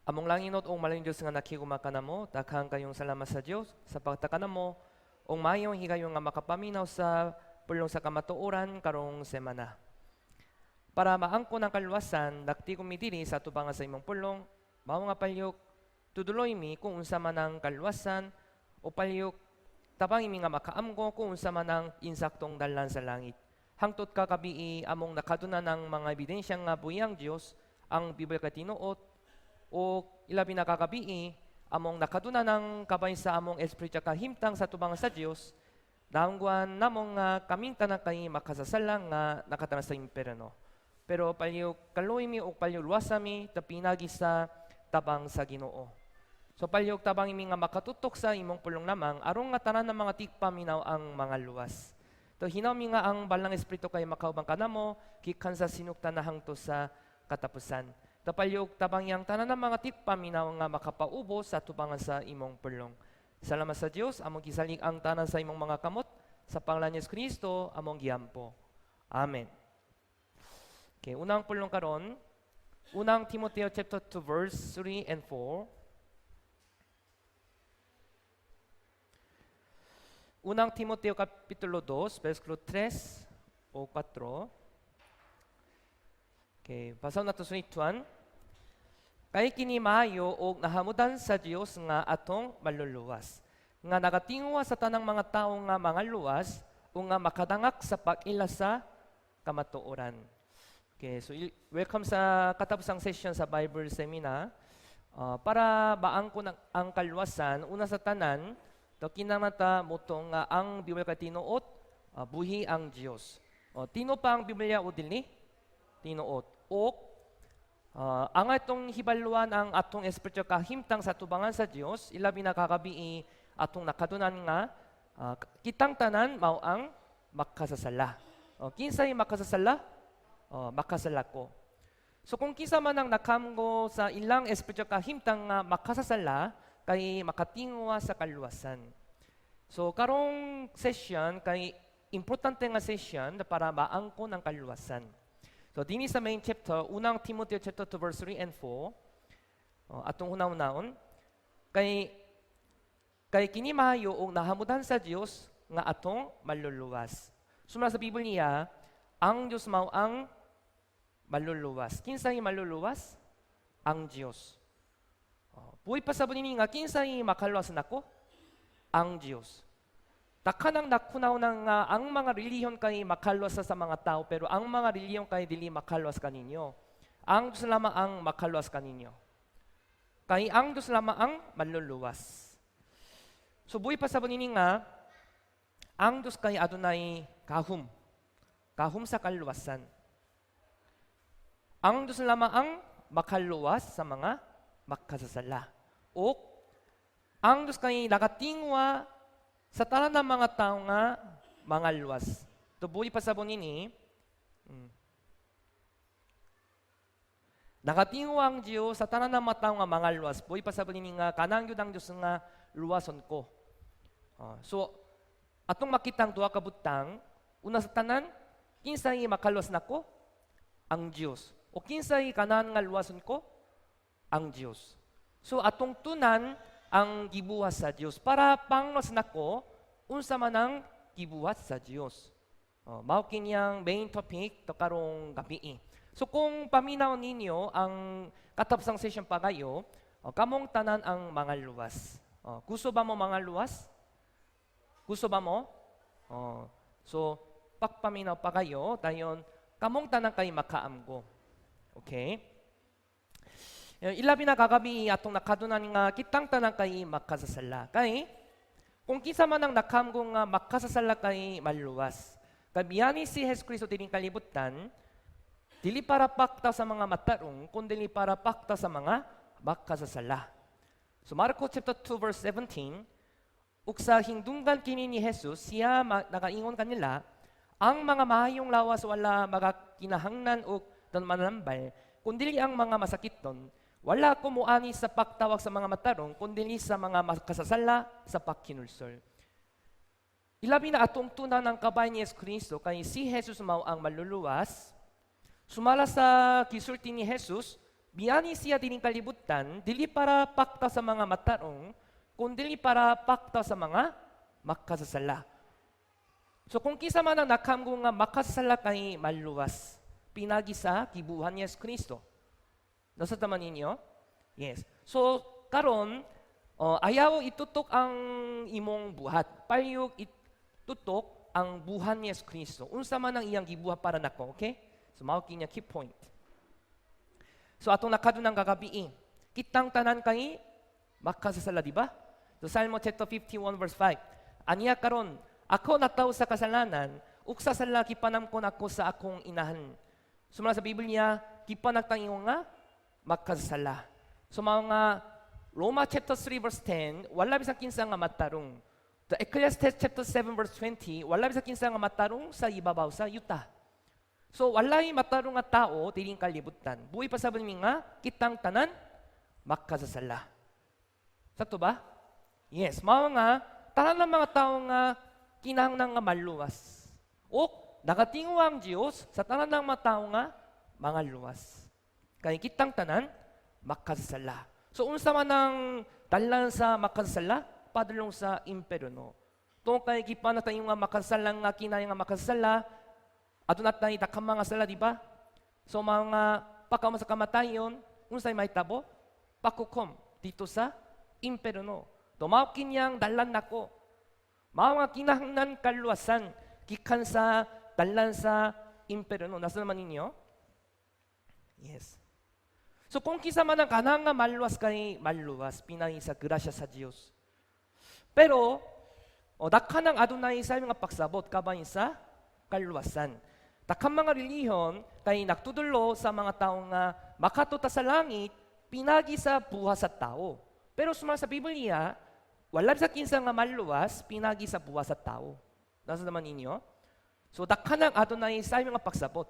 Among langinot ug malayong Dios nga naghigugma kanamo, daghan kayong salamat sa Dios sa pagtaka namo og maayong higayon nga makapaminaw sa pulong sa kamatuoran karong semana. Para maangkon ang kaluwasan, nagtigom mi diri sa atubangan sa imong pulong, mao nga palihog tuduloy mi kung unsa man ang kaluwasan o palihog tabangi mi nga makaamgo kung unsa man ang insaktong dalan sa langit. Hangtod kagabii among nakaduna ng mga ebidensya nga buhi ang Dios, ang Biblia kay tinuod, o ilabi na kagabii among nakaduna ng kabay sa among espiritu kahimtang sa atubangan sa Dios, naungguan namong nga kaming tanan kay makasasala nga nakatanan sa imperno. Pero palihog kaluoy mi ug palihog luwasa mi ta pinagi sa tabang sa Ginoo. So palihog tabangi mi nga makatutok sa imong pulong lamang aron nga tanan ng mga tigpaminaw ang mga luwas. To hinaw mi nga ang Balaang Espiritu kay makauban kanamo gikan sa sinugtan na hangtod sa katapusan. Ta palihog tabangi ang tanan ng mga tigpaminaw nga makapaubos sa atubangan sa imong pulong. Salamat sa Dios, among gisalig ang tanan sa imong mga kamot sa pangalan ni Kristo among giampo. Amen. Okay, unang pulong karon, Unang Timoteo chapter 2 verse 3 and 4. Unang Timoteo kapitulo 2 versikulo 3 o 4. Okay, basahon nato sa ituan. Kay kini maayo og nahamudan sa Dios nga atong maluluwas, nga nagatinguha sa tanang mga tawo nga mga luwas o nga makadangak sa pag-ila sa kamatuoran. Okay, so welcome sa katapusang session sa Bible Seminar. Para maangkon ang kaluwasan, una sa tanan, to kinahanglan ta motuo nga ang Biblia kay tinuod, buhi ang Dios. O, tinuod pa ang Biblia o dili? Tinuod. O ang atong hibaluan ang atong espiritu kahimtang sa tubangan sa Dios, ilabi na kagabii atong nakadunan nga kitang tanan mao ang makasasala. O, kinsay makasasala? O, makasala ko. So kung kinsa man ang nakamgo sa ilang espiritu kahimtang nga makasasala, kay makatingwa sa kaluwasan. So karong session kay importante nga session na para maangkon ang kaluwasan. So dinhi sa main chapter, Unang Timoteo chapter 2 verse 3 and 4, oh, atong hunahunaon kay kini maayo og nahamudan sa Dios nga atong maluluwas. Sumala sa Biblia, ang Dios mao ang maluluwas. Kinsay maluluwas? Ang Dios. Oh, buhi pa sa nini nga kinsay makaluwas nako? Ang Dios. Daghan ang naghunahuna nga ang mga relihiyon kay makaluwas sa mga tao, pero ang mga relihiyon kay dili makaluwas kaninyo. Ang Diyos lamang ang makaluwas kaninyo. Kay ang Diyos lamang ang maluluwas. So buhi pa sa nini nga ang Diyos kay adunay gahum. Gahum sa kaluwasan. Ang Diyos lamang ang makaluwas sa mga makasasala. O ang Diyos kay nakatingwa sa tanan ng mga tao nga mga luwas. To buhi pa sa nini, nakatingwa ang Diyos sa tanan ng mga tao nga mga luwas. Buhi pa sa nini nga kanang gyud ang Diyos nga luwason ko. So atong makitang duha ka butang, una sa tanan, kinsay makaluwas nako? Ang Diyos. O kinsay kanan nga luwason ko? Ang Diyos. So atong tunan ang gibuhat sa Dios para pangluwas nako, unsa man ang gibuhat sa Dios. Oh, mao kiniyang main topic to karong gabii. So kung paminaw ninyo ang katapusang session pa kayo, oh, kamong tanan ang mga luwas. Oh, gusto ba mo mga luwas? Gusto ba mo? Oh, so pagpaminaw pa kayo, dayon kamong tanan kay makaamgo. Okay? Ilabi na kagabi atong nakadunan nga kitang tanan kay makasasala. Kay kung kinsa man ang nakamgo nga makasasala kay maluwas. Kay miani si Hesus Kristo dining kalibutan, dili para pakta sa mga matarong, kundi para pakta sa mga makasasala. So Marco chapter 2 verse 17, ug sa hingdunggan kini ni Jesus, siya nakaingon kanila, "Ang mga maayong lawas wala magakinahanglan og mananambal, kundi ang mga masakiton. Wala ko muani sa pagtawag sa mga matarong, kundi sa mga makasasala sa paghinulsol." Ilabi na atong tunan ng kabay ni Yesu Kristo, kay si Jesus mao ang maluluwas. Sumala sa gisulti ni Jesus, Miani siya dining kalibutan dili para pakta sa mga matarong, kundi para pakta sa mga makasasala. So kung kinsa man ang nakamgo nga makasasala kay maluwas, pinagi sa gibuhat ni Yesu Kristo. Nasabtan man ninyo? Yes. So karon, oh, ayaw itutok ang imong buhat. Palihug itutok ang buhat ni Yesu Kristo. Unsa man ang iyang gibuhat para nako, okay? So mao kini key point. So atong nakadunang kagabii, kitang tanan kay makasasala, di ba? So Salmo chapter 51 verse 5. Aniya karon, "Ako natawo sa kasalanan, ug sa sala gipanamkon ako sa akong inahan." Sumala sa Biblia, gipanagtang ingon nga makasasala. So mga Roma chapter 3 verse 10, wala bisan kinsa nga matarong. The Ecclesiastes chapter 7 verse 20, wala bisan kinsa nga matarong sa ibabaw sa yuta. So walay matarong nga tao dining kalibutan. Buhi pasabot mi nga kitang tanan makasasala. Sakto ba? Yes, mao nga tanan ng mga tao nga kinahanglan nga maluwas. O nagatinguha ang Dios sa tanan ng mga tao nga mga luwas. Kay kitang tanan makasasala. So unsa man ang dalan sa makasasala? Padulong sa impierno. Tungod kay gipanagtang nga makasala nga kinay nga makasala, aduna tay daghang mga sala, di ba? So mga pagkahuman sa kamatayon, unsay mahitabo? Paghukom didto sa impierno. To mao kinyang dalan nako. Mao nga kinahanglan kaluwasan gikan sa dalan sa impierno. Nasabtan man ninyo? Yes. So kung kinsa man ang ganahan nga maluwas kay maluwas pinagi sa grasya sa Dios. Pero o dakhanang adunay sa mga pagsabot kabahin sa kaluwasan. Daghang mga relihiyon kay nagtudlo sa mga tao nga makaadto ta sa langit pinagi sa buhat sa tao. Pero sumala sa Biblia, wala sa kinsa nga maluwas pinagi sa buhat sa tao. Nasabtan man ninyo? So dakhanang adunay sa mga pagsabot.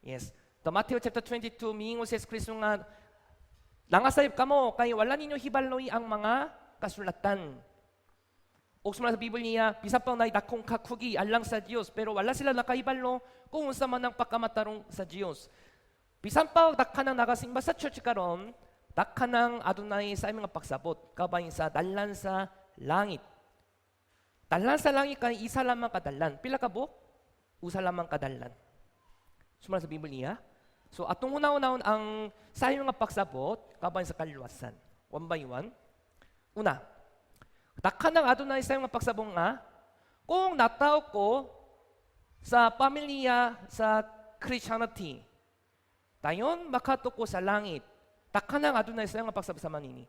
Yes. The Matthew chapter 22, miingon si Kristo nga, "Nangasayop kamo kay wala ninyo hibaloy ang mga kasulatan." O sumala sa Biblia, bisan pa naay dakong kakugi alang sa Dios, pero wala sila nakahibalo kung unsa man ang pagkamatarong sa Dios. Bisan pa daghan ang nagasimba sa church karon, daghan ang adunay sa mga pagsabot kabahin sa dalan sa langit. Dalan sa langit kay isa lamang kadalan. Pila ka buok? Usa lamang kadalan. Sumala sa Biblia. So atong una-unahon ang sayo nga pagsabot kabahin sa kaluwasan. One by one. Una, daghan ang adunay sa nga pagsabot nga kung natawo ko sa pamilya sa Christianity, dayon makaadto ko sa langit. Daghan ang adunay sa nga pagsabot sa manini.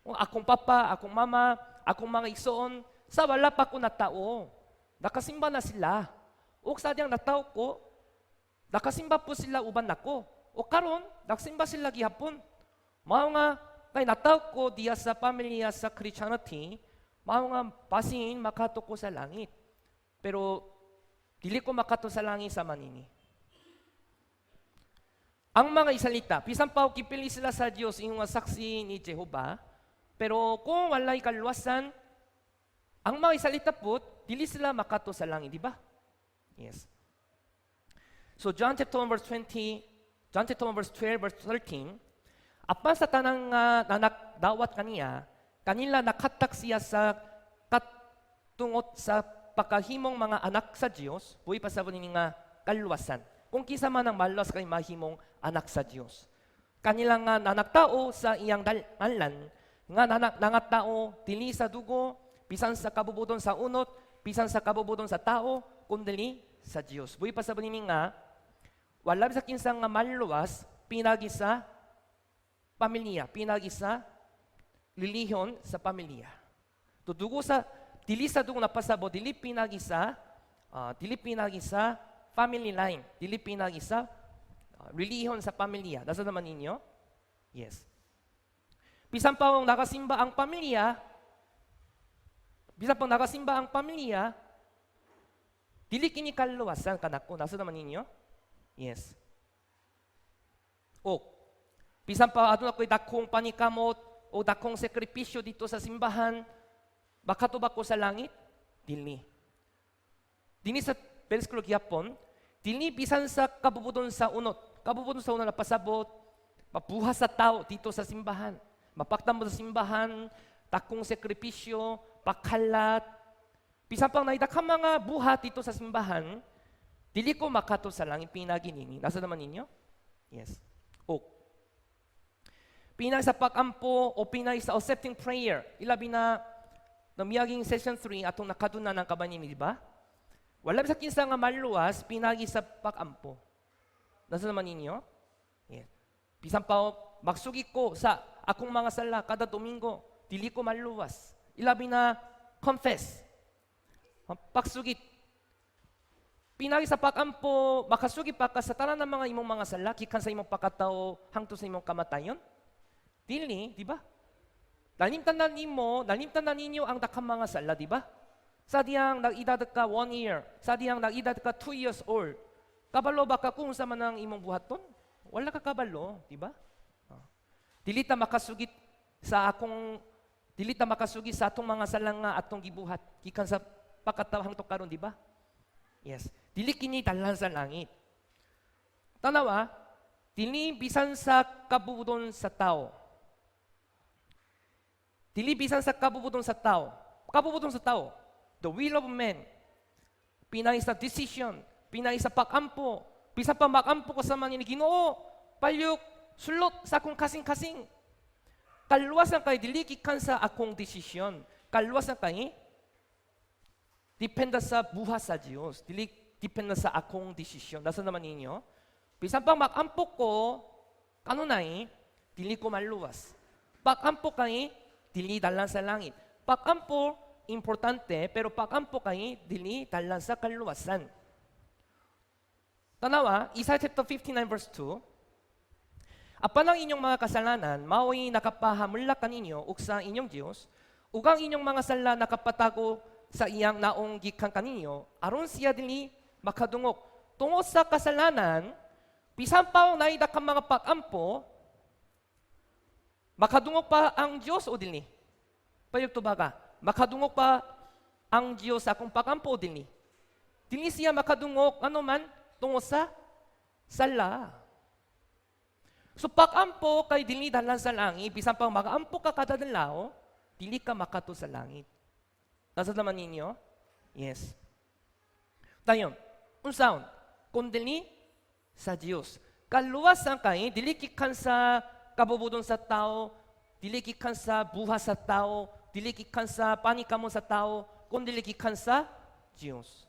Kung akong papa, akong mama, akong mga igsoon, sa wala pa ko natao, nakasimba na sila. O sa diyang natawo ko, nakasimba po sila uban nako. O karon, nagsimba sila gihapon. Mao nga kay natawo ko diya sa pamilya sa Christianity, mao nga basin makaadto ko sa langit. Pero dili ko makaadto sa langit sa manini. Ang mga Israelita, bisan pa gipili sila sa Dios ingon nga saksi ni Jehova, pero kung walay kaluwasan, ang mga Israelita po, dili sila makaadto sa langit, di ba? Yes. So John chapter 1 verse 20, John chapter 1 verse 12 verse 13, apan sa tanang nanakdawat kaniya, kanila nakatag siya sa katungot sa pagkahimong mga anak sa Dios, buhi pasabot ini nga kaluwasan. Kung kinsa man ang maluwas kay mahimong anak sa Dios. Kanila nga nanaktao sa iyang ngalan, nga nangatao dili sa dugo, bisan sa kabubuton sa unot, bisan sa kabubuton sa tao, kundili sa Dios. Buhi pasabot ini nga wala sa kinsa nga maluwas pinagi sa pamilya, pinagi sa relihiyon sa pamilya. Dugo sa dili sa dugo napasabot, dili pinagi sa family line, dili pinagi sa relihiyon sa pamilya. Nasabtan man ninyo? Yes. Bisan pa ang nakasimba ang pamilya, bisan pa nakasimba ang pamilya, dili kini kaluwasan kanako. Nasabtan man ninyo? Yes. O, bisan pa aduna ko'y dakong panikamot o dakong sakripisyo didto sa simbahan, makaadto ba ko sa langit? Dili. Dini sa bersikulo gihapon, dili bisan sa kabubuton sa unot. Kabubuton sa unot na pasabot, Mabuhat sa tao dito sa simbahan. Mapaktam mo sa simbahan, dakong sakripisyo, pakalat. Bisan pang naidakang mga buhat dito sa simbahan, dili ko makato sa langit pinagi nini. Nasa naman ninyo? Yes. O pinay sa pag-ampo o pinay sa accepting prayer. Ilabi na namiyaging session 3 atong nakaduna ng kabanin, di ba? Wala sa kinsa nga maluwas, pinagi sa pag-ampo. Nasa naman ninyo? Yes. Bisan pa magsugi ko sa akong mga sala kada Domingo, dili ko maluwas. Ilabi na confess. Pagsugit. Pinagi sa pag-ampo, makasugi pa ka sa tanan ng mga imong mga sala, gikan sa imong pagkatao hangtod sa imong kamatayon. Dili, di ba? Nalimtan na nimo, nalimtan na ninyo ang daghang mga sala, di ba? Sa diyang nag-edad ka 1 year, sa diyang nag-edad ka 2 years old, kabalo ba ka kung sa man ang imong buhaton? Wala ka kabalo, di ba? Ah. Dili ta makasugit sa atong mga sala nga atong gibuhat gikan sa pagkatao hangtod karon, di ba? Yes. Dili kini dalan sa langit. Tanawa, dili bisan sa kabubuton sa tao. Dili bisan sa kabubuton sa tao. Kabubuton sa tao. The will of man. Pinay sa decision, pinay sa pag-ampo. Bisan pa mag-ampo ko sa man ni Ginoo, palyok sulot sa akong kasing-kasing. Kaluwasan kay dili gikan sa akong desisyon. Kaluwasan kay dependa sa buhat sa Dios. Dili dependa sa akong desisyon. Nasa naman ninyo? Bisan pa mag-ampo ko, kanunay, dili ko maluwas. Pag-ampo kay, dili dalan sa langit. Pag-ampo, importante, pero pag-ampo kay, dili dalan sa kaluwasan. Tanawa, Isaiah chapter 59 verse 2. Apan ang inyong mga kasalanan, mao'y nakapahamulak kaninyo ug sa inyong Dios, ug ang inyong mga sala nakapatago sa iyang naong gikan kaninyo, aron siya dili makadungog. Tungod sa kasalanan, bisan pa ang naida kang mga pag-ampo, makadungog pa ang Dios o dili? Payag tubaga, makadungog pa ang Dios sa akong pag-ampo o dili? Dili siya makadungog ano man tungod sa sala. So pag-ampo kay dili dalan sa langit, bisan pa mag-ampo ka kada adlaw, dili ka makato sa langit. Nasa naman ninyo? Yes. Dayon, unsaon? Kung dili sa Dios. Kaluwasan kay dili gikan sa kabubuton sa tao, dili gikan sa buhat sa tao, dili gikan sa panikamot sa tao, kun dili gikan sa Dios.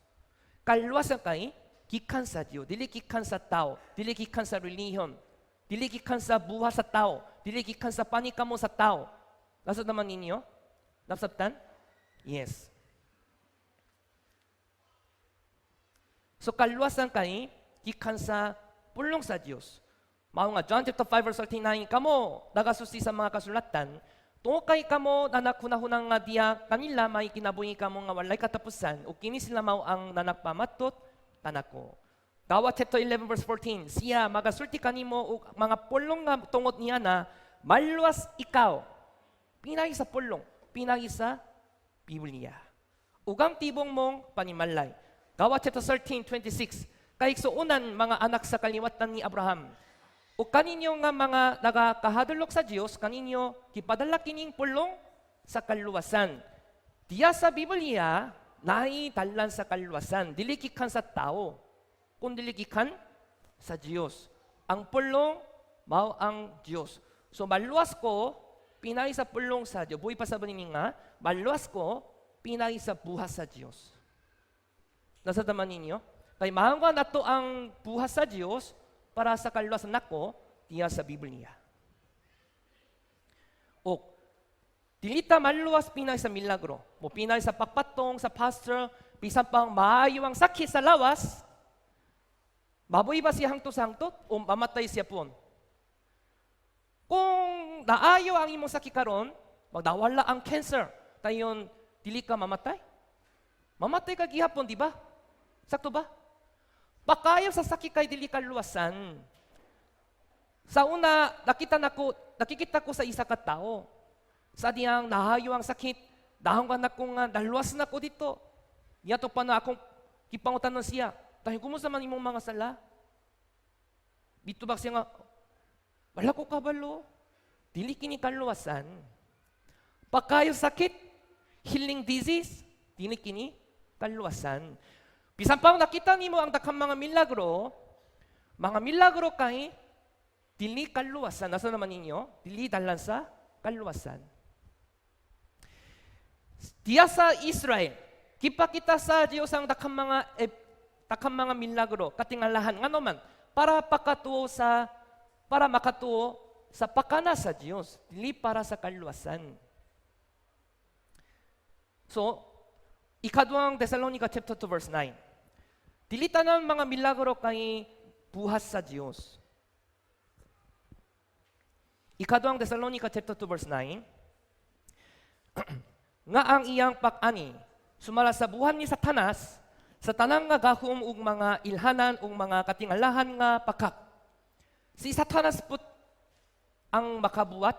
Kaluwasan kay gikan sa Dios, dili gikan sa tao, dili gikan sa relihiyon, dili gikan sa buhat sa tao, dili gikan sa panikamot sa tao. Nasa naman ninyo? Nasabtan? Yes. So kaluwasan kay gikan sa pulong sa Dios. Mao nga John chapter 5 verse 39, kamo nagasusi sa mga kasulatan, tungod kay kamo nanaghunahuna nga diya kanila may kinabuhi kamo nga walay katapusan, ug kini sila mao ang nanagpamatud kanako. Gawa chapter 11 verse 14, siya magasulti kanimo og mga pulong nga tungod niya na maluwas ikaw. Pinagi sa pulong, pinagi sa Biblia. Ug ang tibong mong panimalay. Gawa chapter 13, 26, kaigsuonan, mga anak sa kaliwatan ni Abraham, o kaninyo nga mga nagakahadlok sa Dios, kaninyo gipadala kining pulong sa kaluwasan. Diya sa Biblia, naay dalan sa kaluwasan, dili gikan sa tao, kun dili gikan sa Dios. Ang pulong mao ang Dios. So maluwas ko pinagi sa pulong sa Dios. Buhi pa sa ninyo nga, maluwas ko pinagi sa buhat sa Dios. Nasa taman ninyo? Kay mahanggan nato ang buhat sa Dios para sa kaluwasan nako diya sa Biblia. O dili ta maluwas pinay sa milagro. Mo pinay sa pagpatong sa pastor, bisan pang maayo ang sakit sa lawas, mabuhi ba siya hangtod sa hangtod o mamatay siya pon? Kung naayo ang imong sakit karon, magdawala ang cancer, dayon dili ka mamatay? Mamatay ka gihapon, di ba? Sakto ba? Pakayo sa sakit kay dili ka luwasan. Sa una, nakikita ko sa isa ka tao. Sa diyang nahayo ang sakit, dahon ka na ko nga, naluwas na ko dito. Niya to pa na akong gipangutanon siya. Dahil kumusta man imong mga sala? Dito ba siya nga, Wala ko kabalo. Dili kini kaluwasan. Pakayo sakit, healing disease, dili kini kaluwasan. Bisan pa nakita nimo ang daghang mga milagro kay dili kaluwasan. Nasa naman ninyo? Dili dalan sa kaluwasan. Diya sa Israel, gipakita sa Dios ang daghang mga milagro, katingalahan, ngano man para makatuo sa pakana sa Dios, dili para sa kaluwasan. So, Ikaduhang Tesalonica chapter 2 verse 9. Dili tanan mga milagro kay buhat sa Dios. Ikaduhang Tesalonica chapter 2 verse 9. Nga ang iyang pag-ani sumala sa buhat ni Satanas sa tanang nga gahom ug mga ilhanan ug mga katingalahan nga pakak. Si Satanas pud ang makabuhat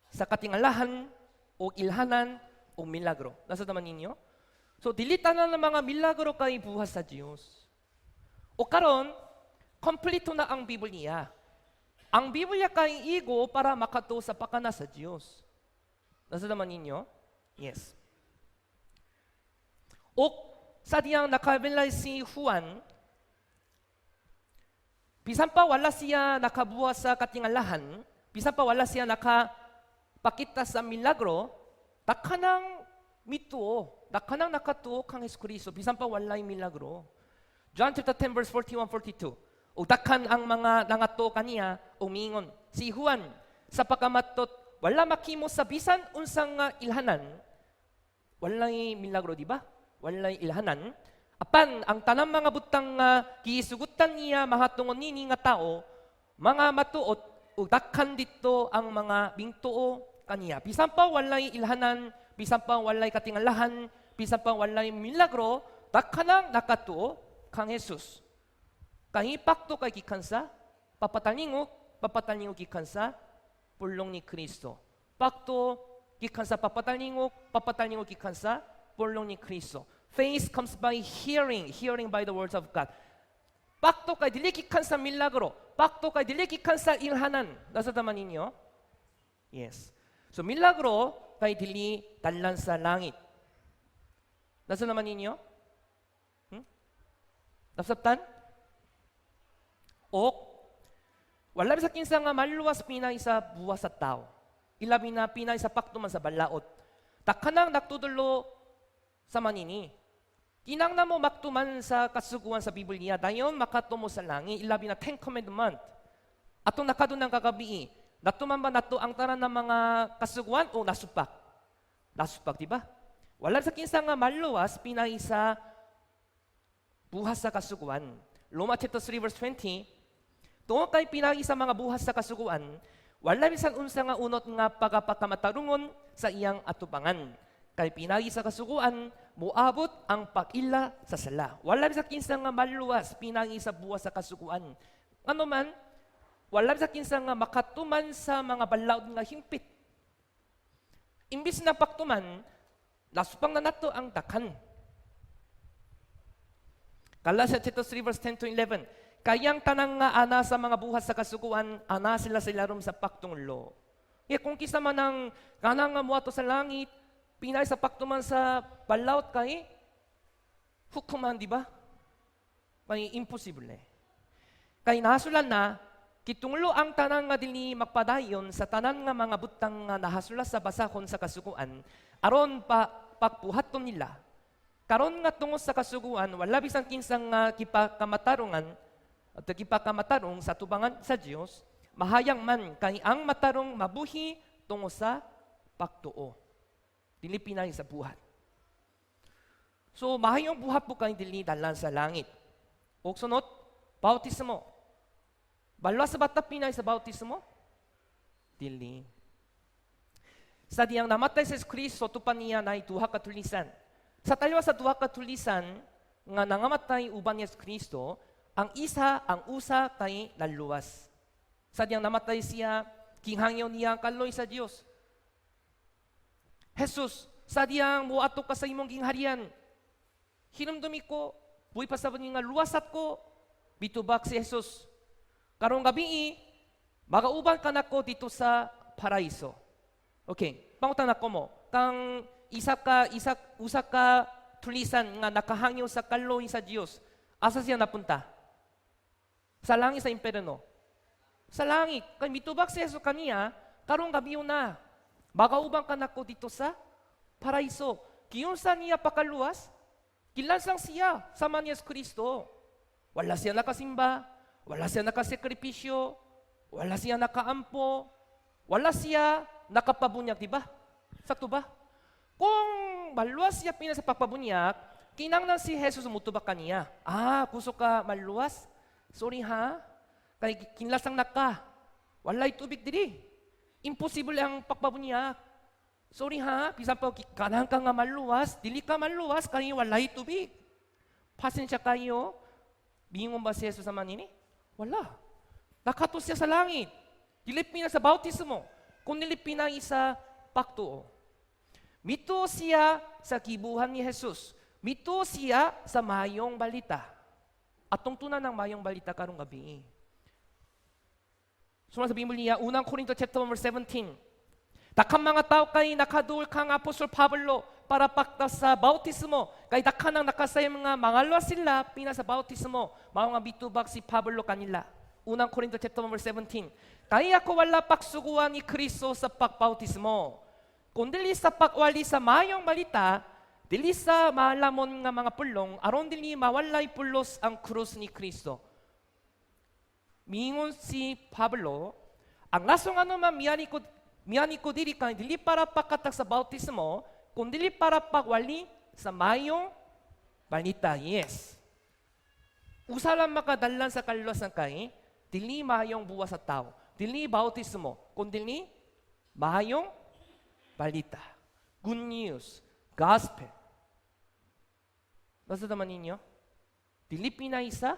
sa katingalahan o ilhanan o milagro. Nasa naman ninyo? So dili tanan ng mga milagro kay buhat sa Dios. O karon, kompleto na ang Biblia. Ang Biblia kay igo para makatuo sa pakana sa Dios. Nasa naman ninyo? Yes. O sa diyang nakabilay si Juan, bisan pa wala siya nakabuhat sa katingalahan, bisan pa wala siya nakapakita sa milagro, dakhanang mituo, dakhanang nakatuo kang Hesus Kristo, bisan pa walay milagro. John chapter 10 verse 41, 42. Ug daghan ang mga nangatuo kaniya ug miingon, "Si Juan sa pagkamatot wala makimo sa bisan unsang nga ilhanan." Walay milagro, di ba? Walay ilhanan. "Apan ang tanang mga butang nga gisugutan niya mahatungon nini nga tao mga matuod, ug daghan didto ang mga mingtuo kaniya." Bisan pa walay ilhanan, bisan pa walay katingalahan, bisan pa walay milagro, daghanang nakatuo kang Jesus. Kay pakto kay gikan sa papatalingog, papatalingog gikan sa pulong ni Kristo. Pakto gikan sa papatalingog, papatalingog gikan sa pulong ni Kristo. Faith comes by hearing, hearing by the words of God. Pakto kay dili gikan sa milagro, pakto kay dili gikan sa ilhanan. Nasa tama ninyo? Yes. So milagro kay dili dalan sa langit. Nasa naman ninyo? Hmm? Nasabtan? O wala sa kinsa nga maluwas pinay sa buwas sa tao. Ilabi na pinay sa paktuman sa balaod. Dakhanang nagtudlo sa manini. Kinanglan mo magtuman sa kasuguan sa Biblia, dayon makatumo sa langit, ilabi na Ten Commandment. Atong nakadunang kagabi, natuman ba nato ang tanan ng mga kasuguan o nasupak? Nasupak, di ba? Wala sa kinsa nga maluwas pinay sa buhat sa kasuguan. Roma chapter 3 verse 20, tungod kay pinagi sa mga buhat sa kasuguan, wala bisan unsa nga unot nga pagapakamatarungon sa iyang atubangan. Kay pinagi sa kasuguan, moabot ang pag-ila sa sala. Wala bisan kinsa nga maluwas pinagi sa buhat sa kasuguan. Ano man, wala bisan kinsa nga makatuman sa mga balaod nga hingpit. Imbis na paktuman, nasupang na nato ang dakhan. Galatia chapter 3 verse 10 to 11. Kayang tanang nga ana sa mga buhat sa kasuguan, ana sila sa ilarom sa paktong law. Kaya kung kisa man ang kanang nga muato sa langit, pinay sa paktuman sa balaod kay hukuman, di ba? Kay imposible. Kay nasulan na, "Gitunglo ang tanan nga dili magpadayon sa tanan nga mga butang nga nahasulat sa basahon sa kasuguan, aron pa pagbuhaton nila. Karon nga tungod sa kasuguan, wala bisan kinsang nga gipakamatarungan at gipakamatarong sa tubangan sa Dios, mahayang man kay ang matarong mabuhi tungod sa pagtuo." Dili pinay sa buhat. So mahayong buhat po kay dili dalan sa langit. Og sunod, bautismo. Maluwas sa bata pinay sa bautismo? Dili. Sa diyang namatay si Kristo, tupan niya na duha ka tulisan. Sa taliwa sa duha ka tulisan nga nangamatay uban ni Kristo, ang isa, ang usa kay naluwas. Sa diyang namatay siya, gihangyo niya ang kaloy sa Dios. "Jesus, sa diyang muadto ka sa imong gingharian, hinumdumi ko, buhi pa sa nga luwasat ko." Mitubag si Jesus, "Karong gabi, Magauban ka nako dito sa paraiso. Okay, pangutana ko mo, kang isa ka isa usa ka tulisan nga nakahangyo sa kaluoy sa Dios, asa siya napunta? Sa langit, sa impyerno? Sa langit. Kay mitubag si Jesus kaniya, "Karong gabii na, magauban ka nako dito sa paraiso." Giunsa niya pakaluwas? Gilansang siya sama ni Yesu Kristo. Wala siya nakasimba, wala siya nakasakripisyo, wala siya nakaampo, wala siya nakapabunyag, di ba? Sakto ba? Kung maluwas siya pina sa pagpabunyag, kinanglan si Jesus mutubag kaniya. "Ah, gusto ka maluwas? Sorry ha, kay kinlasang na ka. Walay tubig diri. Imposible ang pagpabunyag. Sorry ha, bisan pa ganahan ka nga maluwas, dili ka maluwas kay walay tubig. Pasensya kayo." Miingon ba si Jesus sa manini? Wala. Nakato siya sa langit. Dili pina sa bautismo, kung dili pina sa pagtuo. Mituo siya sa gibuhat ni Jesus. Mituo siya sa mayong balita. Atong tunan ng mayong balita karong gabi. Suma sa Biblia, Unang Korinto chapter 1 verse 17. Daghang mga tao kay nakaduol kang Apostol Pablo para pakta sa bautismo. Kay daghan ang nakasayop nga mangaluwas sila pina sa bautismo. Mao nga mitubag si Pablo kanila. Unang Korinto chapter 1 verse 17. "Kaya ako wala pagsuguan ni Kristo sa pagbautismo, kundili sa pagwali sa mayong balita, dili sa maalamon nga mga pulong, aron dili mawalay pulos ang krus ni Kristo." Miingon si Pablo, ang rason ano man miani ko diri kay dili para pagkatag sa bautismo, kundili para pagwali sa mayong balita. Yes. Usa lang makadalan sa kaluwasan kay dili mayong buhat sa tao, dili bautismo, kundili mayong balita. Good news, gospel. Nasa naman ninyo? Dili pinay sa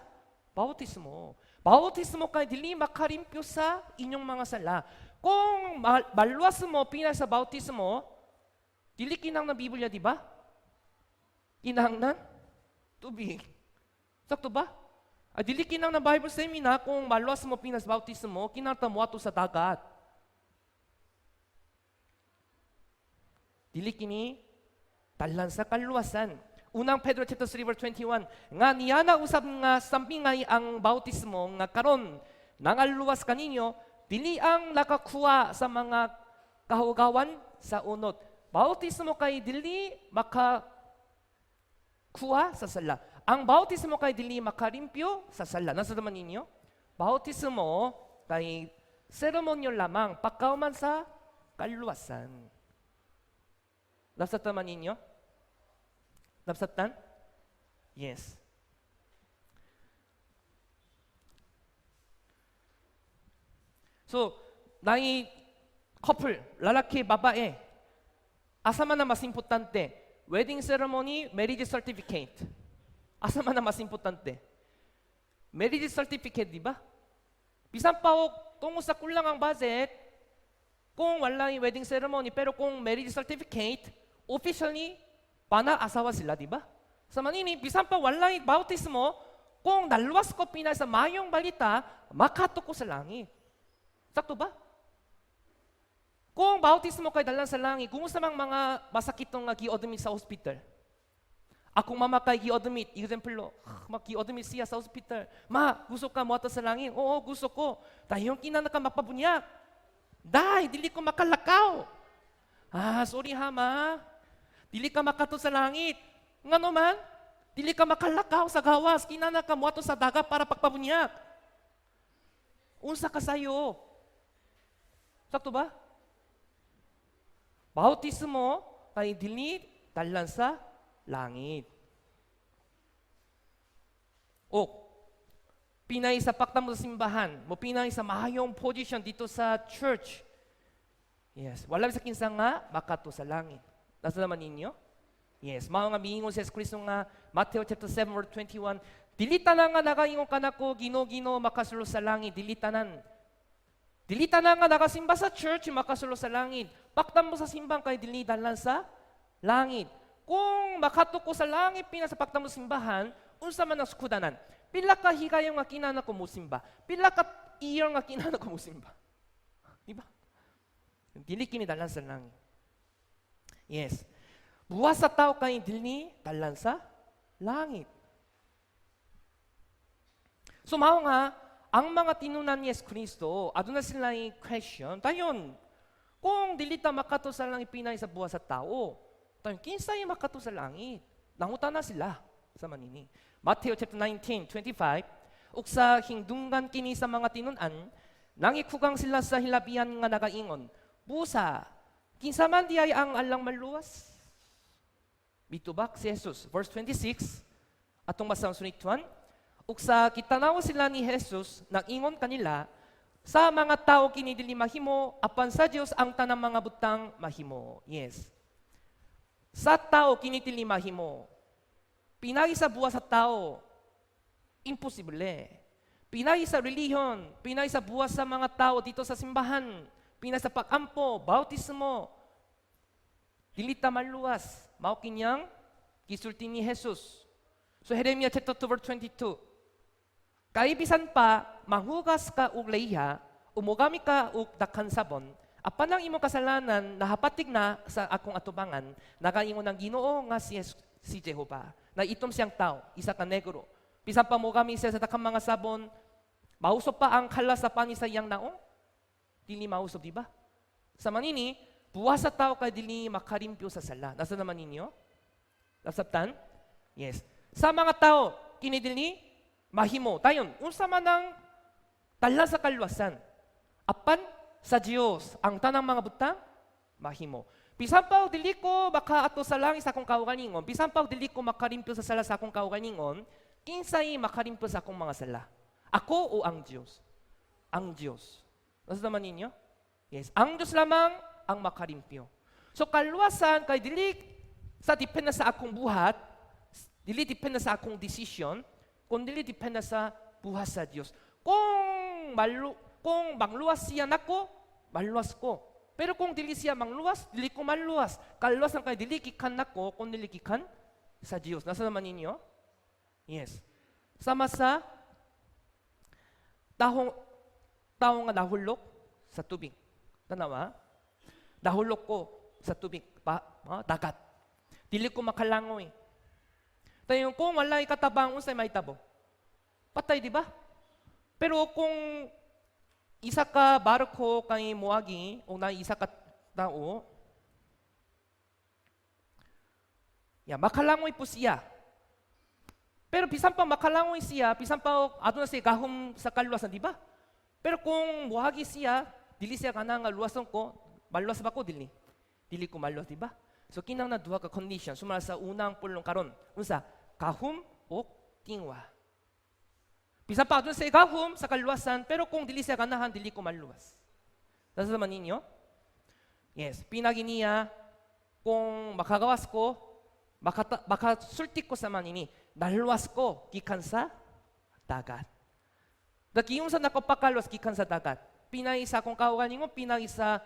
bautismo. Bautismo kay dili makalimpyo sa inyong mga sala. Kung maluwas mo pinay sa bautismo, dili kinahanglan Biblia, di ba? Kinahanglan tubig. Sakto ba? Ah, dili kinahanglan Bible seminar kung maluwas mo pinay sa bautismo, kinahanglan mo ato sa dagat. Dili kini dalan sa kaluwasan. Unang Pedro chapter 3 verse 21 nga niya na usab nga sampingay ang bautismo nga karon nangaluwas kaninyo, dili ang nakakuha sa mga kahugawan sa unot. Bautismo kay dili makakuha sa sala. Ang bautismo kay dili makalimpyo sa sala. Nasa naman ninyo? Bautismo kay seremonyo lamang pagkauman sa kaluwasan. Nasa naman ninyo? Napsatan? Yes. So, naay couple, lalaki, babae, asa man na mas importante? Wedding ceremony, marriage certificate. Asa man na mas importante? Marriage certificate, di ba? Bisan pa og tungod sa kulang ang budget, kung wala yung wedding ceremony, pero kung marriage certificate, officially, pana asawa sila, di ba? Sa manini, bisan pa wala yung bautismo, kung naluwas ko pina sa mayong balita, makato ko sa langit. Sakto ba? Kung bautismo kay dalan sa langit, kung sa mga masakitong nga gi-admit sa hospital. Akong mama kay gi-admit, example, gi-admit siya sa hospital. "Ma, gusto ka moadto sa langit?" "Oo, gusto ko." "Dayon kinahanglan ka magpabunyag." "Day, dili ko makalakaw." "Ah, sorry ha, Ma. Dili ka makato sa langit." "Ngano man?" "Dili ka makalakaw sa gawas. Kinahanglan ka moadto sa dagat para pagpabunyag." Unsa ka sayo? Sakto ba? Bautismo kay dili dalan sa langit. O pinay sa pagtamo sa simbahan, mo pinay sa mahayong position dito sa church. Yes, wala sa kinsa nga makato sa langit. Nasa naman ninyo? Yes, mao nga miingon si Jesus Kristo nga Matthew chapter 7 verse 21, "Dili tanan nga nagaingon kanako, 'Ginoo, Ginoo,' makasulod sa langit, dili tanan. Dili tanan nga nakasimba sa church makasulod sa langit." Pagtamo sa simbang kay dili dalan sa langit. Kung makato ko sa langit pina sa pagtamo sa simbahan, unsa man ang sukudanan? Pila ka higayon nga kinahanglan ko mosimba? Pila ka year nga kinahanglan ko mosimba? Di ba? Dili kini dalan sa langit. Yes. Buhat sa tao kay dili dalan sa langit. So mao nga ang mga tinunan ni Yesu Kristo, aduna sila question, dayon kung dili ta makaadto sa langit pinay sa buhat sa tao, dayon kinsay makaadto sa langit? Nangutana sila sa manini. Matthew chapter 19, 25, ug sa hingdunggan kini sa mga tinun-an, nangikugang sila sa hilabihan nga nagaingon, "Busa, kinsa man diay ang alang maluwas?" Mitubak si Jesus. Verse 26, atong basahon sunituan, ug sa kitanaw sila ni Jesus, nag-ingon kanila, "Sa mga tao kini dili mahimo, apan sa Dios ang tanang mga butang mahimo." Yes. Sa tao kini dili mahimo. Pinagi sa buhat sa tao, imposible. Pinagi sa relihiyon, pinagi sa buhat sa mga tao dito sa simbahan, pinagi sa pag-ampo, bautismo, dili ta maluwas. Mao kinyang gisulti ni Jesus. So Jeremiah chapter 2 verse 22. Kay bisan pa manghugas ka og leyha, mogamit ka og daghan sabon, apan ang imong kasalanan nahapatig na sa akong atubangan, nagaingon ang Ginoo nga si Jehova. Na itom siyang tao, isa ka negro. Bisan pa mogamit siya sa daghang mga sabon, mausop pa ang kalas sa pani sa iyang naong? Dili mausop, di ba? Sa manini, buhat sa tao kay dili makalimpyo sa sala. Nasa naman ninyo? Nasabtan? Yes. Sa mga tao, kini dili mahimo. Dayon, unsa man ang dalan sa kaluwasan? Apan sa Dios ang tanang mga butang mahimo. Bisan pa og dili ko makaato sa langit sa akong kaugalingon, bisan pa og dili ko makalimpyo sa sala sa akong kaugalingon, kinsay makalimpyo sa akong mga sala? Ako o ang Dios? Ang Dios. Nasa naman ninyo? Yes, ang Dios lamang ang makalimpyo. So kaluwasan kay dili sa depende sa akong buhat, dili depende sa akong decision, kun dili depende sa buhat sa Dios. Kung mangluwas siya nako, maluwas ko. Pero kung dili siya mangluwas, dili ko maluwas. Kaluwasan kay dili gikan nako, kun dili gikan sa Dios. Nasa naman ninyo? Yes. Sama sa tahong tao nga nahulok sa tubig. Tanawa? Nahulok ko sa tubig, pa, dagat. Dili ko makalangoy. Dayon kung walay katabang, unsay mahitabo? Patay, di ba? Pero kung isa ka barko kay moagi o na isa ka tao, ya makalangoy po siya. Pero bisan pa makalangoy siya, bisan pa aduna siya gahom sa kaluwasan, di ba? Pero kung moagi siya, dili siya kana nga luwason ko, maluwas ba ko dili? Dili ko maluwas, di ba? So kinahanglan duha ka condition sumala sa unang pulong karon. Unsa? Gahom o tingwa. Bisan pa aduna siya gahom sa kaluwasan, pero kung dili siya ganahan, dili ko maluwas. Nasa naman ninyo? Yes, pinagi niya kung makagawas ko, makasulti ko sa manini, naluwas ko gikan sa dagat. Nagiunsa nako pakaluwas gikan sa dagat? Pinagi sa akong kaugalingon, pinagi sa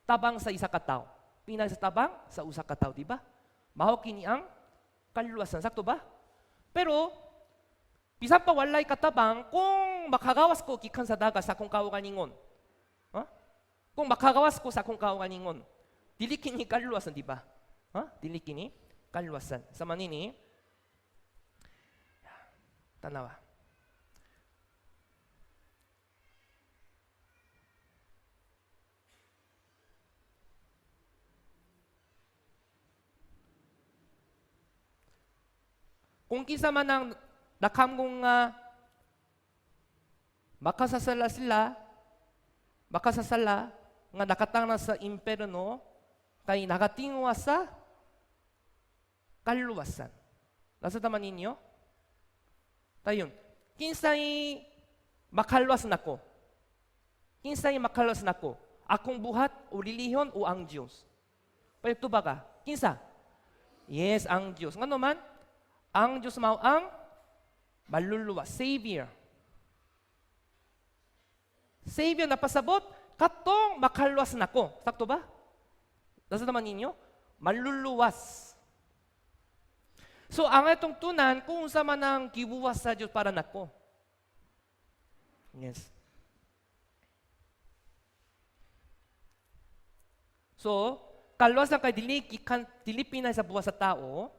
tabang sa isa ka tawo. Pinagi sa tabang sa usa ka tawo, di ba? Mao kini ang kaluwasan, sakto ba? Pero bisan pa walay katabang, kung makagawas ko gikan sa dagat sa akong kaugalingon, huh? Kung makagawas ko sa akong kaugalingon, dili kini kaluwasan, di ba? Huh? Dili kini kaluwasan. Sa manini, tanawa. Kung kinsa man ang nakamgong nga makasasala sila, makasasala nga nakatangna sa imperno, kay nakatingwa sa kaluwasan. Nasa taman ninyo? Dayon, kinsay makaluwas nako? Kinsay makaluwas nako? Akong buhat o relihiyon o ang Diyos? Payagtuba ka? Kinsa? Yes, ang Diyos. Ngano man? Ang Diyos mao ang maluluwas, Savior. Savior na pasabot, katong makaluwas nako. Sakto ba? Nasa naman ninyo? Maluluwas. So ang itong tunan, kung unsa man ang gibuwas sa Diyos para nako. Yes. So, kaluwasan kay dili gikan, dili pinay sa buhat sa tao,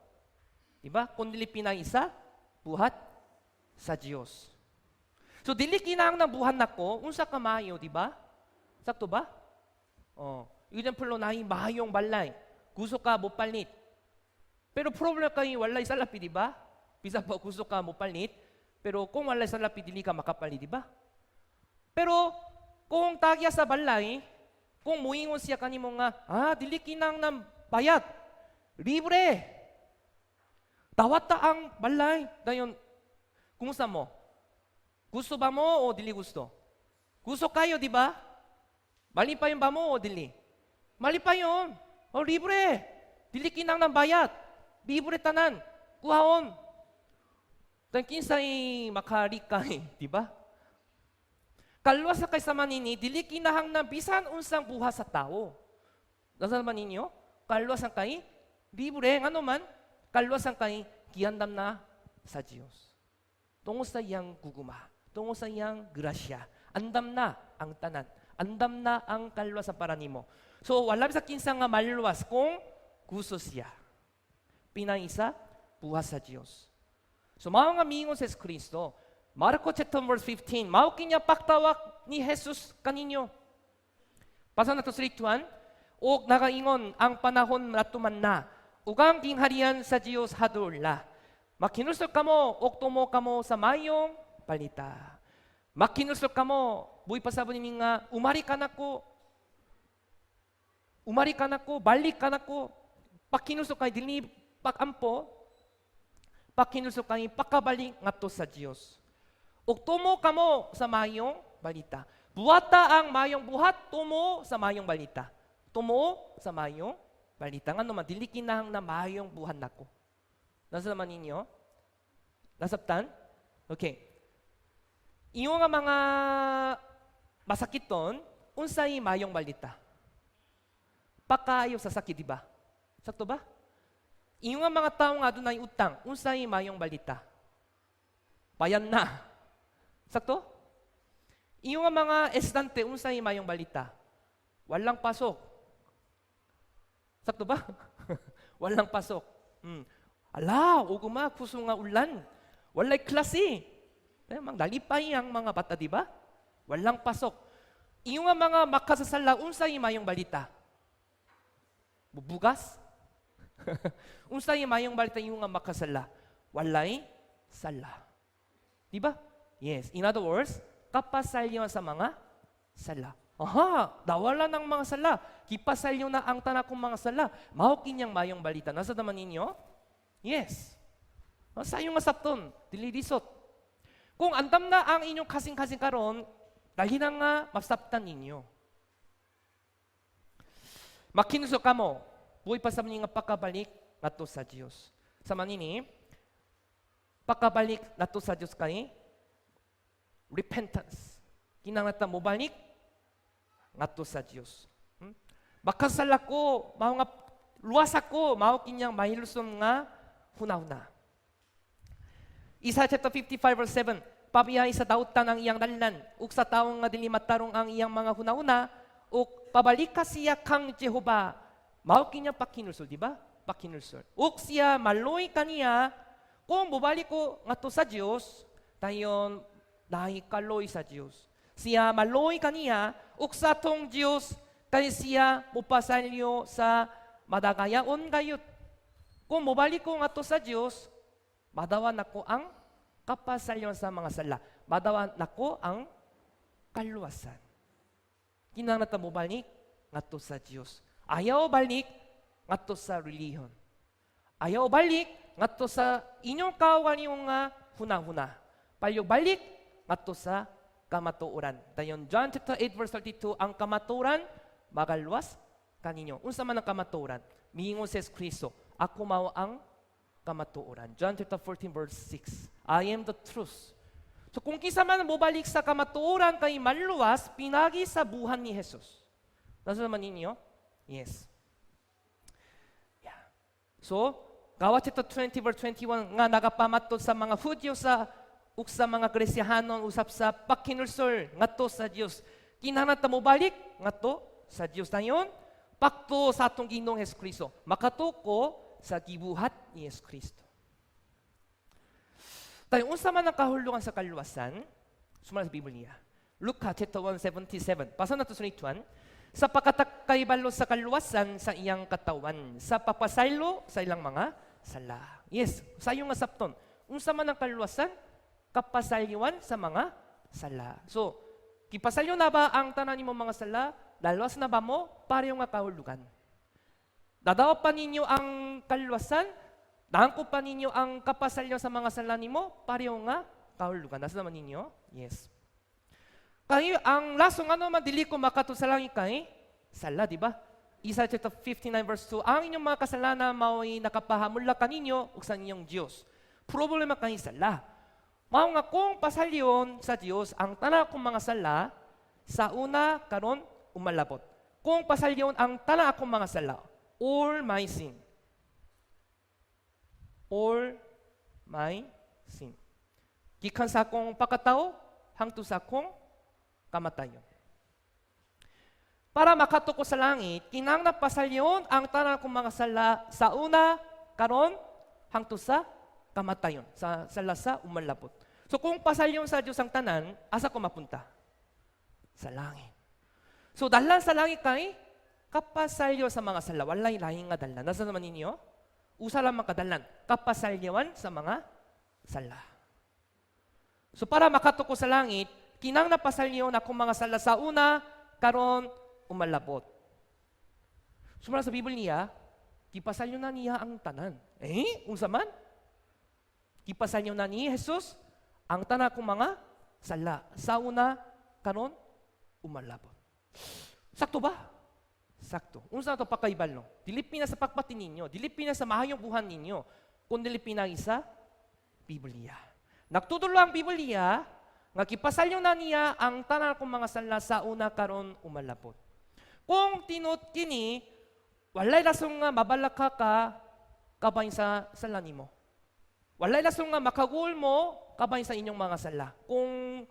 di ba? Kung dili pinay sa buhat sa Dios. So dili kinahanglan buhat nako, unsa ka maayo, di ba? Sakto ba? Oh, example, naay maayong balay. Gusto ka mopalit. Pero problem kay walay salapi, di ba? Bisa pa gusto ka mopalit, pero kung walay salapi, dili ka makapalit, di ba? Pero kung tagya sa balay, kung muingon siya kanimo nga, "Ah, dili kinahanglan bayad. Libre. Dawata ang balay." Dayon, kumusta mo? Gusto ba mo o dili gusto? Gusto kayo, di ba? Malipayon ba mo o dili? Malipayon. O libre. Dili kinahanglan bayad. Libre tanan. Kuhaon. Dan kinsay makalikay, di ba? Kaluwas kay sama nini, dili kinahanglan bisan unsang buhat sa tao. Nasa naman ninyo? Kaluwasan kay libre. Ngano man? Kaluwasan kay giandam na sa Dios. Tungod sa iyang gugma, tungod sa iyang grasya. Andam na ang tanan. Andam na ang kaluwasan para nimo. So wala sa kinsa nga maluwas kung gusto siya. Pinay sa buhat sa Dios. So mao nga miingon si Kristo. Marco chapter verse 15, mao kinya pagtawag ni Jesus kaninyo. Basa nato 3, 2, 1. Og nagaingon, "Ang panahon natuman na, ug ang gingharian sa Dios haduol na. Makinulsol kamo ug tumo kamo sa Maayong Balita." Makinulsol kamo, buhi pasabot ini nga umari kanako. Umari kanako, balik kanako. Pakinulsol kay dili pagampo, pakinulsol kay pakabalik ngadto sa Dios. Ug tumo kamo sa Maayong Balita. Buhata ang mayong buhat, tumo sa Maayong Balita. Tumo sa Maayong Balita. Ngano man, dili kinahanglan maayong buhat nako. Nasa naman ninyo? Nasabtan? Okay. Iyo nga mga masakiton, unsay mayong balita? Pakaayo sa sakit, di ba? Sakto ba? Iyo nga mga tao nga adunay utang, unsay mayong balita? Bayan na. Sakto? Iyo nga mga estudyante, unsay mayong balita? Walang pasok. Sakto ba? Walang pasok. Ala, ugma, kusog nga ulan. Walay klase. Eh, mang nalipay ang mga bata, di ba? Walang pasok. Iyo nga mga makasasala, unsay mayong balita? Bubugas? Unsay mayong balita iyo nga makasala? Walay sala. Di ba? Yes. In other words, kapasalyo sa mga sala. Aha, nawala ng mga sala. Gipasalyo na ang tanan kong mga sala. Mao kinyang mayong balita. Nasa naman ninyo? Yes. Sayo nga sabton, dili lisod. Kung andam na ang inyong kasing-kasing karon, dali na nga masabtan ninyo. Makinulsol kamo, buhi pa sa nga pakabalik ngadto sa Dios. Sa manini, pakabalik ngadto sa Dios kay repentance. Kinahanglan ta mobalik ngadto sa Dios. Makasala ko, mao nga luwas ako, mao kinyang mahilson nga hunahuna. Isaiah chapter 55 verse 7, "Pabiyai sa dautan ang iyang dalan, ug sa tawo nga dili matarong ang iyang mga hunahuna, ug pabalika siya kang Jehova." Mao kinya pakinulsol, di ba? Pakinulsol. Ug siya maluoy kaniya. Kung mobalik ko ngadto sa Dios, dayon naay kaloy sa Dios. Siya maluoy kaniya ug sa atong Dios kay siya mopasalyo sa madagayaon gayud. Kung mobalik ko ngadto sa Dios, madawa nako ang kapasalyon sa mga sala. Madawa nako ang kaluwasan. Kinahanglan ta mobalik ngadto sa Dios. Ayaw balik ngadto sa relihiyon. Ayaw balik ngadto sa inyong kaugalingong nga hunahuna. Palihog balik ngadto sa kamatuoran. Dayon John chapter 8 verse 32, "Ang kamatuoran magaluwas kaninyo." Unsa man ang kamatuoran? Miingon si Kristo, "Ako mao ang kamatuoran." John chapter 14 verse 6. "I am the truth." So kung kinsa man mobalik sa kamatuoran kay maluwas pinagi sa buhat ni Jesus. Nasa naman ninyo? Yes. Yeah. So, Gawa chapter 20 verse 21 nga nagapamatod sa mga Hudyo sa ug sa mga Gresyahanon usab sa pakinulsol ngadto sa Dios. Kinahanglan ta mobalik ngadto sa Dios, dayon Pagtuo sa atong Ginoong Hesus Kristo. Makatuo ko sa gibuhat ni Hesus Kristo. Tayo, unsa man ang kahulugan sa kaluwasan? Sumala sa Biblia. Luka chapter 1:77. Basa nato sa 21. Sa pagkatakay-balo sa kaluwasan sa iyang katawan, sa papasaylo sa ilang mga sala. Yes, sayo nga sabton. Unsa man ang kaluwasan? Kapasalyuan sa mga sala. So, gipasalyo na ba ang tanan nimo mga sala? Naluwas na ba mo? Pareho nga kahulugan. Nadawat pa ninyo ang kaluwasan? Naangkop pa ninyo ang kapasalyo sa mga sala nimo? Pareho nga kahulugan. Nasa naman ninyo? Yes. Kay ang lasong ano man dili ko makato sa langit kay sala, di ba? Isaiah chapter 59 verse 2, ang inyong mga kasalanan mao'y nakapahamula kaninyo ug sa inyong Dios. Problema kay sala. Mao nga kung pasalyon sa Dios ang tanan akong mga sala sa una, karon, umalabot. Kung pasalyon ang tanan akong mga sala, all my sin. All my sin. Gikan sa akong pagkatao hangtod sa akong kamatayon. Para makaadto ko sa langit, kinahanglan pasalyon ang tanan akong mga sala sa una, karon, hangtod sa kamatayon, sa sala sa umalabot. So kung pasalyon sa Dios ang tanan, asa ko mapunta? Sa langit. So dalan sa langit kay kapasalyo sa mga sala. Walay laing nga dalan. Nasa naman ninyo? Usa lamang kadalan. Kapasalyawan sa mga sala. So para makaadto ko sa langit, kinahanglan pasalyon akong mga sala sa una, karon, umalabot. Sumala sa Biblia, gipasalyo na niya ang tanan. Eh, unsa man? Gipasalyo na ni Jesus ang tanan akong mga sala. Sa una, karon, umalabot. Sakto ba? Sakto. Unsa na to pakaibalo? Dili na sa pagpati ninyo, dili na sa mahayong buhan ninyo, kun dili pinagi sa Biblia. Nagtudlo ang Biblia nga gipasalyo na niya ang tanan akong mga sala sa una, karon, umalabot. Kung tinuod kini, walay rason nga mabalaka ka kabahin sa sala nimo. Walay rason nga makagul mo kabahin sa inyong mga sala. Kung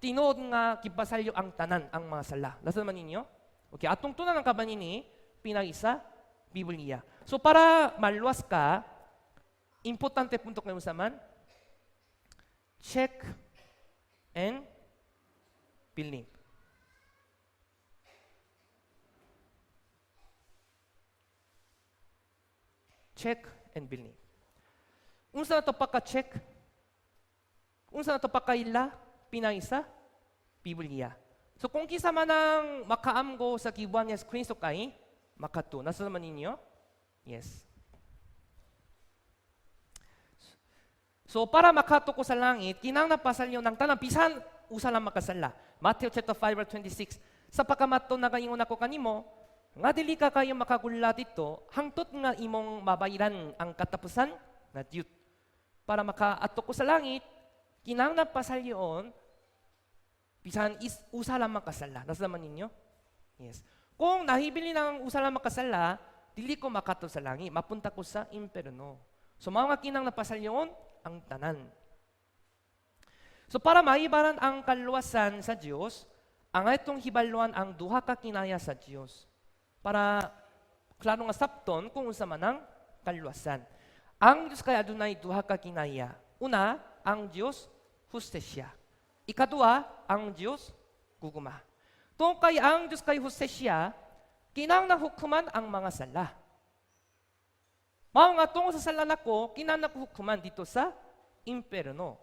tinuod nga gipasalyo ang tanan ang mga sala. Nasa naman ninyo? Okay, atong tunan ang kaban ini pinagi sa Biblia. So para maluwas ka, importante punto kayo sa man, check and believe. Check and believe. Unsa na to pagka-check? Unsa na to pagkaila? Pinagi sa Biblia. So kung kinsa man ang makaamgo sa gibuhat ni Kristo kay makatuo. Nasa naman ninyo? Yes. So para makaadto ko sa langit, kinahanglan pasalyo ng tanan bisan usa lang makasala. Matthew chapter 5 verse 26. Sa pagkamatuod nagaingon ako kanimo, nga dili ka kayo makagula dito hangtod nga imong mabayaran ang katapusan nga duit. Para makaadto ko sa langit, kinahanglan pasalyon bisan is usa lamang kasala. Nasa naman ninyo? Yes. Kung nahibili ng usa lamang kasala, dili ko makaadto sa langit, mapunta ko sa imperno. So mao nga kinahanglan pasalyon ang tanan. So para maibaran ang kaluwasan sa Dios, ang itong hibaluan ang duha ka kinaya sa Dios. Para klaro nga sabton kung unsa man ang kaluwasan. Ang Dios kay adunay duha ka kinaya. Una, ang Dios hustisya. Ikaduha, ang Dios gugma. Tungod kay ang Dios kay hustisya, kinahanglan hukuman ang mga sala. Mao nga tungod sa sala nako, kinahanglan ko hukuman dito sa imperno.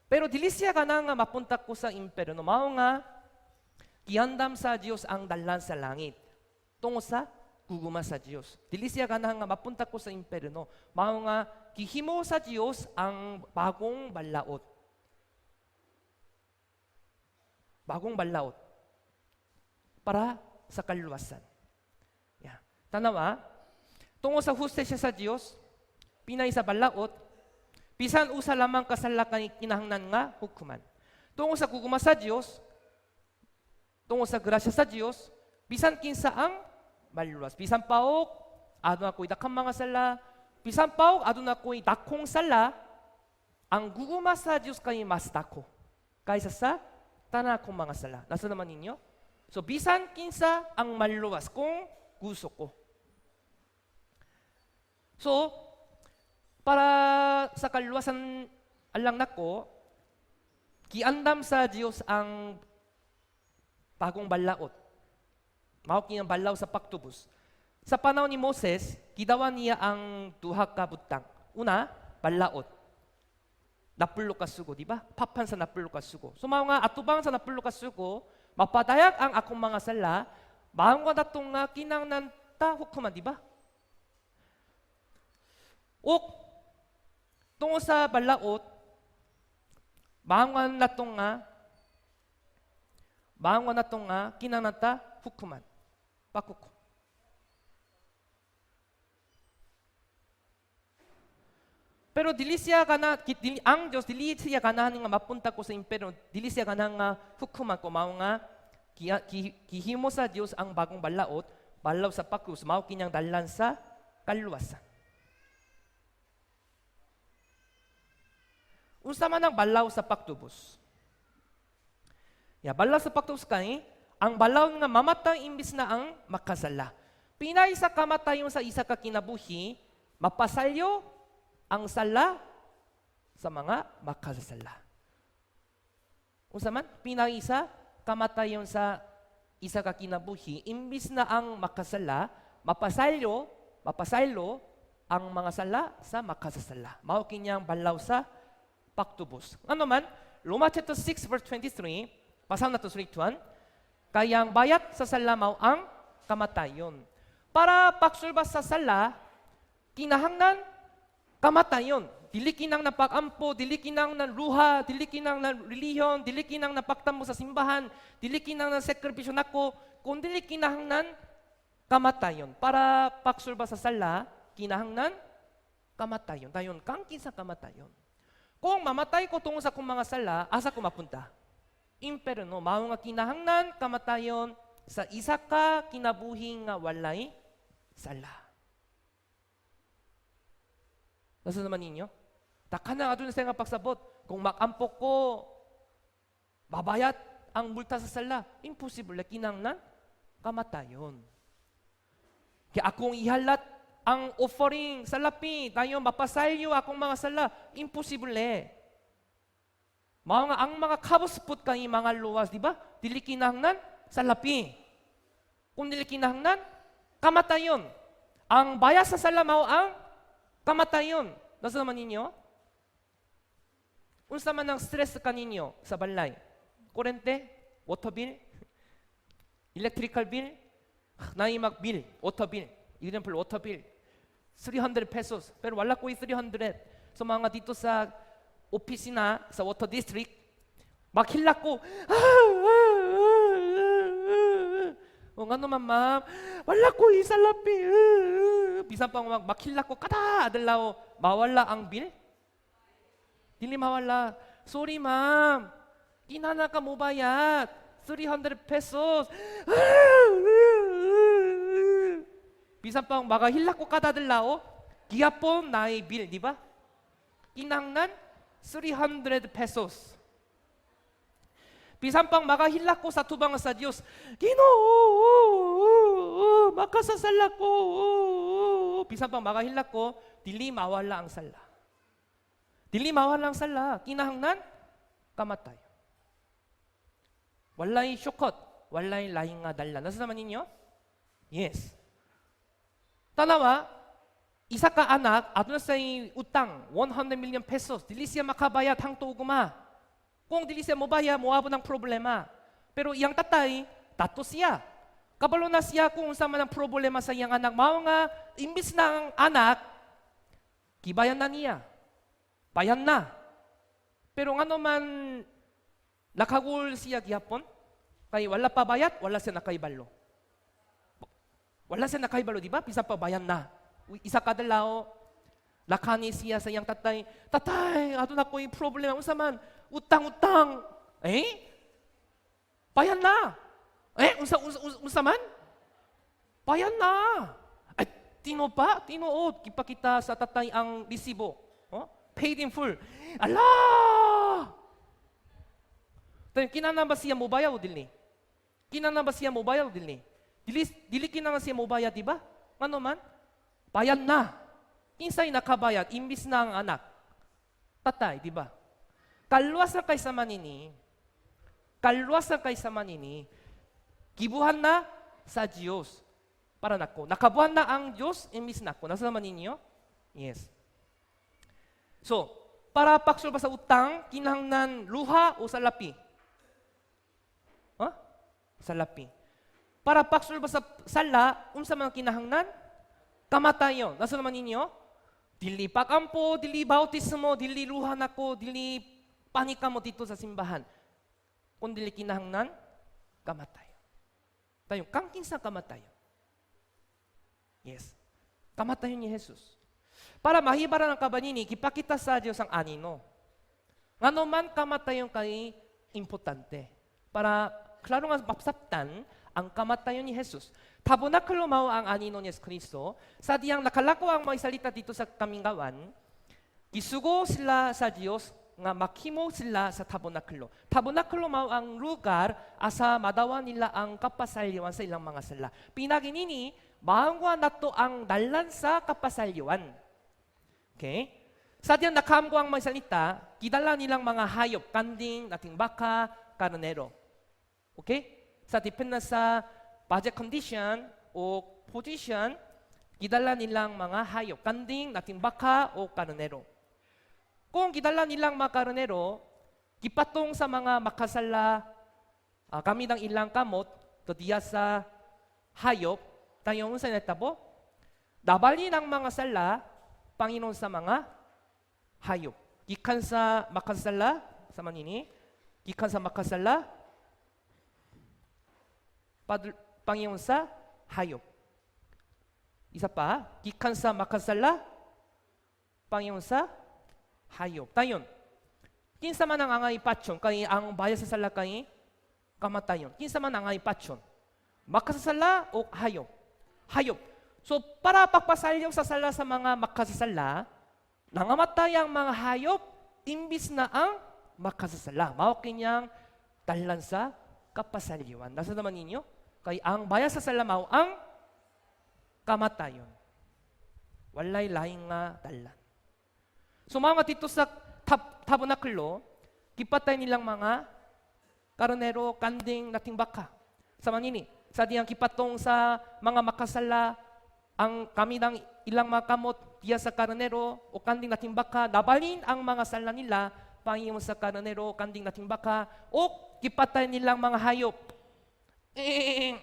Pero dili siya kana nga mapunta ko sa imperno. Mao nga giandam sa Dios ang dalan sa langit tungod sa gugma sa Dios. Dili siya ganahan nga mapunta ko sa imperno. Mao nga gihimo sa Dios ang bagong balaod. Bagong balaod para sa kaluwasan. Yeah. Tanawa, tungod sa hustisya sa Dios, pinay sa balaod, bisan usa lamang kasala kay kinahanglan nga hukuman. Tungod sa gugma sa Dios, tungod sa grasya sa Dios, bisan kinsa ang maluwas. Bisan paok, aduna ko'y daghang mga sala, bisan paok, aduna ko'y dakong sala, ang gugma sa Dios kay mas dako kaysa sa tanan akong mga sala. Nasa naman ninyo? So bisan kinsa ang maluwas kung Gusto ko. So, para sa kaluwasan alang nako, giandam sa Dios ang bagong balaod. Mao kini ang balaw sa pagtubos. Sa panahon ni Moses, gidawa niya ang duha ka butang. Una, balaod. Napulo ka sugo, di ba? Papan sa napulo ka sugo. So mao nga atubang sa napulo ka sugo, mapadayag ang akong mga sala, mao nga nga kinahanglan ta hukuman, di ba? Ug tungod sa balaod, mao nga nato nga kinahanglan ta hukuman. Paghukom. Pero dili siya kana dili, ang Dios dili siya ganahan nga mapunta ko sa impyerno, dili siya ganahan nga hukuman ko. Mao nga gihimo sa Dios ang bagong balaod, balaw sa pagkrus, mao kinyang dalan sa kaluwasan. Unsa man ang balaw sa pagtubos? Ya, balaw sa pagtubos kay ang balaw nga mamatay imbis na ang makasala. Pinay sa kamatayon sa isa ka kinabuhi, mapasalyo ang sala sa mga makasasala. Unsa man? Pinay sa kamatayon sa isa ka kinabuhi, imbis na ang makasala, mapasalyo ang mga sala sa makasasala. Mao kinyang balaw sa pagtubos. Ano man? Roma chapter 6 verse 23, basahon nato 3, 2, 1. Kay ang bayad sa sala mao ang kamatayon. Para pagsulbas sa sala, kinahanglan kamatayon. Dili kinahanglan pag-ampo, dili kinahanglan ruha, dili kinahanglan relihiyon, dili kinahanglan pagtamo sa simbahan, dili kinahanglan sakripisyo nako, kun dili kinahanglan kamatayon. Para pagsulbas sa sala, kinahanglan kamatayon. Dayon kang kinsa kamatayon. Kung mamatay ko tungod sa akong mga sala, asa ko mapunta? Imperno. Mao nga kinahanglan kamatayon sa isa ka kinabuhi nga walay sala. Nasa naman ninyo? Taka na aduna sa nga pagsabot. Kung makampo ko, mabayat ang multa sa sala. Imposible. Kinahanglan kamatayon. Kaya akong ihalat ang offering sa lapi, tayo mapasalyo akong mga sala. Imposible. Mao nga ang mga kabuspot kay mga luwas, di ba? Dili kinahanglan sa lapi. Kung dili kinahanglan, kamatayon. Ang bayad sa sala mao ang kamatayon. Nasa naman ninyo? Unsa man ang stress kaninyo sa balay? Kurente, water bill, electrical bill, naay mag bill, water bill. Example, water bill. 300 pesos. Pero wala ko'y 300. So mga dito sa opisina sa water district, maghilak ko. O nga naman, ma'am, wala ko isalapi. Bisan pa maghilak ko kada adlaw, mawala ang bill? Dili mawala. Sorry, ma'am. Kinahanglan ka mobayad. 300 pesos. Bisan pa magahilak ko kada adlaw, gihapon naay bill, di ba? Kinahanglan 300 pesos. Bisan pang magahilak ko sa tubang sa Dios, Ginoo, makasasala ko. Bisan pang magahilak ko, dili mawala ang sala. Dili mawala ang sala. Kinahanglan kamatay. Walay shortcut, walay laing nga dalan. Nasa naman ninyo? Yes. Tanawa, isa ka anak, aduna sa utang, 100 million pesos, dili siya makabayad hangtod ugma. Kung dili siya mobayad, moabot ng problema. Pero iyang tatay, tato siya. Kabalo na siya kung unsa man ang problema sa iyang anak. Mao nga, imbis na ang anak, gibayan na niya. Bayan na. Pero ngano man nakagul siya gihapon, kay wala pa bayad, wala siya nakaibalo. Wala siya nakaibalo, di ba? Bisan pa bayan na. Uy, isa ka adlaw, nakani siya sa iyang tatay, "Tatay, aduna ko'y problema." "Unsa man?" "Utang, utang." "Eh? Bayan na." "Eh, unsa man?" "Bayan na." "Ay, tinuod ba?" "Tinuod." Gipakita sa tatay ang resibo. Oh? Paid in full. Ala! Tayo, kinahanglan ba siya mobayad o dili? Kinahanglan ba siya mobayad o dili? Dili dili kinahanglan siya mobayad, di ba? Ngano man? Bayad na. Kinsay nakabayad imbis na ang anak? Tatay, di ba? Kaluwasan kay sama nini. Kaluwasan kay sama nini. Gibuhat na sa Diyos para nako. Nakabuhat na ang Diyos imbis nako. Nasa naman ninyo? Yes. So, para pagsulba sa utang, kinahanglan luha o salapi? Huh? Salapi. Para pagsulba sa sala, unsa man kinahanglan? Kamatayon. Nasa naman ninyo? Dili pagampo, dili bautismo, dili luha nako, dili panika mo dito sa simbahan. Kung dili kinahanglan, kamatayon. Tayo, kang kinsa kamatayon? Yes. Kamatayon ni Jesus. Para mahibaran ang kabanini, gipakita sa Diyos ang anino. Ngano man kamatayon kay importante? Para klaro nga mapsabtan ang kamatayon ni Jesus. Tabernakulo mao ang anino ni Yesu Kristo. Sa diyang nakalako ang mga salita dito sa kamingawan, gisugo sila sa Diyos nga maghimo sila sa tabernakulo. Tabernakulo mao ang lugar asa madawa nila ang kapasalyawan sa ilang mga sala. Pinagi nini, maangwa nato ang dalan sa kapasalyawan. Okay? Sa diyang nakaamgo ang mga salita, gidala nilang mga hayop, kanding, nating baka, karnero. Okay? Sa depende sa budget condition o position, gidala nilang mga hayop, kanding, nating baka o karnero. Kung gidala nilang mga karnero, gipatong sa mga makasala, kami ng ilang kamot, to diya sa hayop, tayo unsa natabo? Nabali ng mga sala, Panginoon sa mga hayop. Gikan sa makasala, sa manini, gikan sa makasala, Panginoon sa hayop. Isa pa, gikan sa makasala, Panginoon sa hayop. Tayon, kinsa man ang angay patyon, kay ang bayad sa sala kay kamatayon. Kinsa man ang angay patyon? Makasasala o hayop? Hayop. So, para pagpasalyaw sa sala sa mga makasasala, nangamatay ang mga hayop, imbis na ang makasasala. Mao kinyang dalan sa kapasalyawan. Nasa naman ninyo? Kay ang bayad sa sala mao ang kamatayon. Walay laing nga dalan. So mga dito sa tabernakulo, gipatay nilang mga karnero, kanding, nating baka. Sa manini, sa diyang gipatong sa mga makasala, ang kami ng ilang mga kamot diya sa karnero o kanding nating baka, nabalin ang mga sala nila, Panginoon sa karnero, kanding nating baka, o gipatay nilang mga hayop. Eh.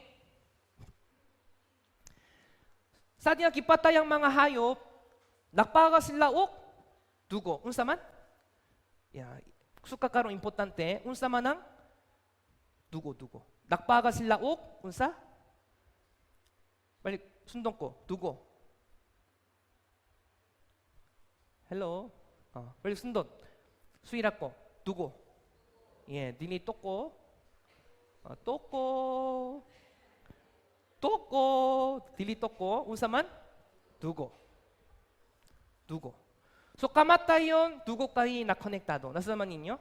Sa diyang gipatay ang mga hayop, nagpaga sila og dugo. Unsa man? Ya, suka karon importante, unsa man ang dugo, dugo. Nagpaga sila og unsa? Balik sundong ko, dugo. Hello. Balik sundot. Suira ko, dugo. 예, dili toko. Toko. Toko, dili toko, unsa man? Dugo. Dugo. So kamatayon, dugo kay nakonektado. Nasa naman ninyo?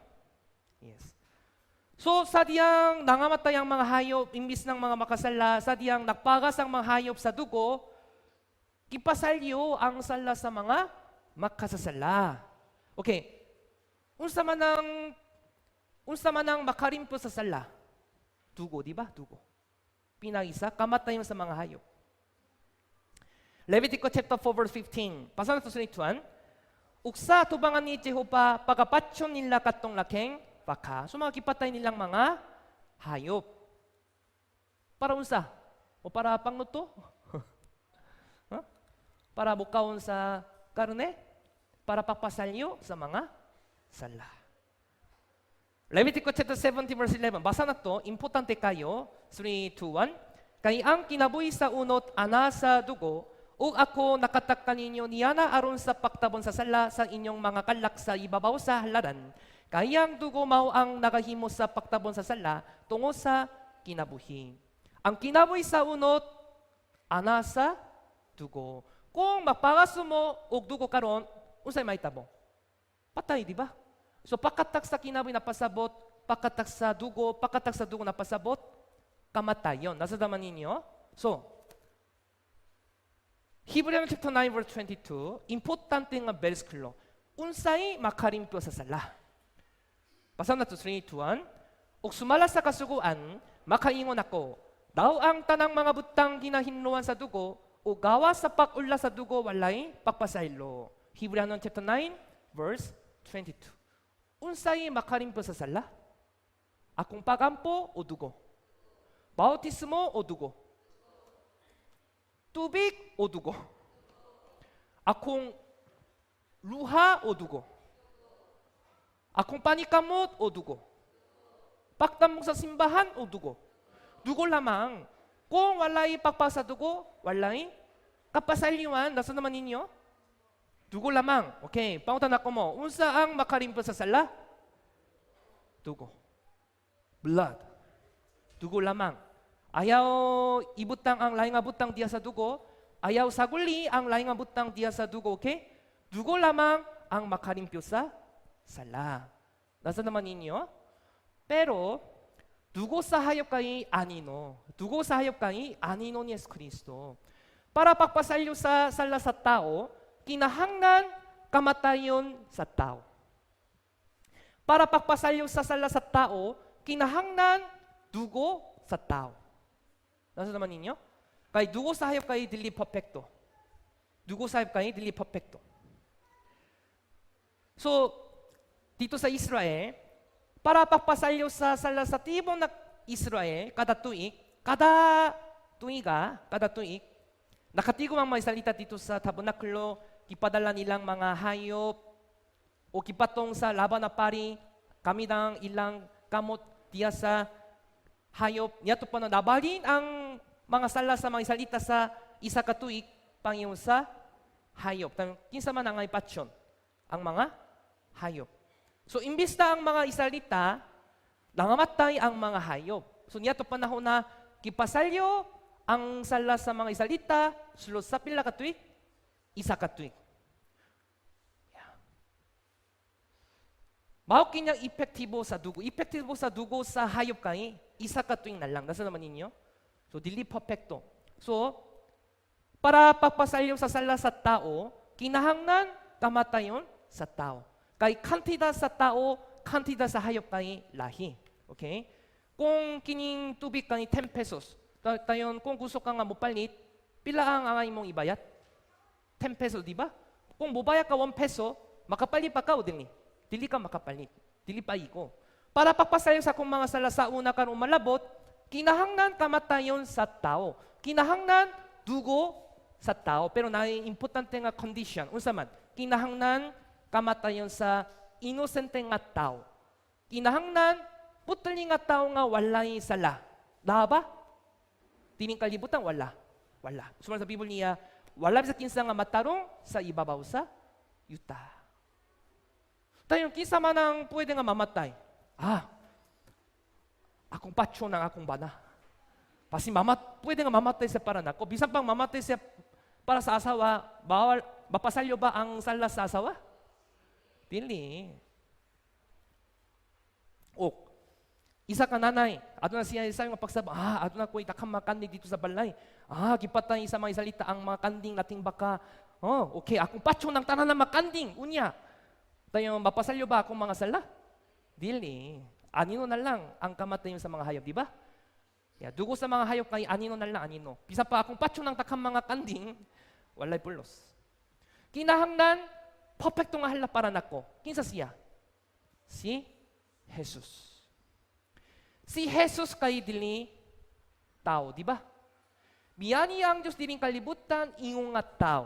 Yes. So sa diyang nangamatay ang mga hayop, imbis ng mga makasala, sa diyang nagpagas ang mga hayop sa dugo, gipasalyo ang sala sa mga makasasala. Okay. Unsa man ang makarimpo sa sala? Dugo, di ba? Dugo. Pinag-isa, kamatayon sa mga hayop. Leviticus chapter 4 verse 15. Basa nato sa ituan. Uksa tubangan ni Jehova pagapatyon nila katong lakeng baka. So mga gipatay nilang mga hayop. Para unsa? O para pangluto? Huh? Para bukaon sa karne? Para pagpasalyo sa mga sala. Leviticus chapter 17 verse 11. Basa na to, importante kayo. 3, 2, 1. Kay ang kinabuhi sa unot ana sa dugo, ug ako nakatak kaninyo niana aron sa pagtabon sa sala sa inyong mga kalak sa ibabaw sa halaran. Kay ang dugo mao ang nagahimo sa pagtabon sa sala tungo sa kinabuhi. Ang kinabuhi sa unot ana sa dugo. Kung magpagaso mo og dugo karon, unsay mahitabo? Patay, di ba? So pagkatak sa kinabuhi na pasabot, pagkatak sa dugo, pagkatak sa dugo na pasabot, kamatayon. Nasa daman ninyo? So, Hebrew chapter 9 verse 22, importante nga bersikulo. Unsay makalimpyo sa sala? Basa nato, 3, 2, 1. Ug sumala sa Kasuguan, makaingon ako, daw ang tanang mga butang ginahinloan sa dugo, ug gawas sa pag-ula sa dugo walay pagpasaylo. Hebrew chapter 9 verse 22. Unsay makalimpyo sa sala? Akong pagampo o dugo? Bautismo o dugo? Tubig o dugo? Akong luha o dugo? Akong panikamot o dugo? Pagtambong sa simbahan o dugo? Dugo lamang. Kung walay pagpasadugo, walay kapasalyuan. Nasa naman ninyo? Dugo lamang. Okay, pangutan ako mo. Unsa ang makalimpyo sa sala? Dugo. Blood. Dugo lamang. Ayaw ibutang ang laing nga butang diya sa dugo. Ayaw saguli ang laing nga butang diya sa dugo, okay? Dugo lamang ang makalimpyo sa sala. Nasa naman ninyo? Pero dugo sa hayop kay anino. Dugo sa hayop kay anino ni Yesu Kristo. Para pagpasalyo sa sala sa tao, kinahanglan kamatayon sa tao. Para pagpasalyo sa sala sa tao, kinahanglan dugo sa tao. Nasa naman ninyo? Kay dugo sa hayop kay dili perfecto. Dugo sa hayop kay dili perfecto. So, dito sa Israel, para pagpasalyo sa sala sa tibok ng Israel, kada tuig, nakatigom ang mga Israelita dito sa tabernakulo, gipadala nilang mga hayop, o gipatong sa labaw na pari, gamit ang ilang kamot diya sa hayop. Niadto pa na nabalin ang mga sala sa mga Israelita sa isa ka tuig pangingon sa hayop. Kinsa man ang patyon? Ang mga hayop. So imbis na ang mga Israelita, nangamatay ang mga hayop. So niadto panahon na gipasalyo ang sala sa mga Israelita sulod sa pila ka tuig? Isa ka tuig. Yeah. Mao kinyang epektibo sa dugo. Epektibo sa dugo sa hayop kay isa ka tuig na lang. Nasa naman ninyo? So dili perfecto. So para pagpasalyo sa sala sa tao, kinahanglan kamatayon sa tao. Kay kantidad sa tao, kantidad sa hayop kay lahi. Okay? Kung kining tubig kay 10 pesos, tayon kung gusto ka nga mopalit, pila ang angay mong ibayad? 10 pesos, di ba? Kung mobayad ka 1 peso, makapalit pa ka o dili? Dili ka makapalit. Dili pa iko. Para pagpasalyo sa akong mga sala sa una karon malabot, kinahanglan kamatayon sa tao. Kinahanglan dugo sa tao. Pero naay importante nga condition. Unsa man? Kinahanglan kamatayon sa inosente nga tao. Kinahanglan putli nga tao nga walay sala. Naa ba? Dining kalibutan wala. Wala. Sumala sa Biblia, wala sa kinsa nga matarong sa ibabaw sa yuta. Tayo kinsa man ang pwede nga mamatay? Ah, akong patyo ng akong bana. Basi pwede nga mamatay siya para nako. Bisan pang mamatay siya para sa asawa, bawal, mapasalyo ba ang sala sa asawa? Dili. O, isa ka nanay, aduna siya isa nga pagsaba, aduna ko itakam mga kanding dito sa balay. Ah, gipatay sa mga Israelita ang mga kanding nating baka. Oh, okay, akong patyo ng tanan ng mga kanding, unya. Tayo, mapasalyo ba akong mga sala? Dili. Anino na lang ang kamatayon sa mga hayop, di ba? Ya, dugo sa mga hayop kay anino na lang, anino. Bisa pa akong patyo ng takam mga kanding, walay pulos. Kinahanglan, perfecto nga hala para nako. Kinsa siya? Si Jesus. Si Jesus kay dili tao, di ba? Miani ang Diyos dining kalibutan, ingon nga tao.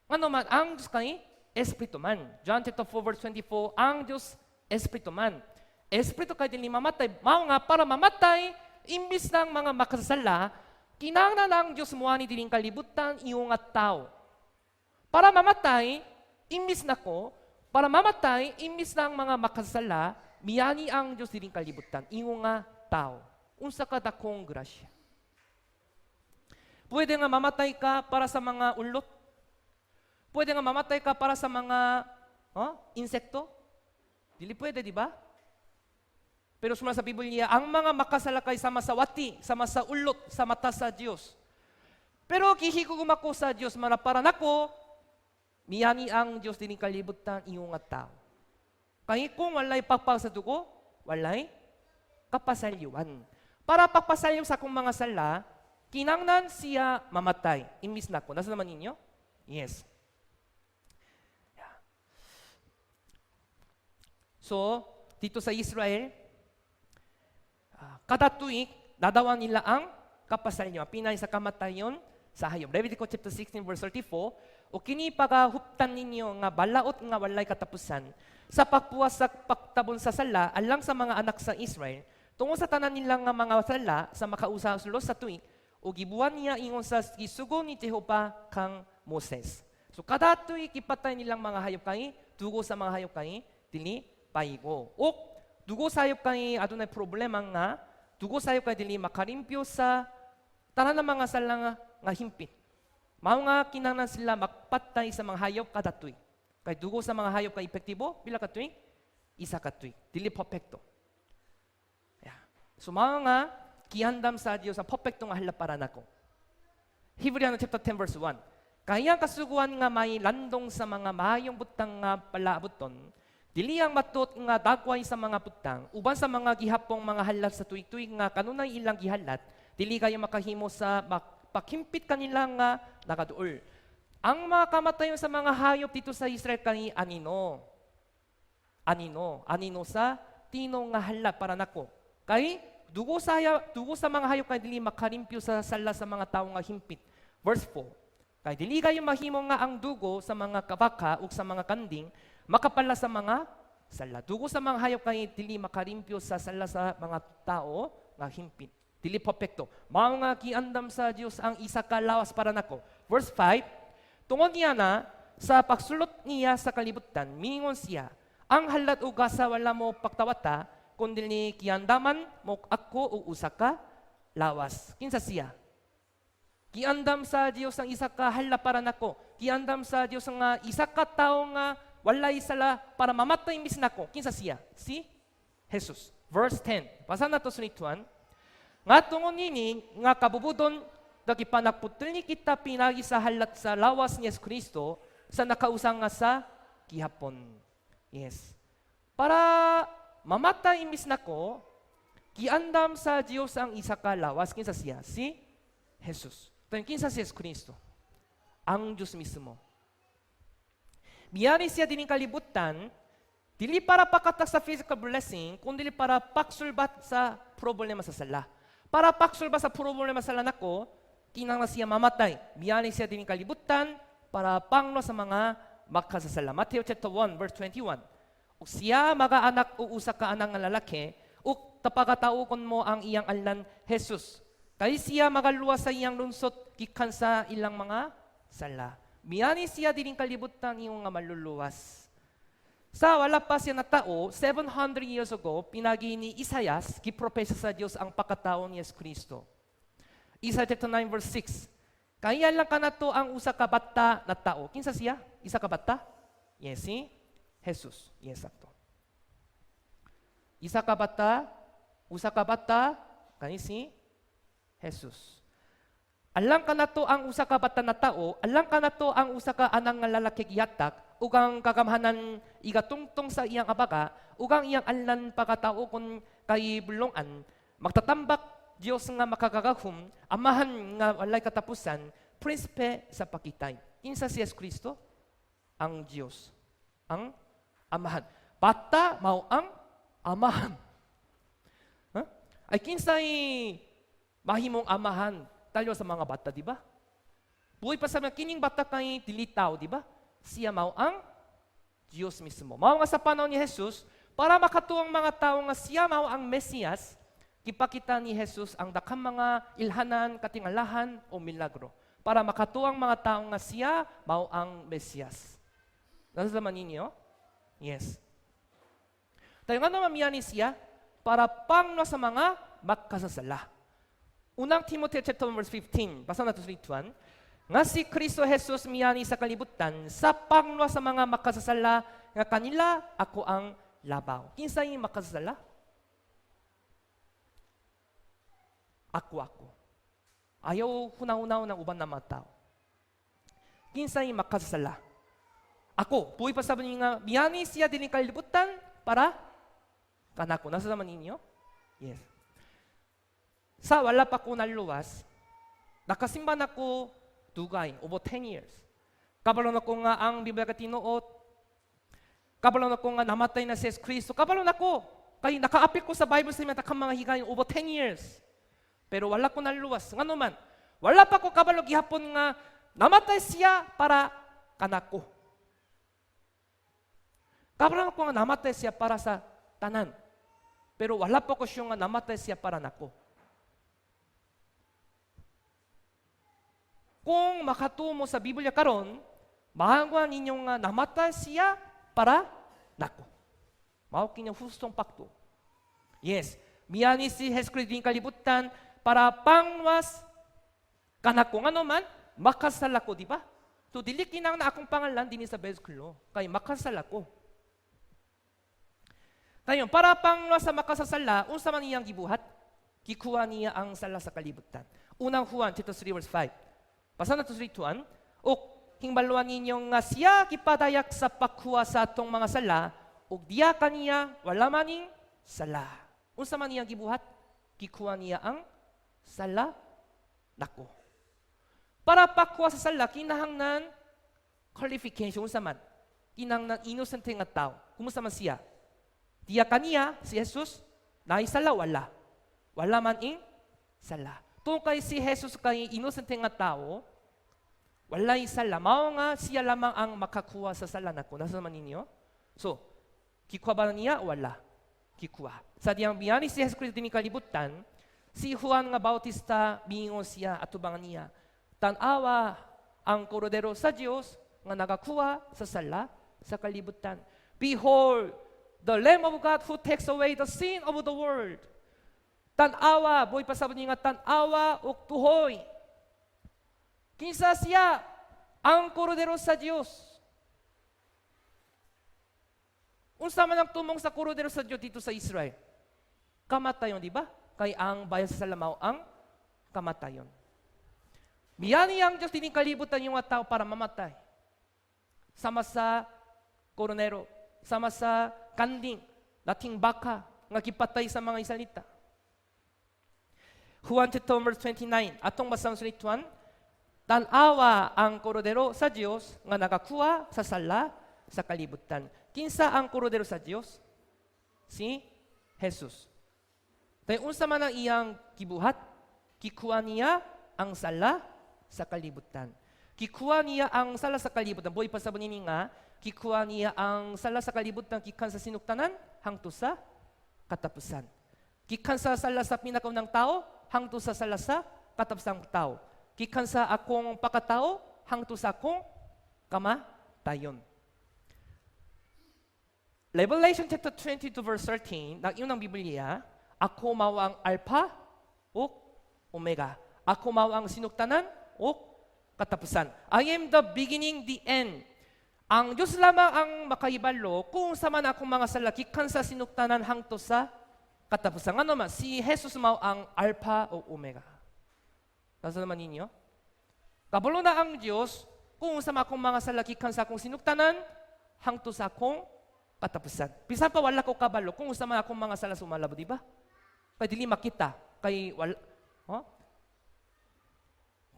Ano man, ang Diyos kay Espiritu man. John chapter 4 verse 24, ang Diyos Espiritu man. Espiritu kay dili mamatay. Mao nga para mamatay, imbis ng mga makasala, kinahanglan ang Diyos muani dining kalibutan, ingon nga tao. Para mamatay, imbis nako, para mamatay, imbis ng mga makasala, miani ang Diyos dining kalibutan, ingon nga tao. Unsa ka dakong grasya. Pwede nga mamatay ka para sa mga ulot. Pwede nga mamatay ka para sa mga insekto. Dili pwede, di ba? Pero sumala sa Biblia, ang mga makasalakay sama sa wati, sama sa ulot, sa mata sa Diyos. Pero gihigugma ko sa Dios man para nako, miani ang Dios dining kalibutan ingon nga tao. Kay kung walay pagpag sa dugo, walay kapasalyuan. Para pagpasalyo sa akong mga sala, kinanglan siya mamatay. Imbis nako. Nasa naman ninyo? Yes. Yeah. So, dito sa Israel, kada tuig, nadawa nila ang kapasalyo. Pinay sa kamatayon sa hayop. Leviticus chapter 16 verse 34, "O kini pagahuptan ninyo nga balaot nga walay katapusan sa pagpuwas sa pagtabon sa sala alang sa mga anak sa Israel tungod sa tanan nila nga mga sala sa makausa sa tuig o gibuhat niya ingon sa gisugo ni Jehova kang Moses." So kada tuig ipatay nilang mga hayop kay dugo sa mga hayop kay dili paigo. O dugo sa hayop kay adunay problema nga dugo sa hayop kay dili makalimpyo sa tanan ng mga sala nga himpit. Mao nga kinahanglan sila magpatay sa mga hayop kada tuig. Kay dugo sa mga hayop kay epektibo pila ka tuig? Isa ka tuig. Dili perfecto. Yeah. So mao nga giandam sa Dios ang perfecto nga halad para nako. Hebreano chapter 10 verse 1. "Kaya ang kasuguan nga may landong sa mga maayong butang nga palaabuton, dili ang matuod nga dagway sa mga butang, uban sa mga gihapong mga halad sa tuig-tuig nga kanunay ilang gihalat, dili kayo makahimo sa makapahimpit kanila nga nakaduol." Ang mga kamatayon sa mga hayop dito sa Israel kani anino. Anino, anino sa tino nga halad para nako. Kay dugo sa mga hayop kay dili makalimpyo sa sala sa mga tawo nga himpit. Verse 4. "Kay dili kayo mahimo nga ang dugo sa mga kabaka ug sa mga kanding makapala sa mga sala." Dugo sa mga hayop kay dili makalimpyo sa sala sa mga tao nga himpit. Dili perfecto. Mao nga giandam sa Dios ang isa ka lawas para nako. Verse 5, "Tungod niya na sa pagsulot niya sa kalibutan, mingon siya, 'Ang halad ug gasa wala mo pagtawata, kundi giandaman mo ako og usa ka lawas.'" Kinsa siya? Giandam sa Dios ang isa ka halad para nako. Giandam sa Dios nga isa ka tawo nga walay sala para mamatay imbis nako. Kinsa siya? Si Jesus. Verse 10. Basa nato sa nituan. "Nga tungod nini nga kabubudon nagipanagputol ni kita pinagi sa halat sa lawas ni Yesu Kristo sa nakausang nga sa gihapon." Yes. Para mamatay imbis nako, giandam sa Dios ang isa ka lawas. Kinsa siya? Si Jesus. Tayo kinsa si Yesu Kristo? Ang Diyos mismo. Miyari siya dining kalibutan, dili para pakatak sa physical blessing, kundi para pagsulbat sa problema sa sala. Para pagsulbat sa problema sa sala nako, kinahanglan siya mamatay. Miyari siya dining kalibutan para pangluwas sa mga makasasala. Matthew chapter 1 verse 21. "Ug siya magaanak og usa ka anak nga lalaki, ug pagataukon mo ang iyang alan Jesus. Kay siya magaluwas sa iyang lungsod gikan sa ilang mga sala." Miani siya dining kalibutan ingon nga maluluwas. Sa wala pa siya natao, 700 years ago, pinagi ni Isayas, giprofesa sa Dios ang pagkatao ni Yesu Kristo. Isaiah chapter 9 verse 6. "Kaya lang kanato ang usa ka bata na tao." Kinsa siya? Isa ka bata? Yes, si Jesus. Yes, sakto. Isa ka bata, usa ka bata, kani si Jesus. "Alang kanato ang usa ka bata na tao, alang kanato ang usa ka anak nga lalaki gihatag, ug ang kagamhanan igatungtong sa iyang abaga, ug ang iyang alan pagataukon kay Bulong-an, Magtatambak, Dios nga Makagagahom, Amahan nga walay katapusan, Prinsipe sa Pakitay." Kinsa si Yesu Kristo? Ang Dios. Ang Amahan. Bata mao ang Amahan. Huh? Ay kinsay mahimong amahan talyo sa mga bata, di ba? Buhi pa sa mga kining bata kay dili tao, di ba? Siya mao ang Diyos mismo. Mao nga sa panahon ni Jesus, para makatuo ang mga tao nga siya mao ang Mesiyas, gipakita ni Jesus ang daghang mga ilhanan, katingalahan o milagro. Para makatuo ang mga tao nga siya mao ang Mesiyas. Nasa ninyo? Yes. Tayo nga naman miyani siya para pangluwas sa mga makasasala. Unang Timoteo chapter 1 verse 15. Basa nato sa ituan. "Nga si Kristo Jesus miyani sa kalibutan sa pangluwas sa mga makasasala, nga kanila ako ang labaw." Kinsay makasasala? Ako ako. Ayaw hunahunaon ang uban na mga tao. Kinsay makasasala? Ako, buhi pa sabi nga, miani siya din kalibutan para kanako. Nasa naman ninyo? Yes. Sa wala pa ko naluwas, nakasimba na ko dugay, over 10 years. Kabalo na ko nga ang Biblia ka tinuod. Kabalo na ko nga namatay na si Jesus Kristo. Kabalo na ko. Kay nakaapil ko sa Bible sa mga mga higayon over 10 years. Pero wala ko naluwas. Ngano man, wala pa ko kabalo gihapon nga namatay siya para kanako. Kabalo ko nga namatay siya para sa tanan. Pero wala pa ko siya nga namatay siya para nako. Kung makatuo sa Biblia karon, maangwan ninyo nga namatay siya para nako. Mao kini hustong pakto. Yes, miani si Jesus Kristo din kalibutan para pangwas kanako, ngano man makasala ko, di ba? So dili kinang na akong pangalan dinhi sa bersikulo kay makasala ko. Dayon para pangwas sa makasasala, unsa man iyang gibuhat? Gikuha niya ang sala sa kalibutan. Unang Juan chapter 3 verse 5. Basa na to 3 2. Ok hingbaluan ninyo nga siya gipadayag sa pagkuha sa atong mga sala ug diya kaniya wala maning sala. Unsa man iyang gibuhat? Gikuha niya ang sala nako. Para pagkuha sa sala, kinahanglan qualification, unsa man? Kinahanglan innocent nga tao. Kumusta man siya? Diya kaniya si Jesus naay sala, wala? Wala man ing sala. Tungod kay si Jesus kay innocent nga tao, walay sala. Mao nga siya lamang ang makakuha sa sala nako. Nasa naman ninyo? So, gikuha ba niya? Wala. Gikuha. Sa diyang biyani si Jesus Kristo dinhi kalibutan, si Juan nga Bautista miingon siya atubangan niya. "Tan-awa ang kordero sa Dios nga nagakuha sa sala sa kalibutan." "Behold, the Lamb of God who takes away the sin of the world." Tan-awa, buhi pasabot niya nga tan-awa og tuhoy. Kinsa siya? Ang kordero sa Dios. Unsa man ang tumong sa kordero sa Dios dito sa Israel? Kamatayon, di ba? Kay ang bayad sa sala mao ang kamatayon. Miyani ang Diyos dinhing kalibutan yung mga tao para mamatay. Sama sa koronero, sama sa kanding, lating baka, nga gipatay sa mga Israelita. Juan chapter verse 29, atong basang sulituan, "Tan-awa ang korodero sa Dios nga nagakuha sa sala sa kalibutan." Kinsa ang korodero sa Dios? Si Jesus. Dayon unsa man ang iyang gibuhat? Gikuha niya ang sala sa kalibutan. Gikuha niya ang sala sa kalibutan. Buhi pasabot nini nga, gikuha niya ang sala sa kalibutan gikan sa sinugtanan hangtod sa katapusan. Gikan sa sala sa pinakaunang tao hangtod sa sala sa katapusang tao. Gikan sa akong pakatao hangtod sa akong kamatayon. Revelation chapter 22 verse 13, nag-ingon ang Biblia, "Ako mao ang Alpha ug Omega. Ako mao ang sinugtanan ug katapusan." I am the beginning, the end. Ang Diyos lamang ang makahibalo kung unsa man akong mga sala gikan sa sinugtanan hangtod sa katapusan. Ngano man, si Jesus mao ang Alpha o Omega. Nasa naman ninyo? Kabalo na ang Diyos kung unsa man akong mga sala gikan sa akong sinugtanan hangtod sa akong katapusan. Bisan pa wala ko kabalo kung unsa man akong mga sala sumalabo, di ba? Kay dili makita, kay wala, huh?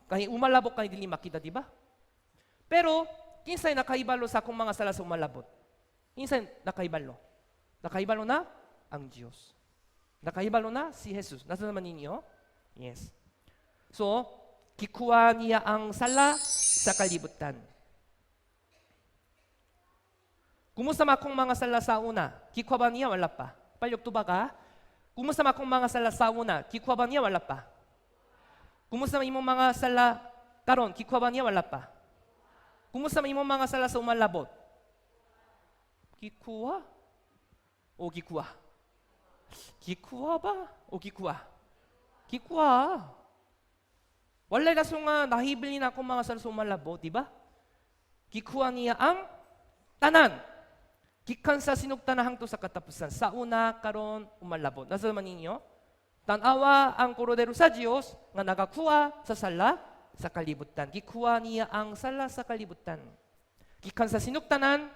Kay umalabot kay dili makita, di ba? Pero kinsay nakahibalo sa akong mga sala sa umalabot? Kinsay nakahibalo? Nakahibalo na ang Diyos. Nakahibalo na si Jesus. Nasa naman ninyo? Yes. So, gikuha niya ang sala sa kalibutan. Kumusta man akong mga sala sa una? Gikuha ba niya? Wala pa. Palyog ba ka? Kumusta man akong mga sala sa una? Gikuha ba niya? Wala pa. Kumusta man imong mga sala karon? Gikuha ba niya? Wala pa. Kumusta man imong mga sala sa umalabot? Gikuha? O gikuha? Gikuha ba? O gikuha? Gikuha. Walay rason nga nahibili na akong mga sala sa umalabot, di ba? Gikuha niya ang tanan. Gikan sa sinugtanan hangtod sa katapusan. Sa una, karon, umalabot. Nasa naman ninyo? Tanawa ang Kordero sa Dios nga nagakuha sa sala sa kalibutan. Gikuha niya ang sala sa kalibutan. Gikan sa sinugtanan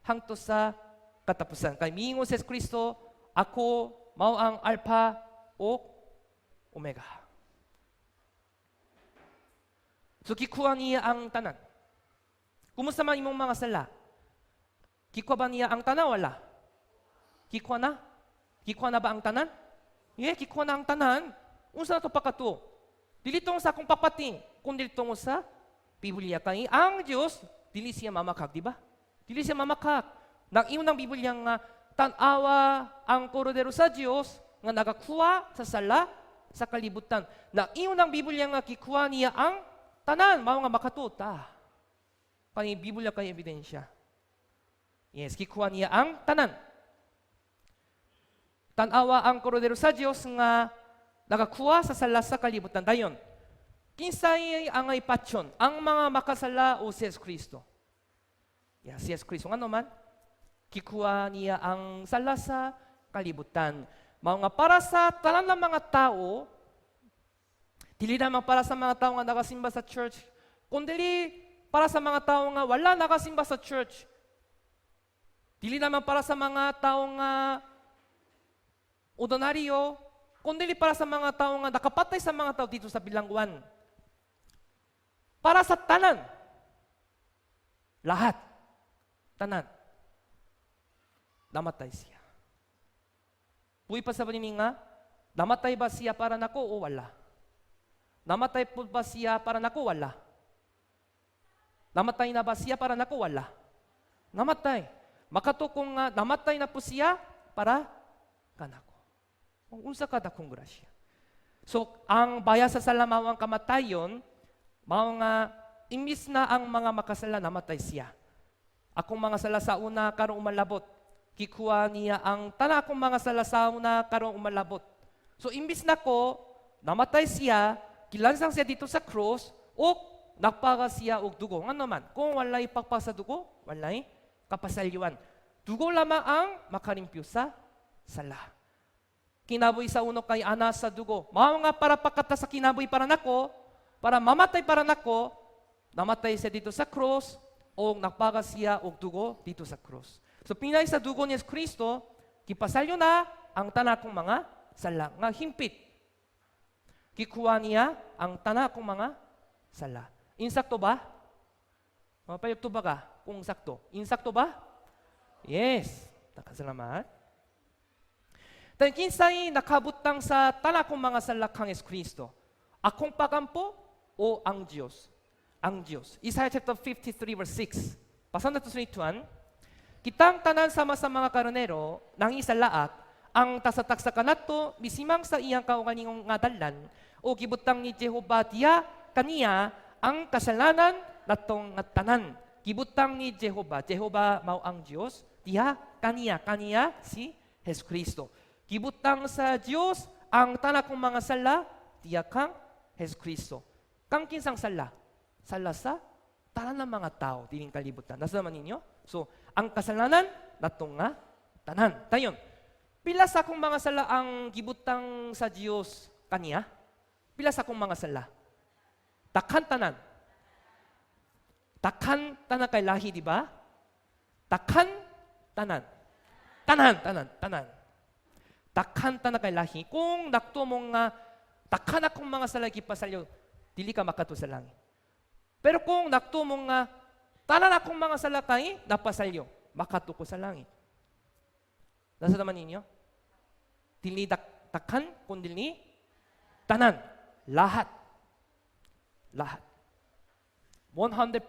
hangtod sa katapusan. Kay miingon si Kristo, "Ako mao ang Alpha o Omega." So gikuha niya ang tanan. Kumusta man imong mga sala? Gikuha ba niya ang tanan? Wala. Gikuha na? Gikuha na ba ang tanan? Yeah, gikuha na ang tanan. Unsa na to pakatuo? Dili tungod sa akong papati, kundi tungod sa Biblia. Kay ang Diyos, dili siya mamakak, di ba? Dili siya mamakak. Nag-ingon ang Biblia nga, "Tanawa ang Kordero sa Diyos nga nagakuha sa sala sa kalibutan." Nag-ingon ang Biblia nga gikuha niya ang tanan, mao nga makatuo ta. Kay Biblia kay ebidensya. Yes, gikuha niya ang tanan. Tanawa ang Kordero sa Diyos nga nagakuha sa sala sa kalibutan. Dayon, kinsay angay patyon ang mga makasala o si Yesu Kristo? Yeah, si Yesu Kristo. Ngano man? Gikuha niya ang sala sa kalibutan. Mao nga para sa tanan ng mga tao, dili naman para sa mga tao nga nagasimba sa church, kundi para sa mga tao nga wala nagasimba sa church. Dili naman para sa mga tao nga ordinaryo, kundi para sa mga tao nga nakapatay sa mga tao dito sa bilangguan. Para sa tanan. Lahat. Tanan. Namatay siya. Buhi pa sa nga, namatay ba siya para nako o wala? Namatay po ba siya para nako? Wala. Namatay na ba siya para nako? Wala. Namatay. Makatuo ko nga namatay na po siya para kanako. Kung unsa ka dakong grasya. So, ang bayad sa sala mao ang kamatayon, mao nga imbis na ang mga makasala, namatay siya. Akong mga sala sa una karong umalabot. Gikuha niya ang tanan akong mga sala sa una karong umalabot. So imbis na ko namatay siya, gilansang siya dito sa cross o nagpaga siya og dugo. Ngano man, kung walay pakpak sa dugo, walay kapasalyuan. Dugo lamang ang makalimpyo sa sala. Kinabuhi sa uno kay ana sa dugo. Mao nga para pakata sa kinabuhi para nako, para mamatay para nako, namatay siya dito sa cross o nagpaga siya og dugo dito sa cross. So pinay sa dugo ni Yesu Kristo, gipasalyo na ang tanan kong mga sala nga himpit. Gikuha niya ang tanan kong mga sala. Insakto ba? Mapayagto ba ka kung sakto? Insakto ba? Yes. Salamat. Dahil kinsay nakabutang sa tanan kong mga sala kang Yesu Kristo? Akong pagampo o ang Diyos? Ang Diyos. Isaiah chapter 53 verse 6. Basa nato sa ituan. Kitang tanan sama sa mga karnero, nangisalaak, ang tagsa-tagsa kanato, misimang sa iyang kaugalingong nga dalan, o gibutang ni Jehova diha kaniya ang kasalanan natong nga tanan. Gibutang ni Jehova, Jehova mao ang Diyos, diha kaniya, kaniya si Jesu Kristo. Gibutang sa Diyos ang tanan kong mga sala, diha kang Jesu Kristo. Kang kinsang sala? Sala sa tanan ng mga tao dining kalibutan. Nasa naman ninyo? So, ang kasalanan natong nga tanan. Tayon. Pila sa akong mga sala ang gibutang sa Dios kaniya? Pila sa akong mga sala? Takhan tanan. Takhan tanan kay lahi, di ba? Takhan tanan. Tanan, tanan, tanan. Takhan tanan kay lahi. Kung nagtuo mo nga takhan akong mga sala gipasalyo, dili ka makadto sa langit. Pero kung nagtuo mo nga tanan akong mga sala kay napasalyo, makadto ko sa langit. Nasa naman ninyo? Dili takhan, kundi tanan. Lahat. Lahat. 100%.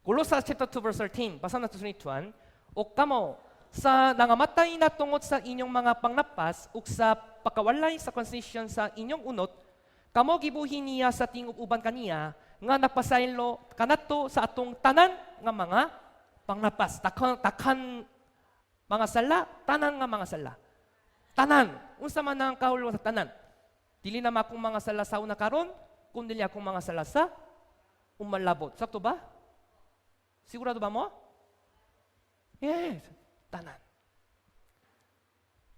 Colossians chapter 2 verse 13. Basa nato sa ituan. O kamo sa nangamatay na tungod sa inyong mga panglapas ug sa pakawalay sa konsensyon sa inyong unot, kamo gibuhi niya sa tingub uban kaniya nga napasaylo kanato sa atong tanan nga mga panglapas. Takhan, takhan mga sala, tanan nga mga sala. Tanan. Unsa man ang kahulugan sa tanan? Dili na akong mga sala sa una karon, kundi akong mga sala sa umalabot. Sakto ba? Sigurado ba mo? Yes. Tanan.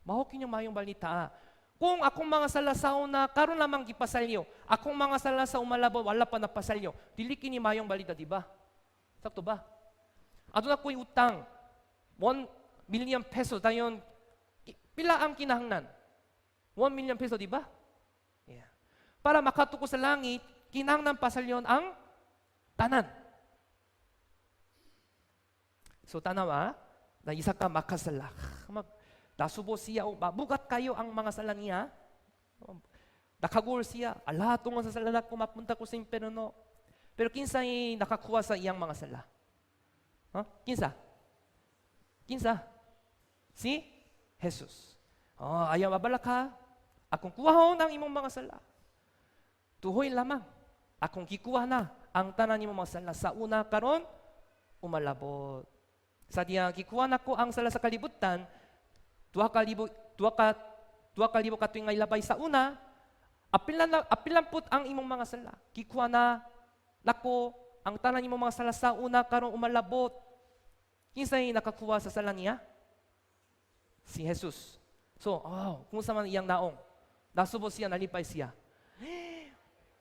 Mao kinyong mayong balita. Kung akong mga sala sa una, karon lamang gipasalyo. Akong mga sala sa umalabot, wala pa napasalyo. Dili kini mayong balita, di ba? Sakto ba? Aduna ko'y utang, 1 million peso, dayon, pila ang kinahanglan? 1 million peso, di ba? Yeah. Para makadto ko sa langit, kinahanglan pasalyon ang tanan. So tanawa, na isa ka makasala. Mag, nasubo siya, o mabugat kayo ang mga sala niya. Nakagul siya, ala, tungod sa sala ko, mapunta ko sa impyerno. Pero kinsay nakakuha sa iyang mga sala? Huh? Kinsa? Kinsa? Si Jesus. Oh, ayaw mabalaka. Akong kuhahon ang imong mga sala. Tuhoy lamang. Akong gikuha na ang tanan nimong mga sala sa una, karon, umalabot. Sa diya gikuha nako ang sala sa kalibutan, 2,000 ka tuig nga ilabay sa una, apilan na, apilan pud ang imong mga sala. Gikuha na nako ang tanan nimong mga sala sa una, karon, umalabot. Kinsay nakakuha sa sala niya? Si Jesus. So, oh, kung unsa man iyang naong. Nasubo siya, nalipay siya.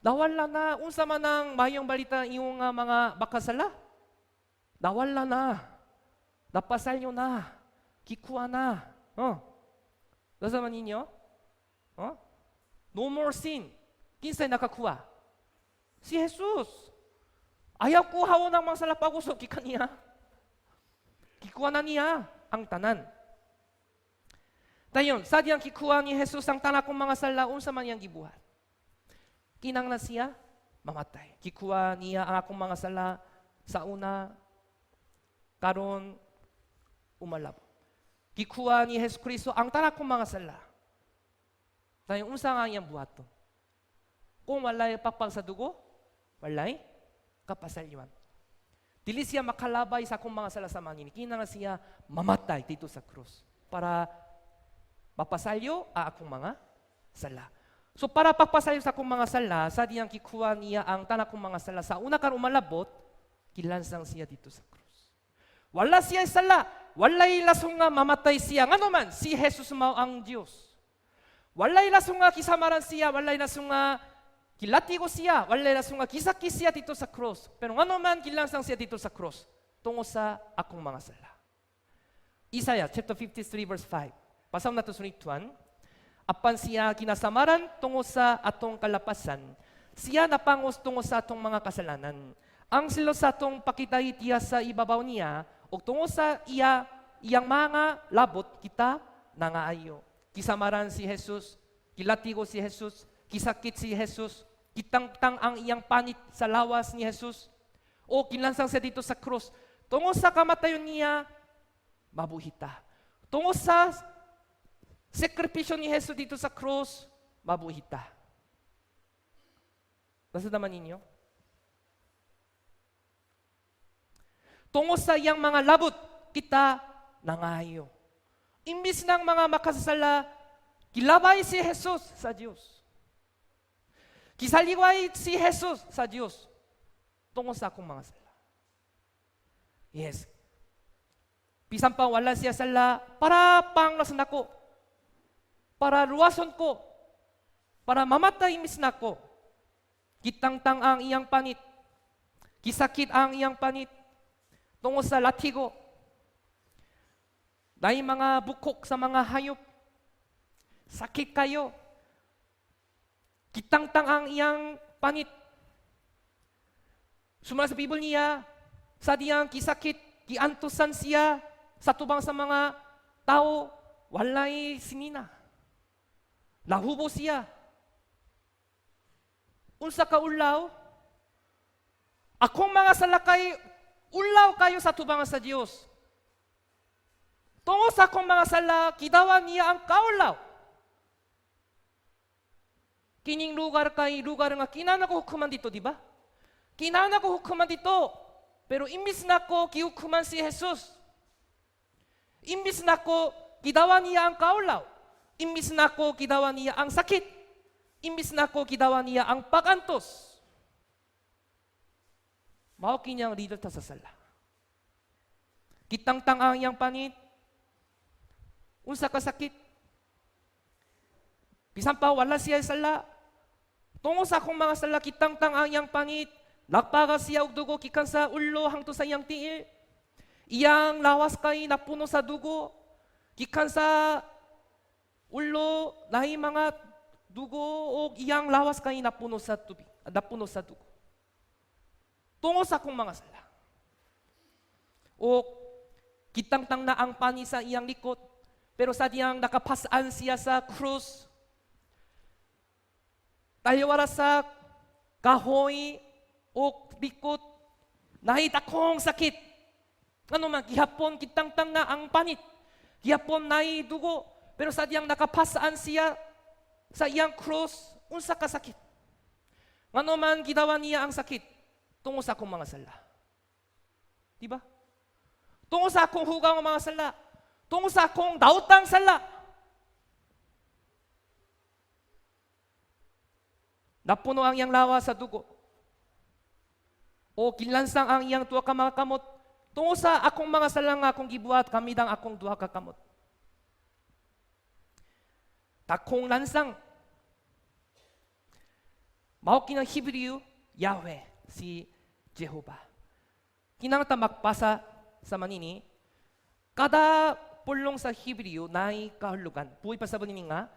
Nawala na, unsa man ang mayong balita iyong mga makasala? Nawala na. Napasalyo na. Gikuha na. Oh. Nasa man ninyo? Oh? No more sin. Kinsay nakakuha? Si Jesus. Ayaw kuhaon ang mga sala pag-usok gikan niya. Gikuha na niya ang tanan. Dayon, sa diyang gikuha ni Jesus ang tanan kong mga sala, unsa man iyang gibuhat? Kinanglan siya mamatay. Gikuha niya ang akong mga sala sa una, karon, umalabot. Gikuha ni Jesus Kristo ang tanan kong mga sala. Dayon, unsa nga iyang buhaton? Kung walay pakpak sa dugo, walay kapasalyuan. Dili siya makalabay sa akong mga sala sa mangini. Kinahanglan siya mamatay dito sa krus para mapasalyo ang akong mga sala. So para pagpasalyo sa akong mga sala, sa diyang gikuha niya ang tanan kong mga sala sa una, karon, umalabot, gilansang siya dito sa krus. Wala siya sala, walay lasong nga mamatay siya. Ngano man, si Jesus mao ang Dios. Walay lasong nga kisamaran siya, walay lasong nga gilatigo siya, walay lasong nga gisakit siya dito sa cross. Pero ngano man gilansang siya dito sa cross? Tungod sa akong mga sala. Isaiah chapter 53 verse 5. Basahon nato sunituan. Apan siya kinasamaran tungod sa atong kalapasan. Siya napangos tungod sa atong mga kasalanan. Ang silot sa atong pakidait iya sa ibabaw niya, ug tungod sa iyang mga labot kita nangaayo. Kisamaran si Jesus, gilatigo si Jesus, gisakit si Jesus, gitangtang ang iyang panit sa lawas ni Jesus, o gilansang siya dito sa cross. Tungod sa kamatayon niya, mabuhi ta. Tungod sa sakripisyo ni Jesus dito sa cross, mabuhi ta. Nasa naman ninyo? Tungod sa iyang mga labot, kita nangayo. Imbis ng mga makasasala, gilabay si Jesus sa Diyos. Gisaliway si Jesus sa Diyos tungod sa akong mga sala. Yes. Bisan pa wala siya sala, para panglasan ako. Para luwason ko. Para mamatay imbis nako. Gitangtang ang iyang panit. Gisakit ang iyang panit. Tungod sa latigo. Naay mga bukok sa mga hayop. Sakit kayo. Gitangtang ang iyang panit. Sumala sa Bible niya, sa diyang gisakit, giantusan siya sa tubang sa mga tao, walay sinina. Nahubo siya. Unsa ka ulaw? Akong mga sala kay ulaw kayo sa tubangan sa Dios. Tungod sa akong mga sala, gidawa niya ang kaulaw. Kining lugar kay lugar nga kinahanglan ko hukuman dito, di ba? Kinahanglan ko hukuman dito. Pero imbis nako gihukuman si Jesus. Imbis nako gidawa niya ang kaulaw. Imbis nako gidawa niya ang sakit. Imbis nako gidawa niya ang pagantos. Mao kini ang resulta sa sala. Gitangtang ang iyang panit. Unsa ka sakit? Bisan pa wala siya sala, tungod sa akong mga sala, gitangtang ang iyang panit, nagbaga siya og dugo gikan sa ulo hangtod sa iyang tiil. Iyang lawas kay napuno sa dugo, gikan sa ulo naay mga dugo og iyang lawas kay napuno sa tubig, napuno sa dugo. Tungod sa akong mga sala. O gitangtang na ang panit sa iyang likod, pero sa diyang nakapas-an siya sa krus, taliwala sa kahoy o likod, naay dakong sakit. Ano man, gihapon gitangtang na ang panit. Gihapon naay dugo, pero sa diyang nakapas-an siya sa iyang cross, unsa ka sakit. Ngano man gidawa niya ang sakit? Tungod sa akong mga sala. Di ba? Tungod sa akong hugaw nga mga sala. Tungod sa akong daotang sala. Napuno ang iyang lawas sa dugo. O gilansang ang iyang duha ka mga kamot. Tungod sa akong mga sala nga akong gibuhat, kamidang akong duha ka kamot. Dakong lansang. Mao kinang Hebreo, Yahweh, si Jehovah. Kinahanglan ta magbasa sa manini, kada pulong sa Hebreo naay kahulugan. Buhi pasabot nini nga,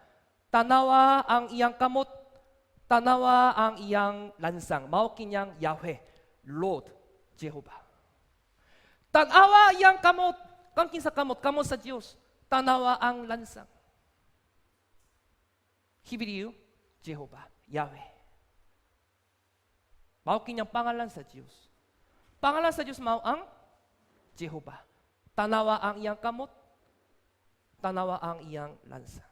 tanawa ang iyang kamot, tanawa ang iyang lansang. Mao kinyang Yahweh, Lord, Jehovah. Tanawa iyang kamot, kang kinsa kamot, kamot sa Dios. Tanawa ang lansang. Hebreo, Jehovah, Yahweh. Mao kinyang pangalan sa Dios. Pangalan sa Dios mao ang Jehovah. Tanawa ang iyang kamot, tanawa ang iyang lansang.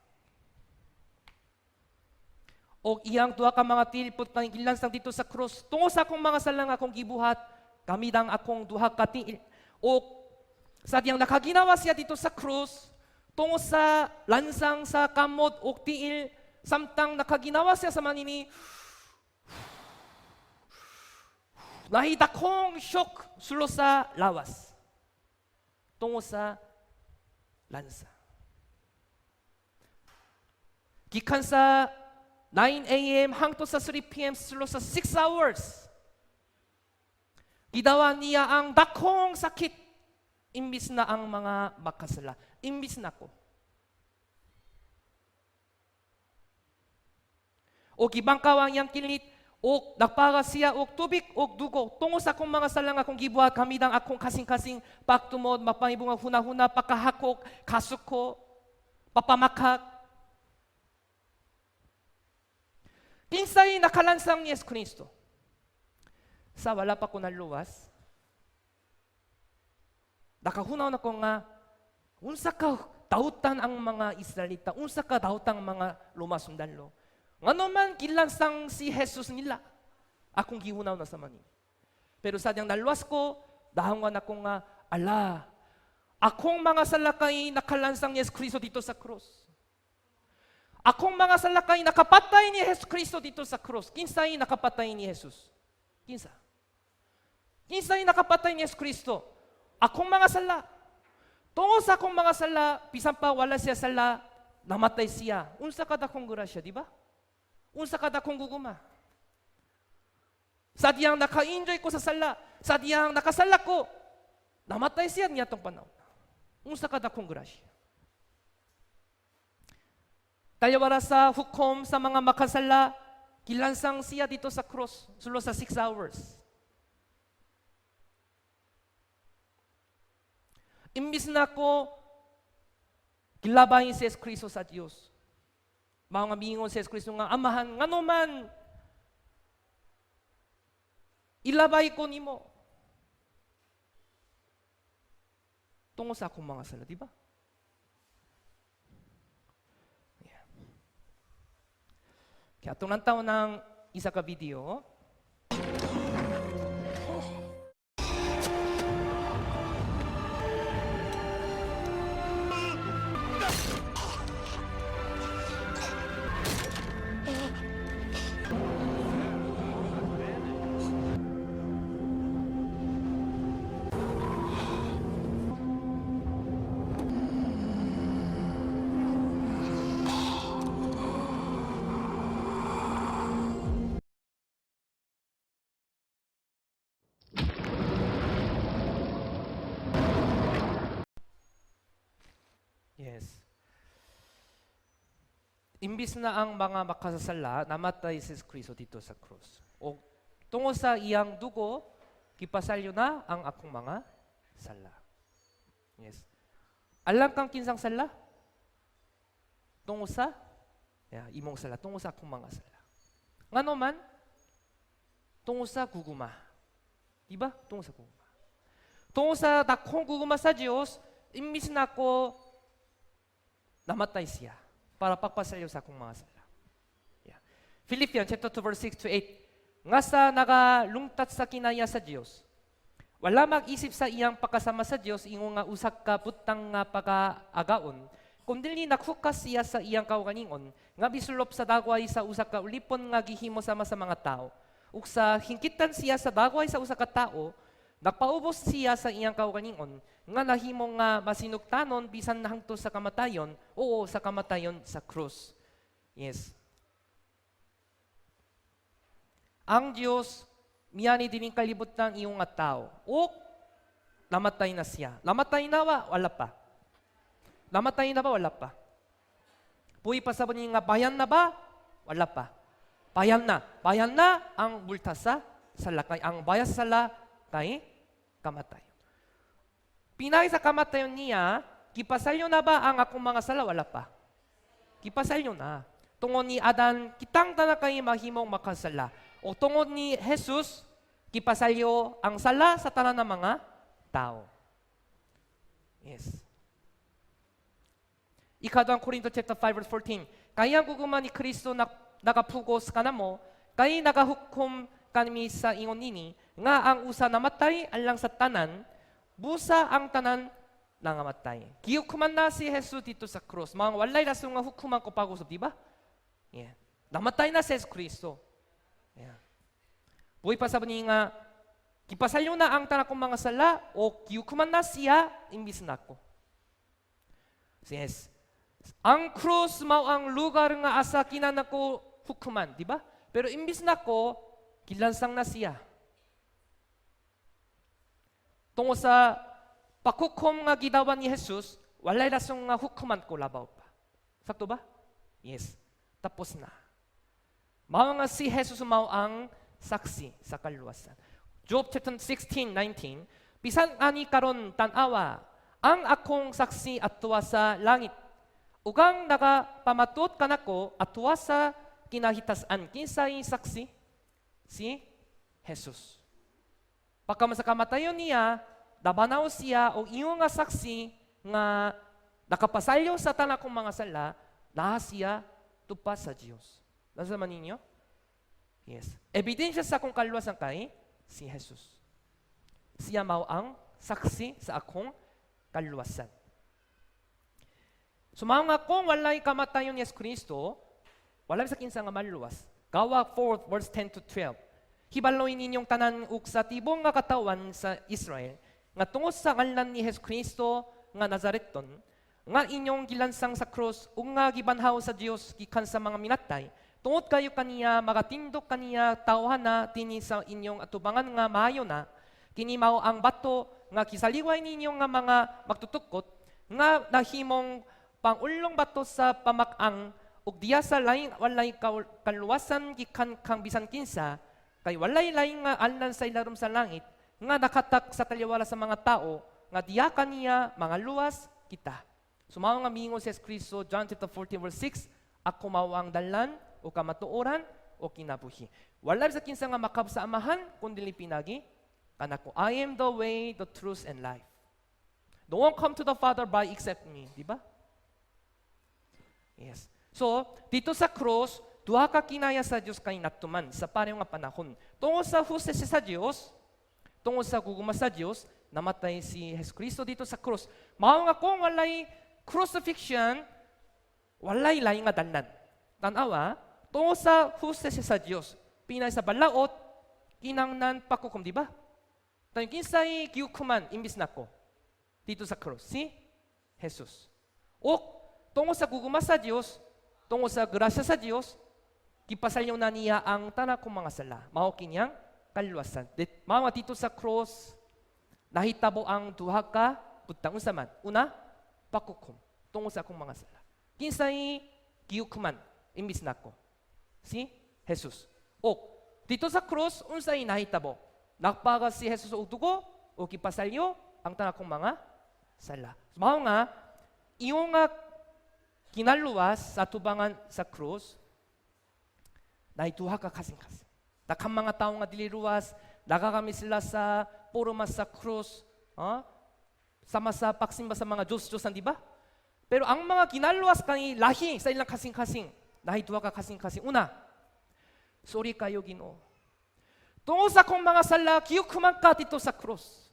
O iyang duha ka mga tiil pud kang gilansang dito sa krus. Tungod sa akong mga sala nga akong gibuhat, kamidang akong duha ka tiil. O sa diyang nakaginawa siya dito sa krus, tungod sa lansang sa kamot o tiil, samtang nakaginawa siya sa manini, naay dakong shock sulo sa lawas. Tungod sa lansa. Gikan sa 9 a.m. hangtod sa 3 p.m. sulo sa 6 hours. Gidawa niya ang dakong sakit imbis na ang mga makasala. Imbis na ko. O gibangkaw ang iyang kilid, o nagpaga siya og tubig og dugo. Tungod sa akong mga sala nga akong gibuhat, kamidang akong kasing-kasing, pagtumod, mapahibong huna-huna, pakahakok, kasuko, papamakak. Kinsay nakalansang ni Yesu Kristo? Sa wala pa ko naluwas, nakahunaw na ko nga, unsa ka dautan ang mga Israelita, unsa ka dautan ang mga Roma sundalo. Ngano man gilansang si Jesus nila, akong gihunaw na sa manin. Pero sa diyang naluwas ko, nahangwan ako nga, ala, akong mga sala kay nakalansang ni Yesu Kristo dito sa krus. Akong mga sala kay nakapatay ni Yesu Kristo dito sa krus. Kinsay nakapatay ni Jesus? Kinsa? Kinsay nakapatay ni Yesu Kristo? Akong mga sala. Tungod sa akong mga sala, bisan pa wala siya sala, namatay siya. Unsa ka dakong grasya, di ba? Unsa ka dakong gugma? Sa diyang naka-enjoy ko sa sala, sa diyang nakasala ko, namatay siya niya tong panahon. Unsa ka dakong grasya? Taliwala sa hukom sa mga makasala, gilansang siya dito sa cross, sulo sa 6 hours. Imbis na ko, gilabahin si Yesu Kristo sa Diyos. Mao nga miingon si Yesu Kristo nga, Amahan, ngano man, ilabay ko nimo. Tungod sa akong mga sala, di ba? Yeah. Kaya itong lantaw ng isa ka video. Yes. Imbis na ang mga makasasala, namatay si Kristo dito sa krus. O tungod sa iyang dugo, gipasalyo na ang akong mga sala. Yes. Alam kang kinsang sala? Tungod sa, yeah, imong sala, tungod sa akong mga sala. Ngano man? Tungod sa gugma. Diba? Tungod sa gugma. Tungod sa dakong gugma sa Dios, imbis na ako, namatay siya para pagpasalyo sa akong mga sala. Yeah. Philippians chapter 2 verse 6 to 8. Nga sa nagalungtat sa kinaya sa Dios, wala mag-isip sa iyang pakasama sa Dios ingon nga usa ka butang nga pagaagaon, kundili naghukas siya sa iyang kaugalingon nga misulop sa dagway sa usa ka ulipon nga gihimo sama sa mga tao. Ug sa hingkitan siya sa dagway sa usa ka tao, nagpaubos siya sa iyang kaugalingon nga nahimo nga masinugtanon bisan hangtod sa kamatayon, oo, sa kamatayon sa krus. Yes. Ang Dios miyani dining kalibutan ingon nga tao. O namatay na siya. Namatay na ba? Wala pa. Namatay na ba? Wala pa. Buhi pa sa nga bayan na ba? Wala pa. Bayan na. Bayan na ang multa sa sala. Kay ang bayad sa sala kay kamatayon. Pinay sa kamatayon niya, gipasalyo na ba ang akong mga sala? Wala pa. Gipasalyo na. Tungod ni Adan, kitang tanan kay mahimong makasala. O tungod ni Jesus, gipasalyo ang sala sa tanan ng mga tao. Yes. Ikaduhang Korinto chapter 5 verse 14. Kay ang gugma ni Kristo na, nakapugos kanamo, kay nagahukom kami sa ingon nini, nga ang usa namatay alang sa tanan, busa ang tanan nangamatay. Gihukuman na si Jesus dito sa cross. Mga walay rason nga hukuman ko pag-usab, di ba? Yeah. Namatay na si Jesus Kristo. Yeah. Buhi pa sa nga, gipasalyo na ang tanan kong mga sala o gihukuman na siya imbis na ako. Yes. Ang cross mao ang lugar nga asa kinahanglan ko hukuman, di ba? Pero imbis nako, gilansang na siya. Tungod sa paghukom nga gidawan ni Jesus, walay rason nga hukuman ko labaw pa. Sakto ba? Yes. Tapos na. Mao nga si Jesus mao ang saksi sa kaluwasan. Job chapter 16, 19. "Bisan ani karon, tan-awa, ang akong saksi adtoa sa langit. Ug ang nagapamatuod kanako adtoa sa kinahitas-an." Kinsay saksi? Si Jesus. Pagka sa kamatayon niya, nabanaw siya o ingon nga saksi nga nakapasalyo sa tanan kong mga sala, naa siya tupa sa Diyos. Nasa man ninyo? Yes. Ebidensya sa akong kaluwasan kay si Jesus. Siya mao ang saksi sa akong kaluwasan. So mao nga kung walay kamatayon ni Yesu Kristo, wala sa kinsa nga maluwas. Gawa 4 verse 10 to 12. "Hibaloy ninyong tanan ug sa tibok nga katawan sa Israel nga tungod sa ngalan ni Hesus Kristo nga Nazareton nga inyong gilansang sa krus ug nga gibanhaw sa Dios gikan sa mga minatay, tungod kayo kaniya magatindog kaniya tawhana dinhi sa inyong atubangan nga maayo na. Kini mao ang bato nga gisaliway ninyo nga mga magtutukot nga nahimong pangulong bato sa pamak-ang, ug diya sa lain walay kaluwasan gikan kang bisan kinsa, kay walay laing nga alnan sa ilarom sa langit nga nakatak sa taliwala sa mga tao nga diya kaniya mga luwas kita." So mao nga miingon si Kristo, John chapter 14 verse 6, "Ako mao ang dalan o kamatuoran o kinabuhi. Wala sa kinsa nga makaabot sa Amahan kun dili pinagi kanako." I am the way, the truth and life. No one come to the Father by except me, di ba? Yes. So, dito sa cross, duha ka kinaya sa Dios kay natuman sa pareho nga panahon. Tungod sa hustisya sa Dios, tungod sa gugma sa Dios, namatay si Jesus Kristo dito sa cross. Mao nga kung walay crucifixion, walay laing nga dalan. Tanawa, tungod sa hustisya sa Dios, pinay sa balaot, kinangnan paghukom, di ba? Tayo kinsay gihukuman imbis nako dito sa cross? Si Jesus. O tungod sa gugma sa Dios, tungod sa grasya sa Dios, gipasalyo na niya ang tanan kong mga sala. Mao kiniyang kaluwasan. Mao nga dito sa cross, nahitabo ang duha ka butang. Unsa man? Una, paghukom. Tungod sa hustisya sa Dios. Tungod sa akong mga sala. Kinsay gihukuman imbis nako? Si Jesus. O didto sa cross, unsay nahitabo? Nagbaga si Jesus og dugo o gipasalyo ang tanan akong mga sala. Mao nga iyo nga ginaluwas sa tubangan sa cross, naay duha ka kasing-kasing. Daghang mga tao nga dili luwas, nagagami sila sa porma sa cross, sama sa pagsimba sa mga Diyos-Diyosan, di ba? Pero ang mga ginaluwas kay lahi sa ilang kasing-kasing. Naay duha ka kasing-kasing. Una, sorry kayo, Ginoo. Tungod sa akong mga sala, gihukuman ka didto sa cross.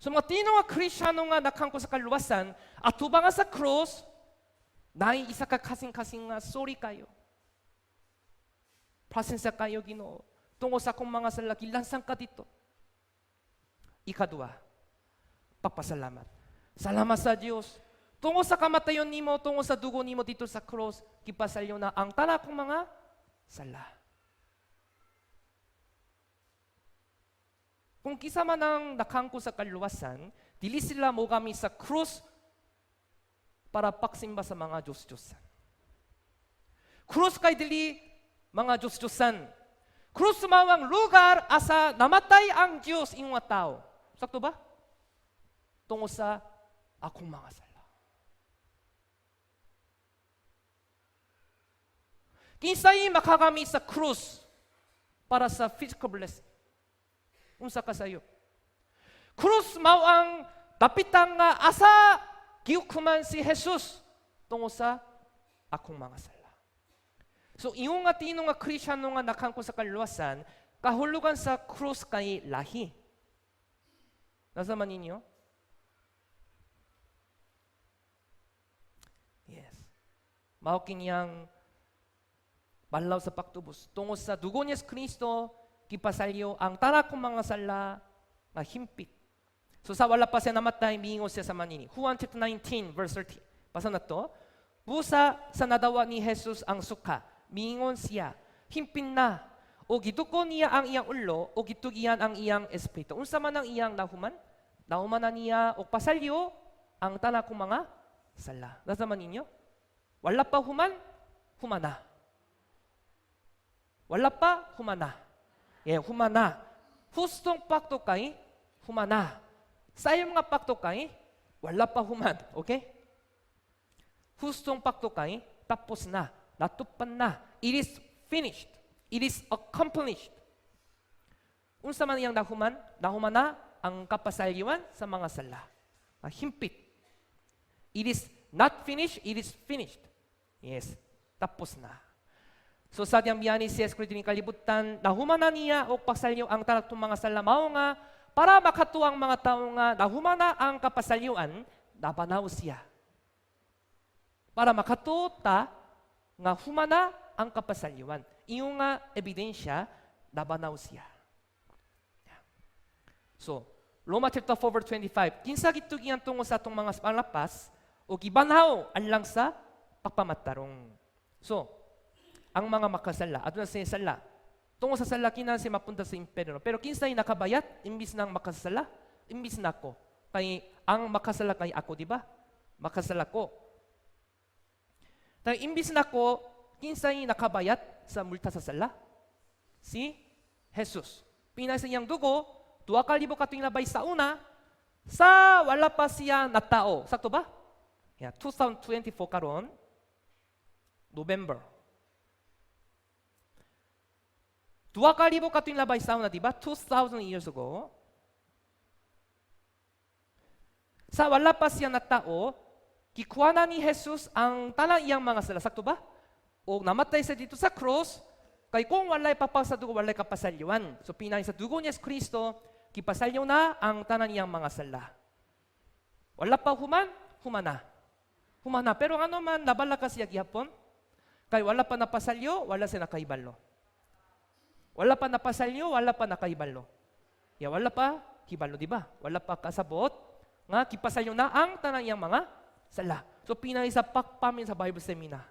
So mga tinuod nga Kristyano nga nakangko sa kaluwasan, atubangan sa cross, naay isa ka kasing-kasing nga sorry kayo. Pasensya kayo, Ginoo. Tungod sa akong mga sala, gilansang ka didto. Ikadua, pagpasalamat. Salamat sa Dios. Tungod sa kamatayon nimo, tungod sa dugo nimo didto sa cross, gipasalyo na ang tanan kong mga sala. Kung kinsa man ang nakangko sa kaluwasan, dili sila mogami sa cross para pagsimba sa mga Diyos-Diyosan. Cross kay dili mga Diyos-Diyosan. Cross mao ang lugar asa namatay ang Diyos ingon nga tao. Sakto ba? Tungod sa akong mga sala. Kinsay makagami sa cross para sa physical blessing? Unsa ka sayo? Cross mao ang dapitang nga asa gihukuman si Jesus tungod sa akong mga sala. So ingon nga tinuod nga Kristyano nga nakangko sa kaluwasan, kahulugan sa cross kay lahi. Nasa man ninyo? Yes. Mao kiniyang balaw sa pagtubos. Tungod sa dugo ni Yesu Kristo, gipasalyo ang tanan kong mga sala nga himpit. So sa wala pa siya namatay, miingon siya sa manini. Juan chapter 19 verse 30. Basa na to. Busa sa nadawa ni Jesus ang suka, miingon siya, himpin na. O giduko niya ang iyang ulo, o gitugian ang iyang espiritu. Unsa man ang iyang nahuman? Nahuman na niya og pasalyo ang tanan kong mga sala. Nasa man ninyo? Wala pa human, humana. Wala pa, humana. Yeah, humana. Hustong pakto kay, humana. Sayo mga pakto kay, wala pa human. Okay? Hustong pakto kay, tapos na. Natupan na. It is finished. It is accomplished. Unsa man iyang nahuman? Nahuman na ang kapasalyuan sa mga sala. Himpit. It is not finished, it is finished. Yes, tapos na. So sa diyang biyani si Yesu Kristo kalibutan, nahuman na niya og pagsalyo ang tanan mga sala, mao nga para makatuo ang mga tao nga nahuman na ang kapasalyuan, nabanaw siya. Para makatuo ta nga human na ang kapasalyuan. Iyo nga ebidensya, nabanaw siya. So, Roma chapter 4 verse 25, kinsa gitugian tungod sa atong mga panglapas o gibanhaw alang sa pagpamatarong. So, ang mga makasala, aduna sa sala. Tungod sa sala, kinahanglan siya mapunta sa impyerno. Pero kinsay nakabayat, imbis nang makasala, imbis nako. Kay ang makasala kay ako, di ba? Makasala ko. Kay imbis nako, kinsay nakabayat sa multa sa sala? Si Jesus. Pinay sa iyang dugo, 2000 ka tuig labay sa una, sa wala pa siya natao. Sakto ba? Yeah, 2024 karon, November. 2000 ka tuig labay sa una, di ba? 2000 years ago. Sa wala pa siya natao, gikuha na ni Jesus ang tanang iyang mga sala. Sakto ba? O namatay siya didto sa cross, kay kung walay papag sa dugo, walay kapasalyuan. So pinay sa dugo ni Yesu Kristo, gipasalyo na ang tanan iyang mga sala. Wala pa human, humana. Humana. Pero ano man, nabala ka siya gihapon? Kay wala pa napasalyo, wala siya nakahibalo. Wala pa napasalyo, wala pa nakahibalo. Ya, wala pa hibalo, di ba? Wala pa kasabot nga gipasalyo na ang tanan iyang mga sala. So pinay sa pakpamin sa Bible seminar.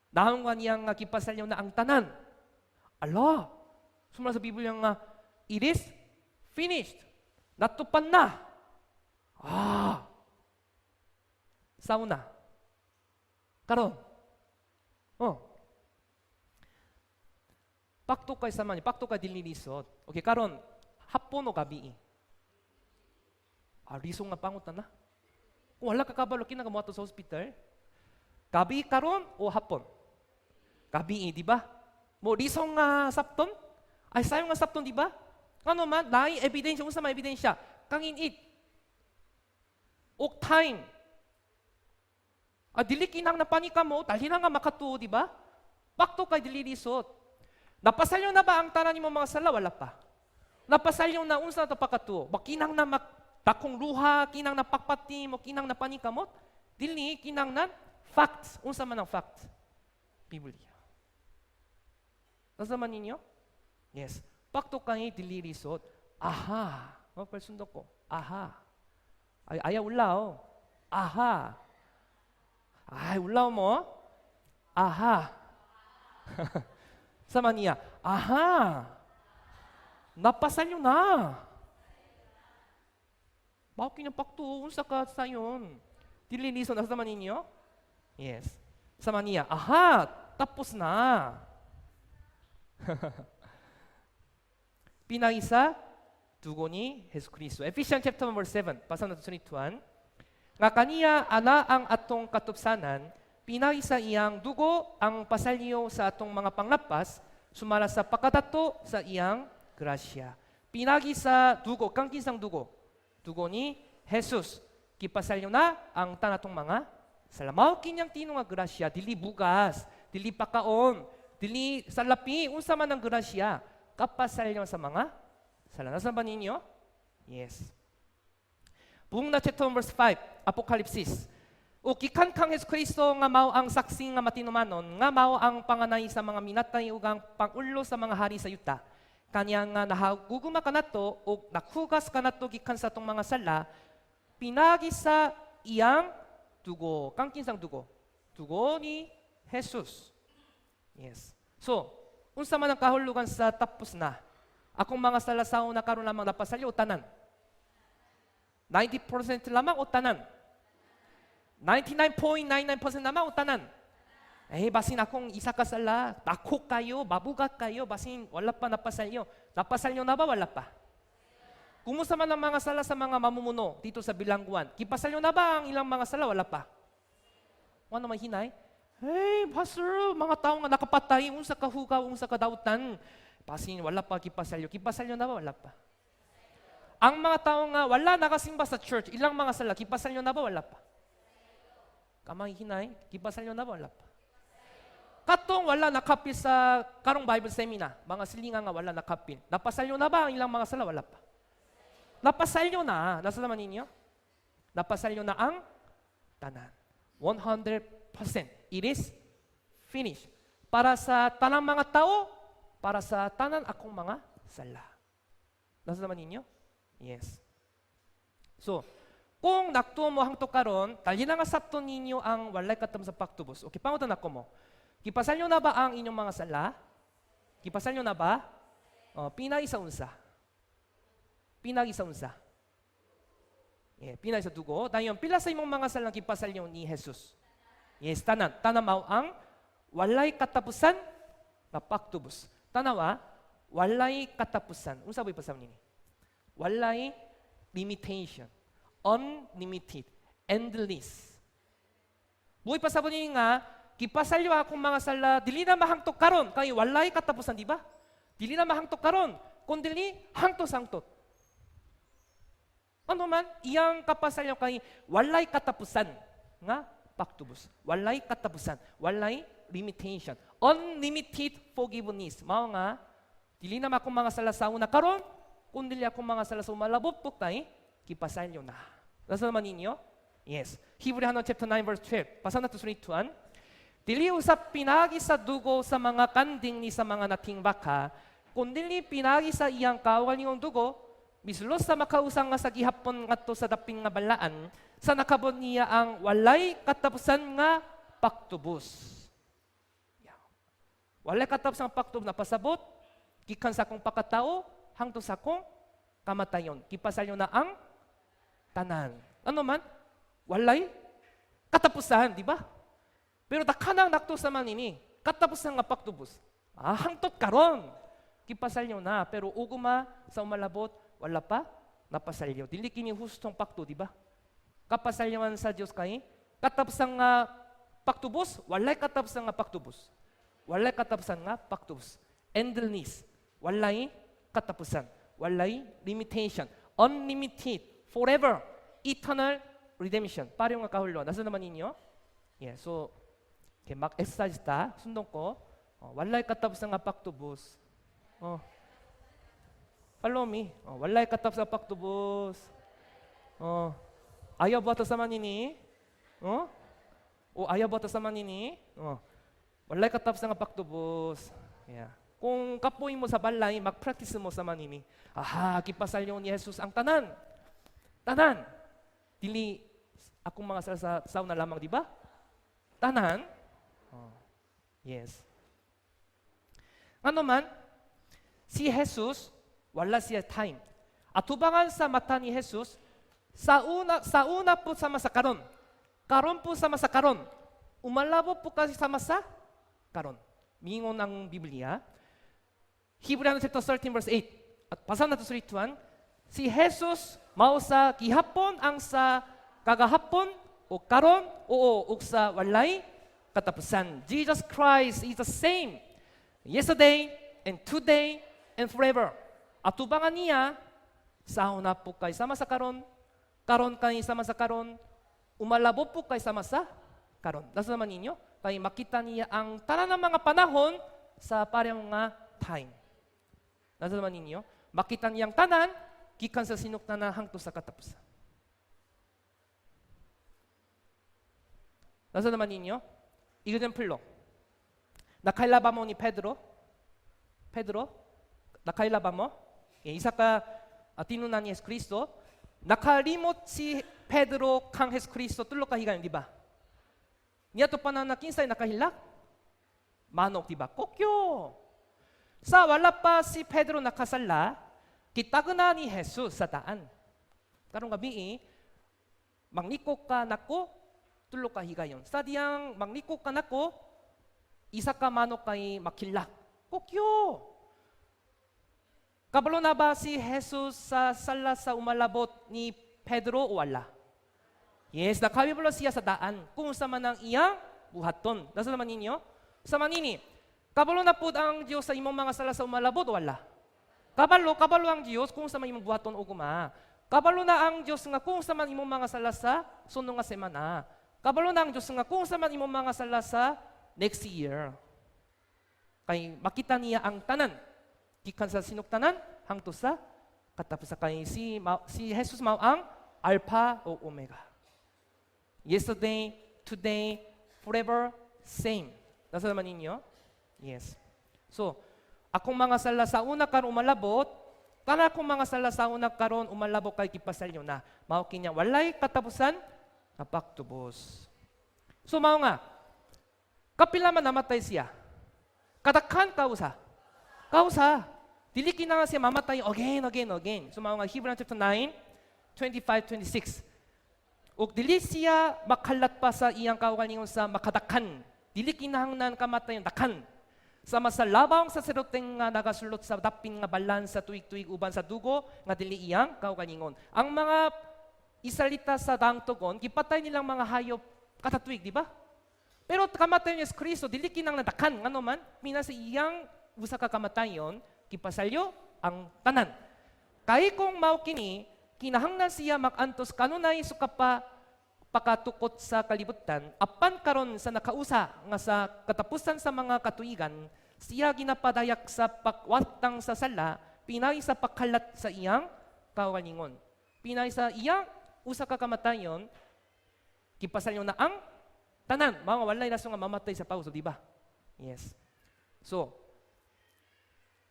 Nahanggan niya nga gipasalyo na ang tanan. Ala, sumala sa Biblia nga, it is finished. Natupan na. Sauna. Karon. Oh. Pakto kay sama ni, pakto kay dili lisod. Okay, karon hapon o gabi? Ah, lisod nga pangutana. Kung wala ka kabalo, kinahanglan ka moadto sa hospital. Gabi karon o hapon? Gabi, di ba? Mo lisod nga sabton? Ay, sayo nga sabton, di ba? Ano man, naay ebidensya, unsa man ebidensya? Kang init. Og time. Ah, dili kinahanglan panika mo, dali na nga makatuo, di ba? Pakto kay dili lisod. Napasalyo na ba ang tanan nimo mga sala? Wala pa. Napasalyo na, unsa na to pakatuo? Makinang na dakong luha, kinahanglan pakpati mo, kinahanglan panikamot? Dili kinahanglan facts. Unsa man ang facts? Biblia. Nasa man ninyo? Yes. Pakto kay dili lisod. Aha. Oh, palsundo ko. Aha. Ay, ayaw ulaw. Aha. Ay, ulaw mo? Aha. Sama niya, aha. Napasalyo na. Mao kini pakto, unsa ka sayon? Dili lisod, nasa man ninyo? Yes. Sama niya, aha, tapos na. Pinaagi sa dugo ni Hesus Kristo. Ephesians chapter 1 verse 7. Basa nato 21. Nga kaniya ana ang atong katupsanan, pinaagi sa iyang dugo ang pasalyo sa atong mga panglapas, sumala sa pagkadato sa iyang grasya. Pinaagi sa dugo, kang kinsang dugo? Dugo ni Jesus. Gipasalyo na ang tanatong mga sala. Mao kinyang tinuod nga grasya, dili bugas, dili pakaon, dili salapi, unsa man ang grasya, kapasalyo sa mga sala. Nasa ba ninyo? Yes. Buong na chapter 1 verse 5, Apokalipsis. O gikan kang Hesus Kristo nga mao ang saksi nga matinumanon, nga mao ang panganay sa mga minatay ug ang pangulo sa mga hari sa yuta. Kaniya nga nahagugma kanato ug nakhugas kanato gikan sa atong mga sala pinaagi sa iyang dugo. Kang kinsang dugo? Dugo ni Jesus. Yes. So, unsa man ang kahulugan sa tapos na? Akong mga sala sa una karon lamang napasalyo o tanan? 90% lamang o tanan? 99.99% lamang o tanan? Eh, basin akong isa ka sala, dako kayo, mabugat kayo, basin wala pa napasalyo. Napasalyo na ba? Wala pa. Kumusta man ang mga sala sa mga mamumuno dito sa bilangguan? Gipasalyo na ba ang ilang mga sala? Wala pa. Ano may hinay? Hey, pastor, mga tao nga nakapatay, unsa ka hugaw, unsa ka dautan. Basin wala pa gipasalyo. Gipasalyo na ba? Wala pa. Ang mga tao nga wala nakasimba sa church, ilang mga sala, gipasalyo na ba? Wala pa. Kamay hinay, gipasalyo na ba? Wala pa. Katong wala nakapil sa karong Bible seminar, mga silingan nga wala nakapil. Napasalyo na ba ang ilang mga sala? Wala pa. Napasalyo na. Nasa naman ninyo? Napasalyo na ang tanan. 100%. It is finished. Para sa tanang mga tao, para sa tanan akong mga sala. Nasa naman ninyo? Yes. So, kung nagtuo mo hangtod karon, dali na nga sabton ninyo ang walay katapusang pagtubos. Okay, pangutan ako mo. Gipasalyo na ba ang inyong mga sala? Gipasalyo na ba? Oh, pinaagi sa unsa? Pinaagi sa unsa? Yeah, pinaagi sa dugo. Dayon, pila sa imong mga sala gipasalyo ni Jesus? Yes, tanan. Tanan mao ang walay katapusan na pagtubos. Tanawa, walay katapusan. Unsa ba ipasam nini? Walay limitation. Unlimited. Endless. Buhi pa sa ni nga, gipasalyo akong mga sala, dili na mahangtok karon kay walay katapusan, di ba? Dili na mahangtok karon, kundi hangtod hangtod. Ano man, iyang kapasalyo kay walay katapusan nga pagtubos. Walay katapusan, walay limitation. Unlimited forgiveness. Mao nga dili na akong mga sala sa una karon, kundi akong mga sala sa umalabot kay gipasalyo na. Nasa naman ninyo? Yes. Hebrew chapter 9 verse 12. Basa nato 21. Dili usab pinaagi sa dugo sa mga kanding ni sa mga nating baka, kundili pinaagi sa iyang kaugalingong dugo, misulod sa makausang nga sa gihapon ngadto sa dapin nga balaan, sa nakabot niya ang walay katapusan nga pagtubos. Yeah. Walay katapusan nga pagtubos na pasabot, gikan sa akong pagkatao, hangtod sa akong kamatayon. Gipasalyo na ang tanan. Ano man? Walay katapusan, di ba? Pero dakhan ang nakto sa manini, katapusan nga pagtubos. Ah, hangtod karon gipasalyo na, pero ugma sa umalabot wala pa napasalyo. Dili kini hustong pakto, di ba? Kapasalyoan sa Dios kay katapusan nga pagtubos, walay katapusan nga pagtubos. Walay katapusan nga pagtubos. Endless. Walay katapusan. Walay limitation. Unlimited. Forever. Eternal redemption. Pareho nga kahulon. Nasa naman ninyo? Yeah, so, okay, mag-exercise ta. Sundon ko. Oh, walay katapusan nga pagtubos. Oh. Follow me. Oh, walay katapusan pagtubos. Oh. Ayaw buhat sa manini? Oh? O ayaw buhat sa manini? Oh. Walay katapusan nga pagtubos. Yeah. Kung kapoy mo sa balay, mag-practice mo sa manini. Aha, gipasalyo ni Jesus ang tanan. Tanan. Dili akong mga sala sa sauna lamang, di ba? Tanan. Oh. Yes. Ano man, si Jesus, wala siya time. Atubangan sa mata ni Jesus, sa una po sama sa karon. Karon po sama sa karon. Umalabot po kasi sama sa karon. Miingon ang Biblia. Hebreano chapter 13 verse 8. At basahan nato sa 1. Si Jesus mao sa gihapon ang sa kagahapon o karon o ug sa walay katapusan. Jesus Christ is the same yesterday and today and forever. Atubangan niya sa una po kay sama sa karon, karon kay sama sa karon, umalabot po kay sama sa karon. Nasa naman ninyo? Kay makita niya ang tanan ng mga panahon sa parehong nga time. Nasa naman ninyo? Makita niyang tanan gikan sa sinugtanan hangtod sa katapusan. Nasa naman ninyo? Example, nakaila ba mo ni Pedro? Pedro? Nakaila ba mo? Eh, isa ka tinunan ni Jesu Kristo. Nakalimot si Pedro kang Jesu Kristo tulo ka higayon, di ba? Niya to pa na kinsay nakahilak? Manok, di ba? Kokyo. Sa wala pa si Pedro nakasala, kitagna ni Jesus sa daan. Karong gabi, manglikok ka nako, tulo ka higayon. Sa diyang manglikok ka nako, isa ka manok kay makilak. Kokyo. Kabalo na ba si Jesus sa sala sa umalabot ni Pedro o wala? Yes, nakabibalo siya sa daan kung sa man ang iyang buhaton. Nasa naman ninyo? Sa manini, kabalo na pud ang Diyos sa imong mga sala sa umalabot o wala? Kabalo, kabalo ang Diyos kung sa man imong buhaton o guma. Kabalo na ang Diyos nga kung sa man imong mga sala sa sunod nga semana. Kabalo na ang Diyos nga kung sa man imong mga sala sa next year. Kay makita niya ang tanan. Gikan sa sinugtanan hangtod sa katapusan, kay si Jesus mao ang Alpha o Omega. Yesterday, today, forever, same. Nasa naman ninyo? Yes. So, akong mga sala sa una karon umalabot, tanan akong mga sala sa una karon umalabot kay gipasalyo na. Mao kinya walay katapusan nga pagtubos. So mao nga kapila man namatay siya? Kadakhan kausa. Kausa. Dili kinahanglan siya mamatay again, again, again. So mao nga Hebrews chapter 9, 25, 26. Ug dili siya makalat pa sa iyang kaugalingon sa makadakhan. Dili kinahanglan kamatayon dakhan. Sama sa labawng saserdote nga nagasulot sa dapin nga balan sa tuig-tuig uban sa dugo nga dili iyang kaugalingon. Ang mga Israelita sa daang tugon, gipatay nilang mga hayop kada tuig, di ba? Pero kamatayon ni Jesu Kristo, dili kinahanglan dakhan, ngano man, mina sa iyang usa ka kamatayon, gipasalyo ang tanan. Kay kung mao kini, kinahanglan siya makantos kanunay suka pa pakatukot sa kalibutan, apan karon sa nakausa nga sa katapusan sa mga katuigan, siya ginapadayak sa pagwatang sa sala, pinay sa pagkalat sa iyang kaugalingon. Pinay sa iyang usa ka kamatayon, gipasalyo na ang tanan. Mga walay rason nga mamatay sa pauso, di ba? Yes. So,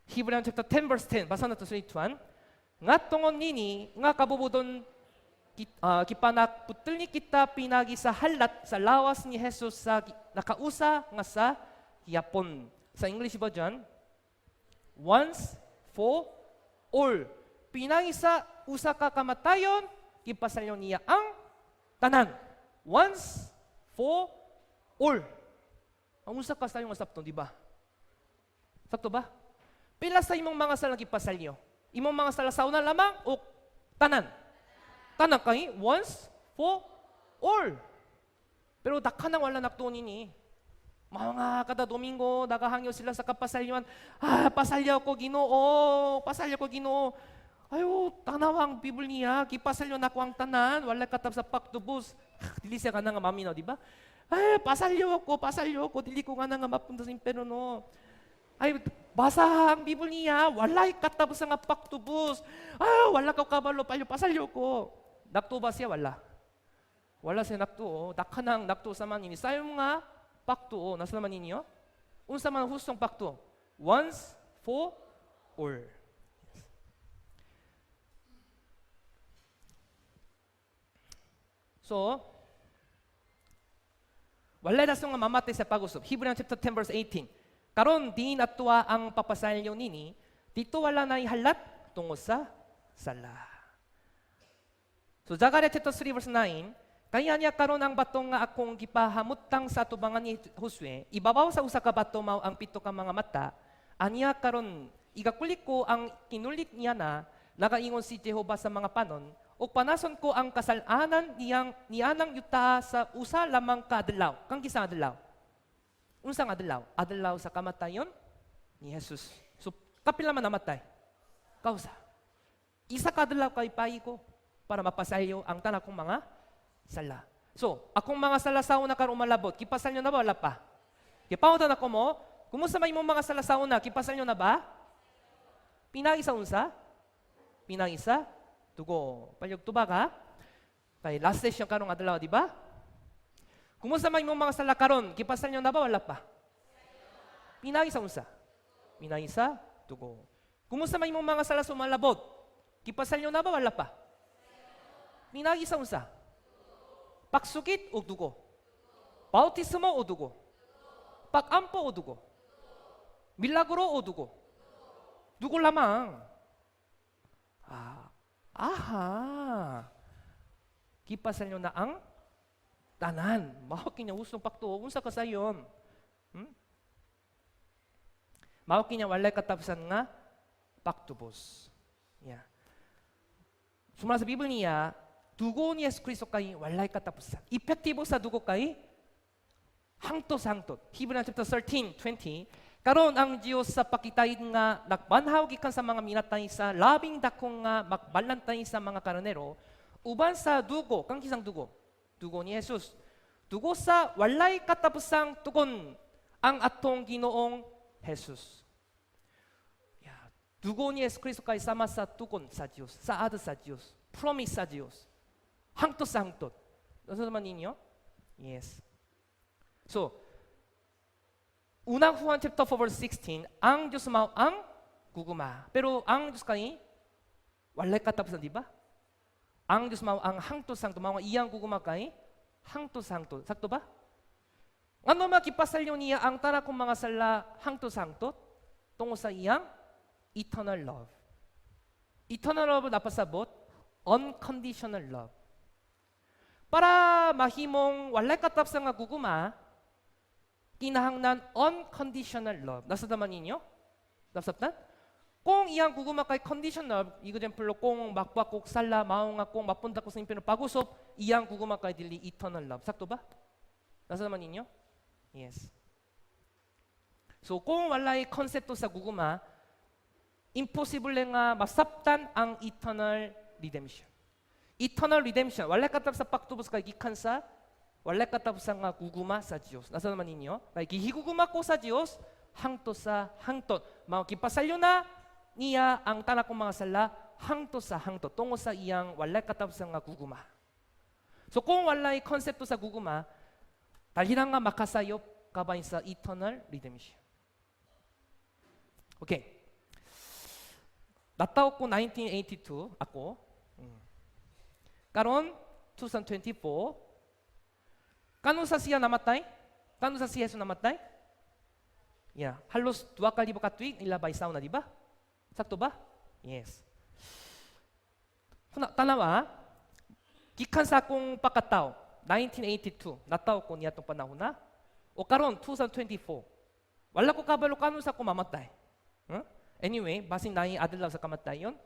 Hebrew chapter 10 verse 10, basa nato sa ituan. Nga tungod nini, nga kabubuton gipanagbutlni kita pinagi sa halat sa lawas ni Jesus sa nakausa nga sa gihapon. Sa English version, once for all. Pinagi sa usa ka kamatayon, gipasalyo niya ang tanan. Once for all. Ang unsa ka sayo nga sabton, di ba? Sakto ba? Pila sa imong mga sala gipasalyo? Imong mga sala sa una lamang o tanan? Tanan kay once for all. Pero daghan wala nagtuo nini. Mga kada Domingo nagahangyo sila sa kapasalyoan. "Ah, pasalyo ko, Ginoo, pasalyo ko, Ginoo." Ayo, tanawa ang Bible niya, gipasalyo nako ang tanan, wala katap sa pagtubos. Dili siya kana nga maminaw, di ba? "Ay, pasalyo ko, pasalyo ko, dili ko nga na nga mapunta sa impyerno, no." Ay, basa ang Bible niya, walay katapos nga pagtubos. "Ah, wala ka kabalo, payo, pasalyo ko." Nagtuo ba siya? Wala. Wala siya nagtuo. Daghan nagtuo sa man ini. Sayo nga pagtuo. Nasa naman ninyo? Unsa man hustong pagtuo? Once for all. So, walay rason nga mamatay sa pag-usop. Hebrews chapter 10 verse 18. Karon diin atoa ang papasalyo nini, dito wala na halat tungod sa sala. So Zechariah chapter 3 verse 9, kaya niya karon ang bato nga akong gipahamutang sa atubangan ni Josue, ibabaw sa usa ka bato mao ang pito ka mga mata, aniya karon igakulit ko ang kinulit niya na nagaingon si Jehova sa mga panon, ug panason ko ang kasalanan niyang nianang yuta sa usa lamang ka adlaw. Kang kisang adlaw? Unsang adlaw? Adlaw sa kamatayon ni Jesus. So kapila man namatay? Kausa. Isa ka adlaw kay payi ko para mapasalyo ang tanan kong mga sala. So, akong mga sala sa una karon umalabot, gipasalyo na ba wala pa? Gipangutan ako mo, kumusta man imong mga sala sa una, gipasalyo na ba? Pinagi sa unsa? Pinagi sa dugo. Palyog tubag ha? Kay last session karong adlaw, di ba? Kumusta man imong mga sala karon, gipasalyo na ba wala pa? Pinagi sa unsa? Pinagi sa dugo. Kumusta man imong mga sala sa umalabot? Gipasalyo na ba wala pa? Pinagi sa unsa? Pagsugit o dugo? Bautismo o dugo? Pagampo o dugo? Milagro o dugo? Dugo lamang. Ah, aha. Gipasalyo na ang tanan. Mao kini hustong pagtuo. Unsa ka sayon? Mao kini walay katapusan nga pagtubos. Yeah. Sumala sa Biblia niya, dugo ni Yesu Kristo kay walay katapusan. Epektibo sa dugo kay hangtod sa hangtod. Hebrews chapter 13, 20. Karon ang Dios sa pakitayid nga nagbanhaw gikan sa mga minatay sa labing dakong nga magbalantay sa mga karnero uban sa dugo, kang kisang dugo? Dugo ni Jesus. Dugo sa walay katapusang tugon ang atong Ginoong Jesus. Yeah. Dugo ni Yesu Kristo kay sama sa tugon sa Dios, saad sa Dios, promise sa Dios. Hangtod sa hangtod. Nasa naman ninyo? Yes. So, unang Juan chapter 4 verse 16, ang Diyos mao ang gugma. Pero ang Diyos kay walay katapusan, di ba? Ang Diyos mao ang hangtod sa hangtod, mao nga iyang gugma kay hangtod sa hangtod. Sakto ba? Ngano makipasalyo niya ang tanan kong mga sala hangtod sa hangtod? Tungod sa iyang eternal love. Eternal love napasabot, unconditional love. Para mahimong walay katapusan nga gugma, kinahanglan unconditional love. Nasa naman ninyo? Nasabtan? Kung iyang gugma kay conditional, example kung magbuhat sala, mao nga kung mapunta ko sa impyerno pag-usop, iyang gugma kay dili eternal love. Sakto ba? Nasa naman ninyo? Yes. So kung walay konsepto sa gugma, imposible nga masabtan ang eternal redemption. Eternal redemption, walay katapos sa pagtubos kay gikan sa walay katapusan nga gugma sa Dios. Nasa naman ninyo? Kay gihigugma ko sa Dios hangtod sa hangtod. Mao gipasalyo na niya ang tanan kong mga sala hangtod sa hangtod tungod sa iyang walay katapusan nga gugma. So kung walay konsepto sa gugma, dali nga makasayop kabahin sa eternal redemption. Okay. Natawo ko 1982 ako. Karon 2024, kanusa siya namatay? Kanusa si Jesus namatay? Yeah, halos duha ka libo ka tuig ilabay sa una, di ba? Sakto ba? Yes. Kuna, tanawa, gikan sa akong pagkatao, 1982, natawo ko niya itong panahon na, O karon 2024. Wala ko kabalo kanus-a ko mamatay. Huh? Anyway, basin naay adlaw sa kamatayon.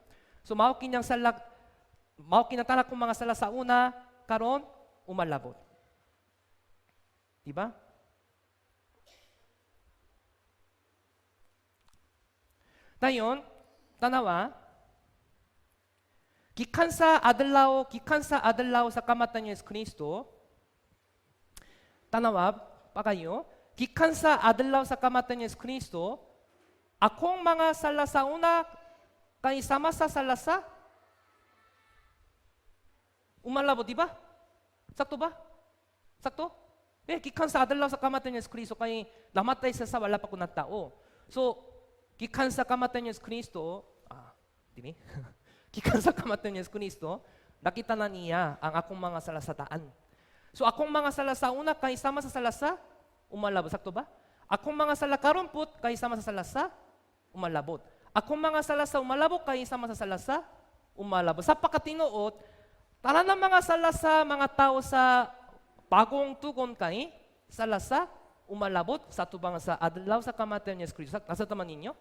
So mao kinyang sala, mao kini tanan kong mga sala sa una, karon umalabot. Diba? Dayon, tanawa, gikan sa adlaw sa kamatayon ni Jesu Kristo, tanawa pa kayo, gikan sa adlaw sa kamatayon ni Jesu Kristo, akong mga sala sa una kay sama sa sala sa umalabot, di ba? Sakto ba? Sakto? Eh, gikan sa adlaw sa kamatayon ni Jesu Kristo kay namatay siya sa wala pa ko natao. So, gikan sa kamatayon ni Jesu Kristo, dini? Gikan sa kamatayon ni Jesu Kristo, nakita na niya ang akong mga sala sa daan. So, akong mga sala sa una kay sama sa sala sa umalabot. Sakto ba? Akong mga sala karon put kay sama sa sala sa umalabot. Akong mga sala sa umalabot kay sama sa sala sa umalabot. Sa pagkatinuod, tanan ng mga sala sa mga tao sa bagong tugon kay sala sa umalabot sa tubang sa adlaw sa kamatayon ni Jesu Kristo. Nasa taman ninyo?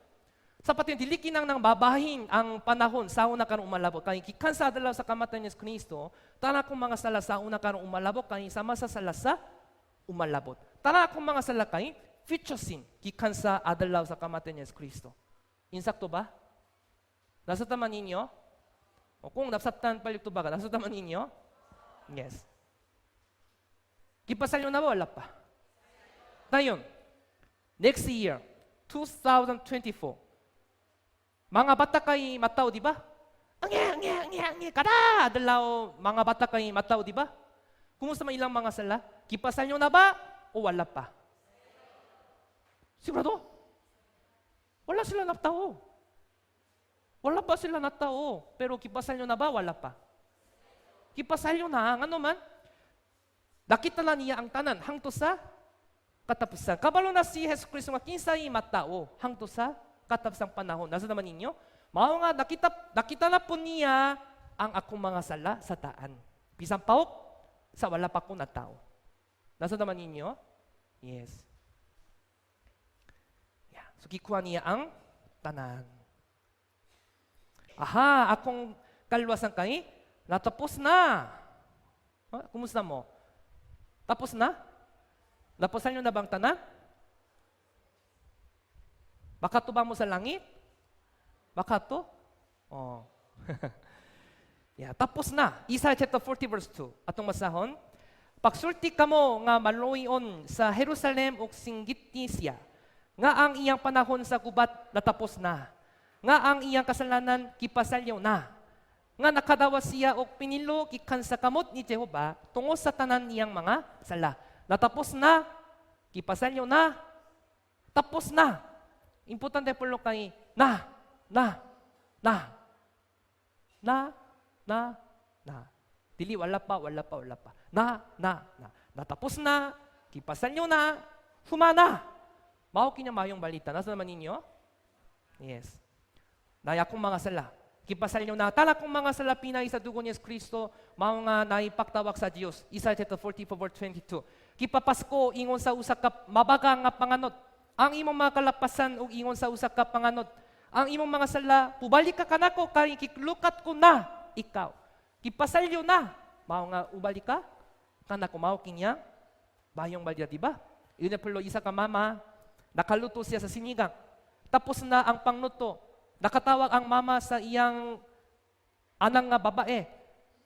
Sa pati dili kinang nang babahin ang panahon sa una karon umalabot kay gikan sa adlaw sa kamatayon ni Jesu Kristo, tanan akong mga sala sa una karon umalabot kay sama sa sala sa umalabot. Tanan akong mga sala kay future sin gikan sa adlaw sa kamatayon ni Jesu Kristo. Insakto ba? Nasa taman ninyo? O kung nasabtan palikto ba ka? Nasa taman ninyo? Yes. Gipasalyo na ba? Wala pa. Dayon, next year, 2024, mga bata kay matao, di ba? Angge, angge, angge, angge, kada adlaw mga bata kay matao, di ba? Kumusta man ilang mga sala? Gipasalyo na ba o wala pa? Sigurado? Wala sila natao. Wala pa sila natao. Pero gipasalyo na ba? Wala pa. Gipasalyo na. Ano man? Nakita na niya ang tanan hangtod sa katapusan. Kabalo na si Jesus Kristo nga kinsay matao hangtod sa katapusang panahon. Nasa naman ninyo? Mao nga nakita na po niya ang akong mga sala sa daan. Bisan paok sa wala pa ko natao. Nasa naman ninyo? Yes. Yeah. So gikuha niya ang tanan. Aha, akong kalwasan kay natapos na. Ha? Kumusta mo? Tapos na? Napusan nyo na bang tanan? Makato ba mo sa langit? Makato? Oh. Yeah, tapos na. Isaiah chapter 40 verse 2. Atong masahon. Pagsulti kamo nga maluoyon sa Jerusalem ug singgiti siya nga ang iyang panahon sa gubat natapos na. Nga ang iyang kasalanan gipasalyo na. Nga nakadawa siya og pinilo gikan sa kamot ni Jehova tungod sa tanan niyang mga sala. Natapos na, gipasalyo na, tapos na. Importante po kay na, na, na, na, na, na. Dili, wala pa, wala pa, wala pa. Na, na, na. Natapos na, gipasalyo na, humana. Mao kini mayong balita. Nasa naman ninyo? Yes. Naay akong mga sala. Gipasalyo na. Tanan kong mga sala pinay sa dugo ni Yesu Kristo, mao nga naipagtawag sa Dios. Isaiah chapter 44 verse 22. Gipapasko ingon sa usa ka mabaga nga panganod. Ang imong mga kalapasan ug ingon sa usa ka panganod. Ang imong mga sala, pubalik ka kanako kay giklukat ko na ikaw. Gipasalyo na. Mao nga ubalik ka kanako, mao kinya mayong balita, di ba? Yun na pulo isa ka mama, nakaluto siya sa sinigang. Tapos na ang pangluto. Nakatawag ang mama sa iyang anang nga babae.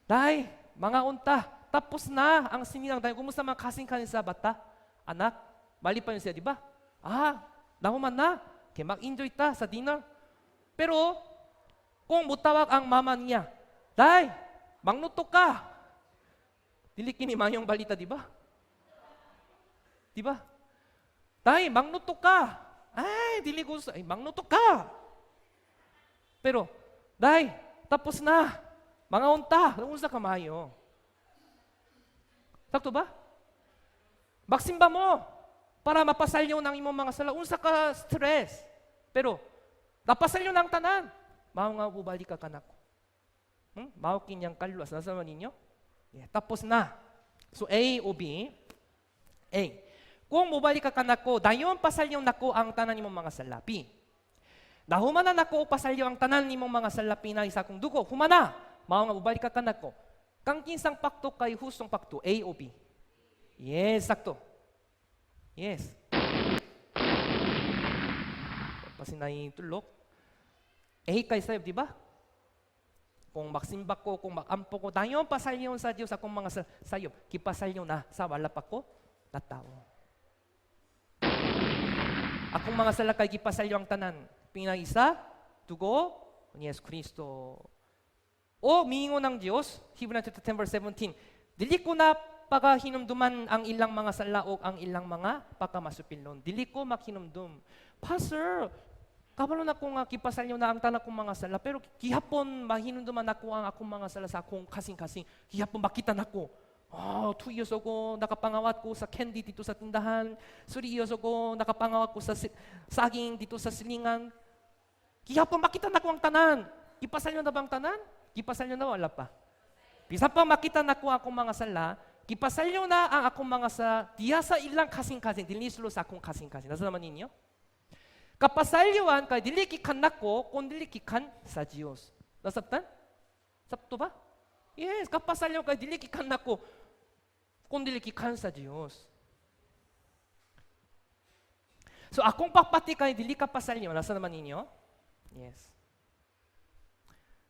"Day, mga unta, tapos na ang sinigang. Day, kumusta mga kasing sa bata? Anak," mali pa yun siya, di ba? "Ah, nahuman na. Kay mag-enjoy ta sa dinner." Pero, kung mutawag ang mama niya, "Day, mangluto ka." Dili kini mayong balita, di ba? Di ba? "Day, mangluto ka." "Ay, dili gusto." "Ay, mangluto ka." Pero, "Day, tapos na. Mga unta, unsa ka maayo." Sakto ba? Magsimba mo para mapasalyo ng imong mga sala. Unsa ka stress. Pero, napasalyo ng tanan. Mao nga bubalik ka kanako. Mao kinyang kaluwas. Nasa man ninyo? Yeah, tapos na. So A o B? A. Kung mobalik ka kanako, dayon pasalyon nako ang tanan nimong mga sala. B. Nahuman na nako og pasalyo ang tanan nimong mga sala pinagi sa akong dugo. Humana, mao nga mobalik ka kanako. Kang kinsang pakto kay hustong pakto, A o B? Yes, sakto. Yes. Pasinay tulok. A kay sayop, di ba? Kung magsimba ko, kung magampo ko, dayon pasalyon sa Dios akong mga sayop. Gipasalyo na sa wala pa ko natawo. Akong mga sala kay gipasalyo ang tanan. Pinagi sa dugo ni Yesu Kristo. O miingon ang Dios, Hebrews chapter 10 verse 17, dili ko na pagahinumduman ang ilang mga sala o ang ilang mga pakamasupilon. Dili ko makinumdum. Pastor, kabalo na ko nga gipasalyo na ang tanan kong mga sala, pero gihapon mahinumduman nako ang akong mga sala sa akong kasing-kasing. Gihapon makita nako. Oh, 2 years ago, nakapangawat ko sa candy dito sa tindahan. 3 years ago, nakapangawat ko sa saging dito sa silingan. Gihapon makita nako ang tanan. Gipasalyo na bang tanan? Gipasalyo na, wala pa? Bisan pa makita nako akong mga sala, gipasalyo na ang akong mga sa diya sa ilang kasing-kasing, dili sulod sa akong kasing-kasing. Nasabtan ninyo? Kapasalyuan kay dili gikan nako, kun dili gikan sa Dios. Nasabtan? Sabto ba? Yes, kapasalyo kay dili gikan nako, kun dili gikan sa Dios. So akong pagpati kay dili ka pasalyo. Nasabtan naman ninyo? Yes.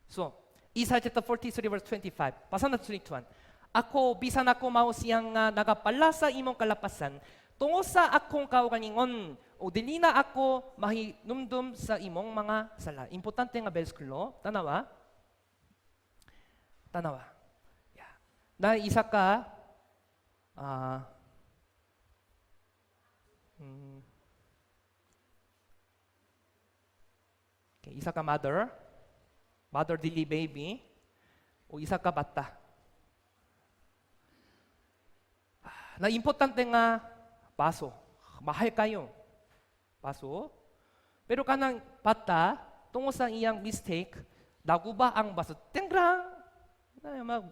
So, Isaiah chapter 43 verse 25. Basa na 21. Ako, bisan ako mao siyang nga nagapala sa imong kalapasan, tungod sa akong kaugalingon, o dili na ako mahinumdum sa imong mga sala. Importante nga bersikulo. Tanawa. Tanawa. Yeah. Na isa ka okay, isa ka mother, mother dili baby, o isa ka bata. Na importante nga baso. Mahal kayo. Baso. Pero kanang bata, tungod sa iyang mistake, naguba ang baso. Tengrang! Na, mag,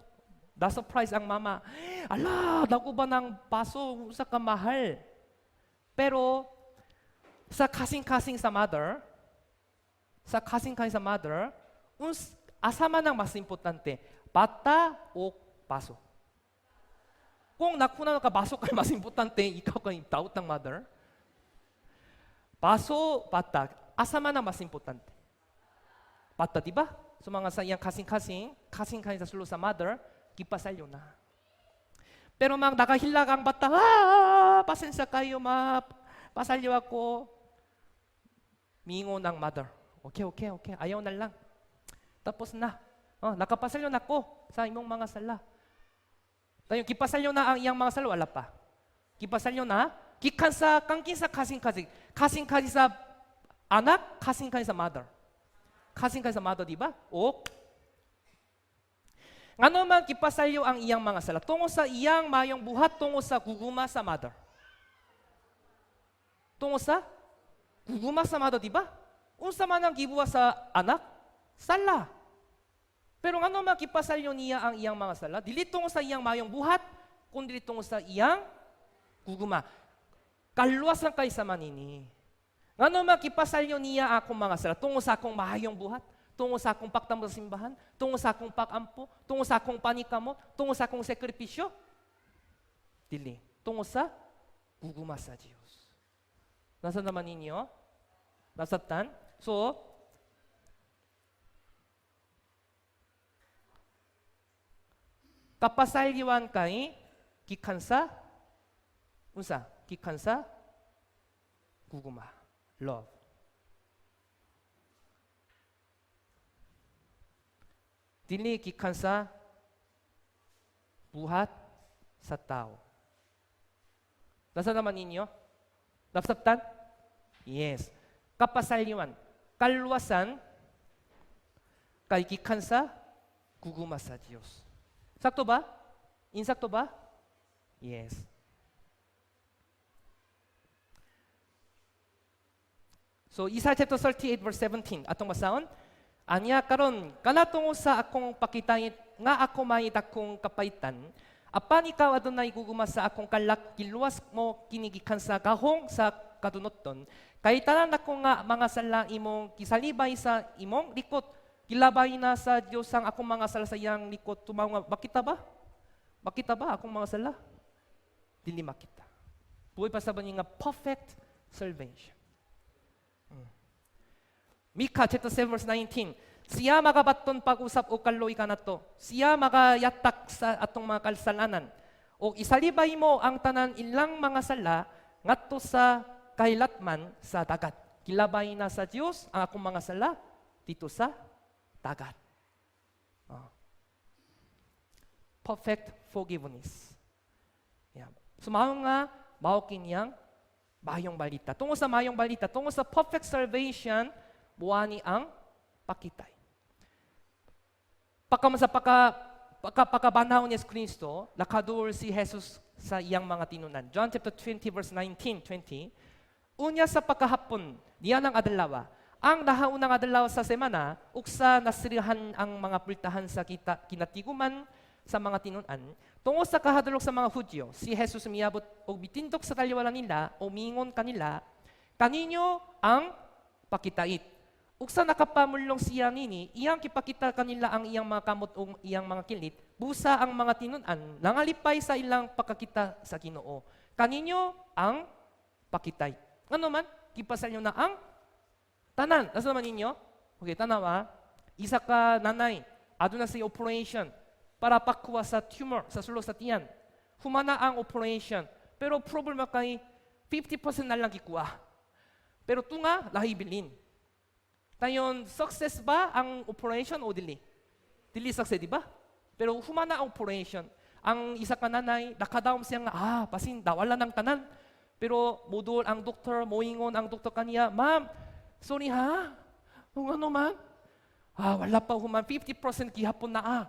na-surprise ang mama. Ala, naguba ng baso, usa ka mahal. Pero sa kasing-kasing sa mother, sa kasing-kasing sa mother, asa man ang mas importante, bata o baso? Kung nakuna ka baso kay mas importante, ikaw kay daot ng mother. Baso, bata, asa man ang mas importante? Bata, di ba? So mga sa iyang kasing-kasing, kasing-kasing sa sulod sa mother, gipasalyo na. Pero mang nakahilak ang bata, ah, pasensya kayo ma, pasalyo ako. Mingon ang mother. Okay, ayaw na lang. Tapos na. Oh, nakapasalyo na ko sa imong mga sala. Tayo, gipasalyo na ang iyang mga sala, wala pa? Gipasalyo na, gikan sa, kangkin sa kasing-kasing. Kasing-kasing sa anak, kasing-kasing sa mother. Kasing-kasing sa mother, di ba? O, ngano man gipasalyo ang iyang mga sala? Tungod sa iyang mayong buhat, tungod sa gugma sa mother. Tungod sa gugma sa mother, di ba? Unsa man ang gibuhat sa anak? Sala. Pero ngano man gipasalyo niya ang iyang mga sala? Dili tungod sa iyang mayong buhat, kundi tungod sa iyang gugma. Kaluwasan kay sa manini. Ngano man gipasalyo niya akong mga sala? Tungod sa akong maayong buhat, tungod sa akong pagtamo sa simbahan, tungod sa akong pagampo, tungod sa akong panikamot, tungod sa akong sakripisyo? Dili. Tungod sa gugma sa Dios. Nasabtan naman ninyo? Nasabtan? So, kapasalyuan kay gikan sa unsa? Gikan sa gugma, love. Dili gikan sa buhat sa tao. Nasabtan naman ninyo? Nasabtan? Yes. Kapasalyuan, kaluwasan kay gikan sa gugma sa Dios. Sakto ba? Insakto ba? Yes. So Isaiah chapter 38 verse 17 atong basahon. Anya karon kana tungod sa akong pakitangit nga ako may dakong kapaitan, Apan ikaw, Adonai, gugma sa akong kalak, giluwas mo kini gikan sa gahong sa kadunoton. Kay tanan nako nga mga sala imong gisalibay sa imong likot. Gilabay na sa Dios ang akong mga sala sa iyang likot. Tumaw nga, makita ba? Makita ba akong mga sala? Dili makita. Buhi pa sa ba nga perfect salvation. Mika chapter 7 verse 19. Siya magabaton pag-usab og kaluoy kanato. Siya magayatak sa atong mga kasalanan. O isalibay mo ang tanan ilang mga sala ngadto sa kahilatman sa dagat. Gilabay na sa Dios ang akong mga sala dito sa dagat. Oh. Perfect forgiveness. Yeah. So mao nga mao kiniyang mayong balita. Tungod sa mayong balita, tungod sa perfect salvation, muani ang pakitay. Pagka sa pagkabanhaw ni Yesu Kristo, nakaduol si Jesus sa iyang mga tinunan. John chapter 20 verse 19, 20. Unya sa pagkahapon, niyanang adlaw, ang nahaunang adlaw sa semana, ug sa nasirhan ang mga pultahan sa kita, kinatiguman sa mga tinunan, tungod sa kahadlok sa mga Hudyo, si Jesus miabot og mitindog sa taliwala nila o miingon kanila, "Kaninyo ang pakitait." Ug sa nakapamulong siya nini, iyang kipakita kanila ang iyang mga kamot ug iyang mga kilit. Busa ang mga tinunan nangalipay sa ilang pagkakita sa Ginoo. Kaninyo ang pakitay. Ano man, gipasalyo na ang tanan. Nasa naman ninyo? Okay, tanawa. Isa ka nanay, aduna sa operation para pakuha sa tumor sa sulod sa tiyan. Humana ang operation. Pero problema kay 50% na lang gikuha. Pero tunga, lahi bilin. Dayon, success ba ang operation o dili? Dili success, di ba? Pero humana ang operation. Ang isa ka nanay, nakadaom siya nga, ah, basin, nawala ng tanan. Pero modul ang doktor, moingon ang doktor kaniya, "Ma'am, sorry ha, kung ano man, ah, wala pa human, 50% gihapon na ah."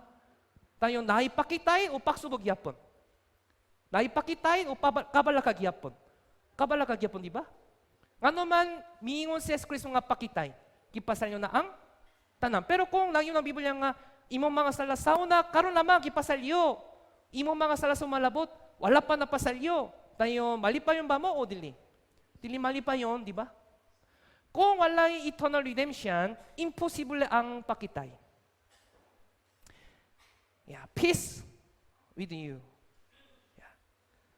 Dayon, naipakitay o pagsubok gihapon? Naipakitay o kabala ka gihapon? Kabala ka gihapon, di ba? Ngano man, miingon si Yesu Kristo nga pakitay, gipasalyo na ang tanan. Pero kung langyo ng Biblia nga, imong mga sala sa una, karon lamang gipasalyo. Imong mga sala sa malabot, wala pa napasalyo. Dayon, malipayon ba mo o dili? Dili malipayon, di ba? Kung walay eternal redemption, imposible ang pakitay. Yeah, peace with you. Yeah.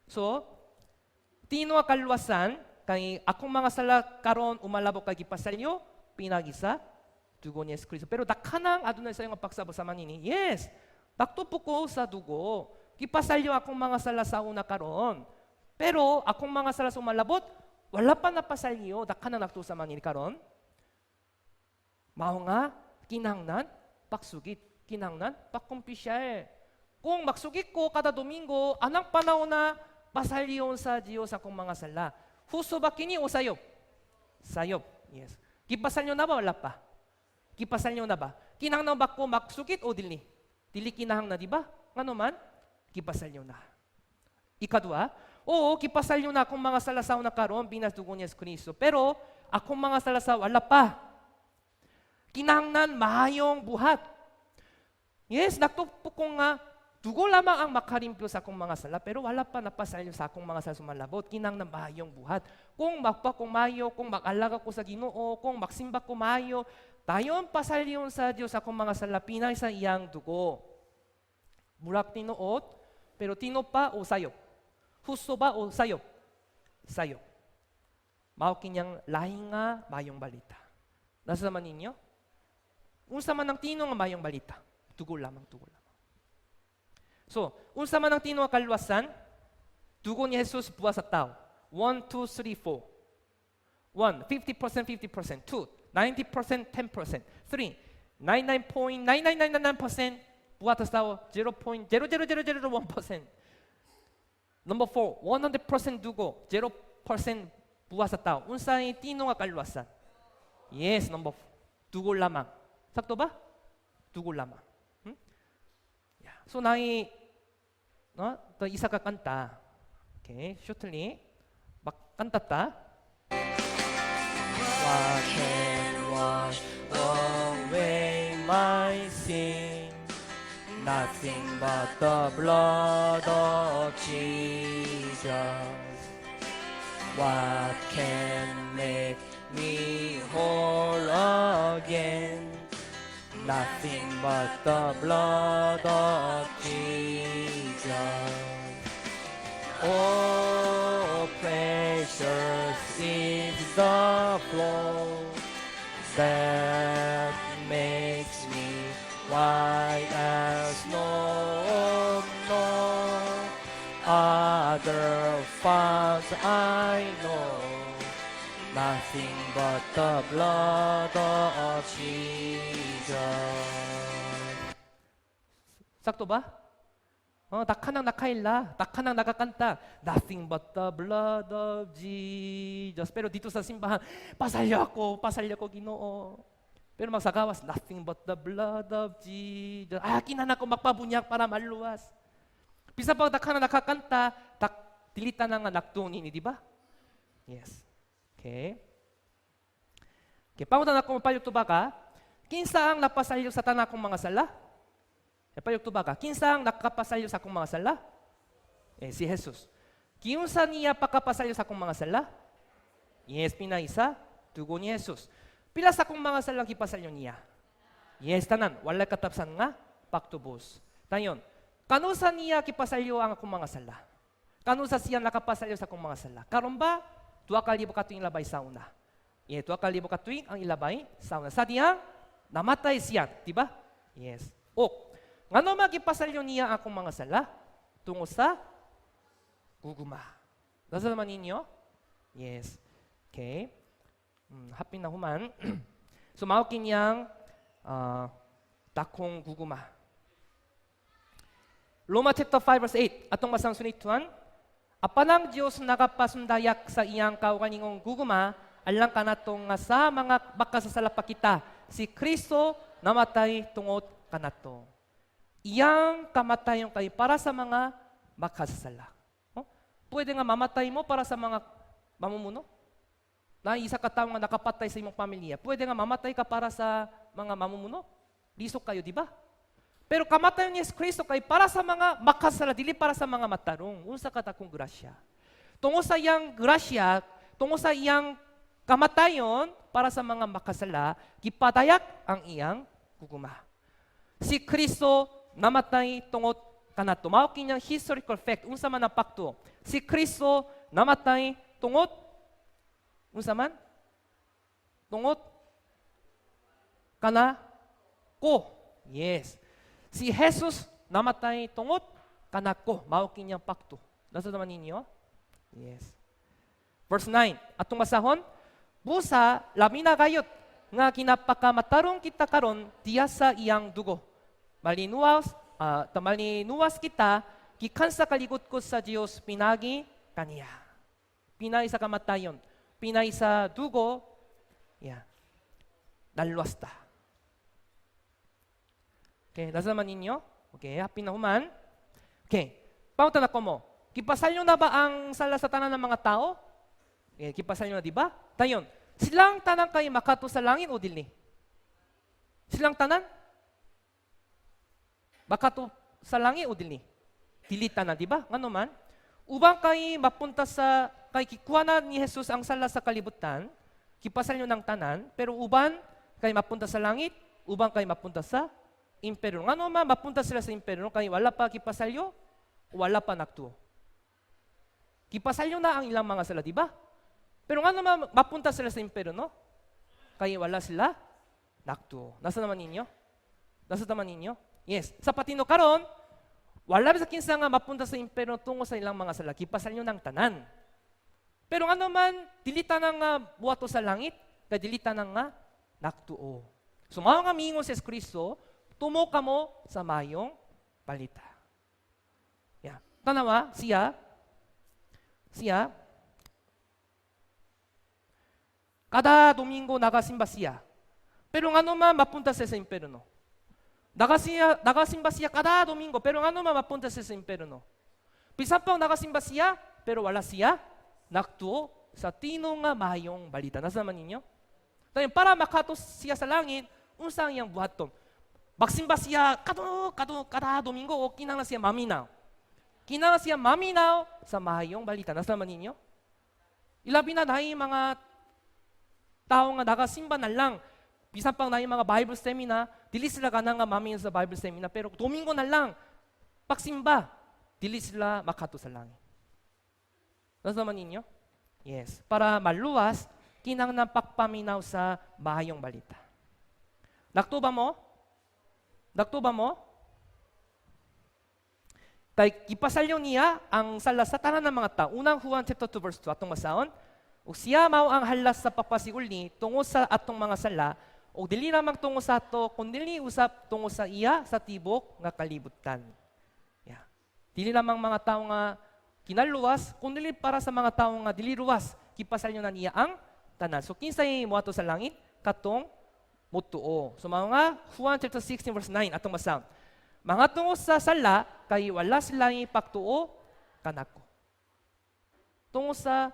So, tino kaluwasan, kay akong mga sala karon umalabot kay gipasalyo, pinagi sa dugo ni Yesu Kristo. Pero dakhanang adunay sa iyong pagsabot sa manini. Yes, naktupo ko sa dugo. Gipasalyo akong mga sala sa una karon. Pero akong mga sala sa umalabot, wala pa napasalyo, dakhanang nagtuo sa manini karon. Mao nga kinahanglan pagsugit, kinahanglan pagkumpisyal. Kung magsugit ko kada Domingo, anang panahon na pasalyon sa Diyos akong mga sala. Husto ba kini o sayop? Sayop. Yes. Gipasalyo na ba? Wala pa. Gipasalyo na ba? Kinahanglan ba ko magsugit o dili? Dili kinahanglan, di ba? Ngano man? Gipasalyo na. Ikadua, oo, gipasalyo na akong mga sala sa una karon binas dugo ni Yesu Kristo. Pero akong mga sala sa wala pa. Kinahanglan mahayong buhat. Yes, nagtupo ko nga dugo lamang ang makalimpyo sa akong mga sala, pero wala pa napasalyo sa akong mga sala sumalabot. Kinahanglan mahayong buhat. Kung magpa kong mayo, kung mag-alaga ko sa Ginoo, kung magsimba ko mayo, dayon pasalyon sa Dios akong mga sala pinay sa iyang dugo. Murag tinuod, pero tino pa o sayop? Husto ba o sayop? Sayop. Mao kinyang lahi nga mayong balita. Nasa naman ninyo? Unsa man ang tino nga mayong balita? Dugo lamang, dugo lamang. So, unsa man ang tino nga kaluwasan? Dugo ni Jesus buhat sa tao. 1, 2, 3, 4. 1, 50%, 50%. 2, 90%, 10%. 3, 99.99999% buhat sa tao, 0.00001%. Number 4, 100% dugo, 0% buhat sa tao. Unsay tino nga kaluwasan? Yes, number 4. Dugo lamang. Sakto ba? Dugo lamang. Yeah. So naay no, to isa ka kanta. Okay, shortly makanta ta. What can wash away my sin? Nothing but the blood of Jesus. What can make me whole again? Nothing but the blood of Jesus. Oh, precious is the flow that makes me white as snow. No other fount I know. Nothing but the blood of Jesus. Sakto ba? Oh, daghan ang nakaila, daghan ang nakakanta. "Nothing but the blood of Jesus." Pero dito sa simbahan, "Pasalyo ako, pasalyo ako, Ginoo." Pero magsagawas, "Nothing but the blood of Jesus." Ah, kinahanglan ko magpabunyag para maluwas. Bisan pa daghan ang nakakanta, tak, dili tanan nga nagtuo ni, di ba? Yes. Okay. Okay, pangutan ako, mapayog tubaga. Kinsa ang napasalyo sa tanan akong mga sala? Payog tubaga. Kinsa ang nakapasalyo sa akong mga sala? Eh, si Jesus. Giunsa niya pagkapasalyo sa akong mga sala? Yes, pinaagi sa dugo ni Jesus. Pila sa akong mga sala gipasalyo niya? Yes, tanan. Wala katapsan nga pagtubos. Dayon, kanusa niya gipasalyo ang akong mga sala? Kanusa siya nakapasalyo sa akong mga sala? Karon ba, 2000 ka tuig labay sa una? Yeah, 2000 ka tuig ang ilabay sa una. Sa diyang namatay siya, di ba? Yes. O, ngano man gipasalyo niya akong mga sala? Tungod sa gugma. Nasa naman ninyo? Yes. Okay. Hapin na human. So mao kiniyang dakong gugma. Roma chapter 5 verse 8. Atong basahon sunituan. Apan ang Dios nagapasundayag sa iyang kaugalingong gugma alang kanato nga sa mga makasasala pa kita, si Kristo namatay tungod kanato. Iyang kamatayon kay para sa mga makasasala. Oh? Pwede nga mamatay mo para sa mga mamumuno? Na isa ka tawo nga nakapatay sa imong pamilya. Pwede nga mamatay ka para sa mga mamumuno? Lisok kayo, di ba? Pero kamatayon ni Yesu Kristo kay para sa mga makasala, dili para sa mga matarong. Unsa ka dakong grasya? Tungod sa iyang grasya, tungod sa iyang kamatayon para sa mga makasala, gipadayag ang iyang gugma. Si Kristo namatay tungod kanato. Mao kiniyang historical fact, unsa man ang pakto. Si Kristo namatay tungod unsa man? Tungod kana ko. Yes. Si Jesus namatay tungod kanako. Mao kiniyang pakto. Nasa naman ninyo? Yes. Verse 9. Atong basahon, busa labi na gayot nga ginapakamatarong kita karon diha sa iyang dugo. Malinuwas kita gikan sa kaligutgot sa Dios pinagi kaniya. Pinagi sa kamatayon, pinagi sa dugo, yeah. Naluwas ta. Okay, nasa naman ninyo? Okay, happy na human. Okay, pangutan ako mo. Gipasalyo na ba ang sala sa tanan ng mga tao? Eh, gipasalyo na, di ba? Dayon, silang tanan kay makaadto sa langit o dili? Silang tanan? Makaadto sa langit o dili? Dili tanan, di ba? Ngano man? Uban kay mapunta sa, kay gikuha na ni Jesus ang sala sa kalibutan, gipasalyo ng tanan, pero uban kay mapunta sa langit, uban kay mapunta sa impyerno. Ngano man mapunta sila sa impyerno kay wala pa gipasalyo, wala pa nagtuo? Gipasalyo na ang ilang mga sala, di ba? Pero ngano man mapunta sila sa impyerno? Kay wala sila nagtuo. Nasa naman ninyo? Nasa naman ninyo? Yes. Sa patino karon, wala sa kinsa nga mapunta sa impyerno tungod sa ilang mga sala. Gipasalyo ng tanan. Pero ngano man, dili tanan nga moadto sa langit, kay dili tanan nga nagtuo. So mao nga miingon si Kristo, "Tumo kamo sa mayong balita." Yeah. Tanawa, siya, siya, kada Domingo nagasimba siya. Pero ngano man mapunta siya sa impyerno? Nagasiya, nagasimba siya kada Domingo, pero ngano man mapunta siya sa impyerno? Bisan pang nagasimba siya, pero wala siya nagtuo sa tinuod nga mayong balita. Nasa naman ninyo? Dayon, para makaadto siya sa langit, unsa ang iyang buhaton? Magsimba siya kado kado kada Domingo o kinahanglan siya maminaw? Kinahanglan siya maminaw sa maayong balita. Nasa ninyo? Ilabi na naay mga tao nga nagasimba na lang, bisan pang naay mga Bible seminar, dili sila ganahan nga maminaw sa Bible seminar, pero Domingo na lang pagsimba, dili sila makadto sa langit. Nasa ninyo? Yes. Para maluwas, kinahanglan pagpaminaw sa maayong balita. Nagtuo ba mo? Nagtuo ba mo? Kay gipasalyo niya ang sala sa tanan ng mga tao. Unang Juan chapter 2 verse 2 atong basahon. Ug siya mao ang halas sa pagpasiuli tungo sa atong mga sala ug dili lamang tungo sa ato kundi usab tungo sa iya sa tibok nga kalibutan. Yeah. Dili lamang mga tao nga kinaluwas kundi para sa mga tao nga dili luwas, gipasalyo na niya ang tanan. So kinsay moadto sa langit? Katong mutuo. So mga Juan chapter 16 verse 9 atong basahon. Mga tungo sa sala kay wala sila pagtuo kanako. Tungo sa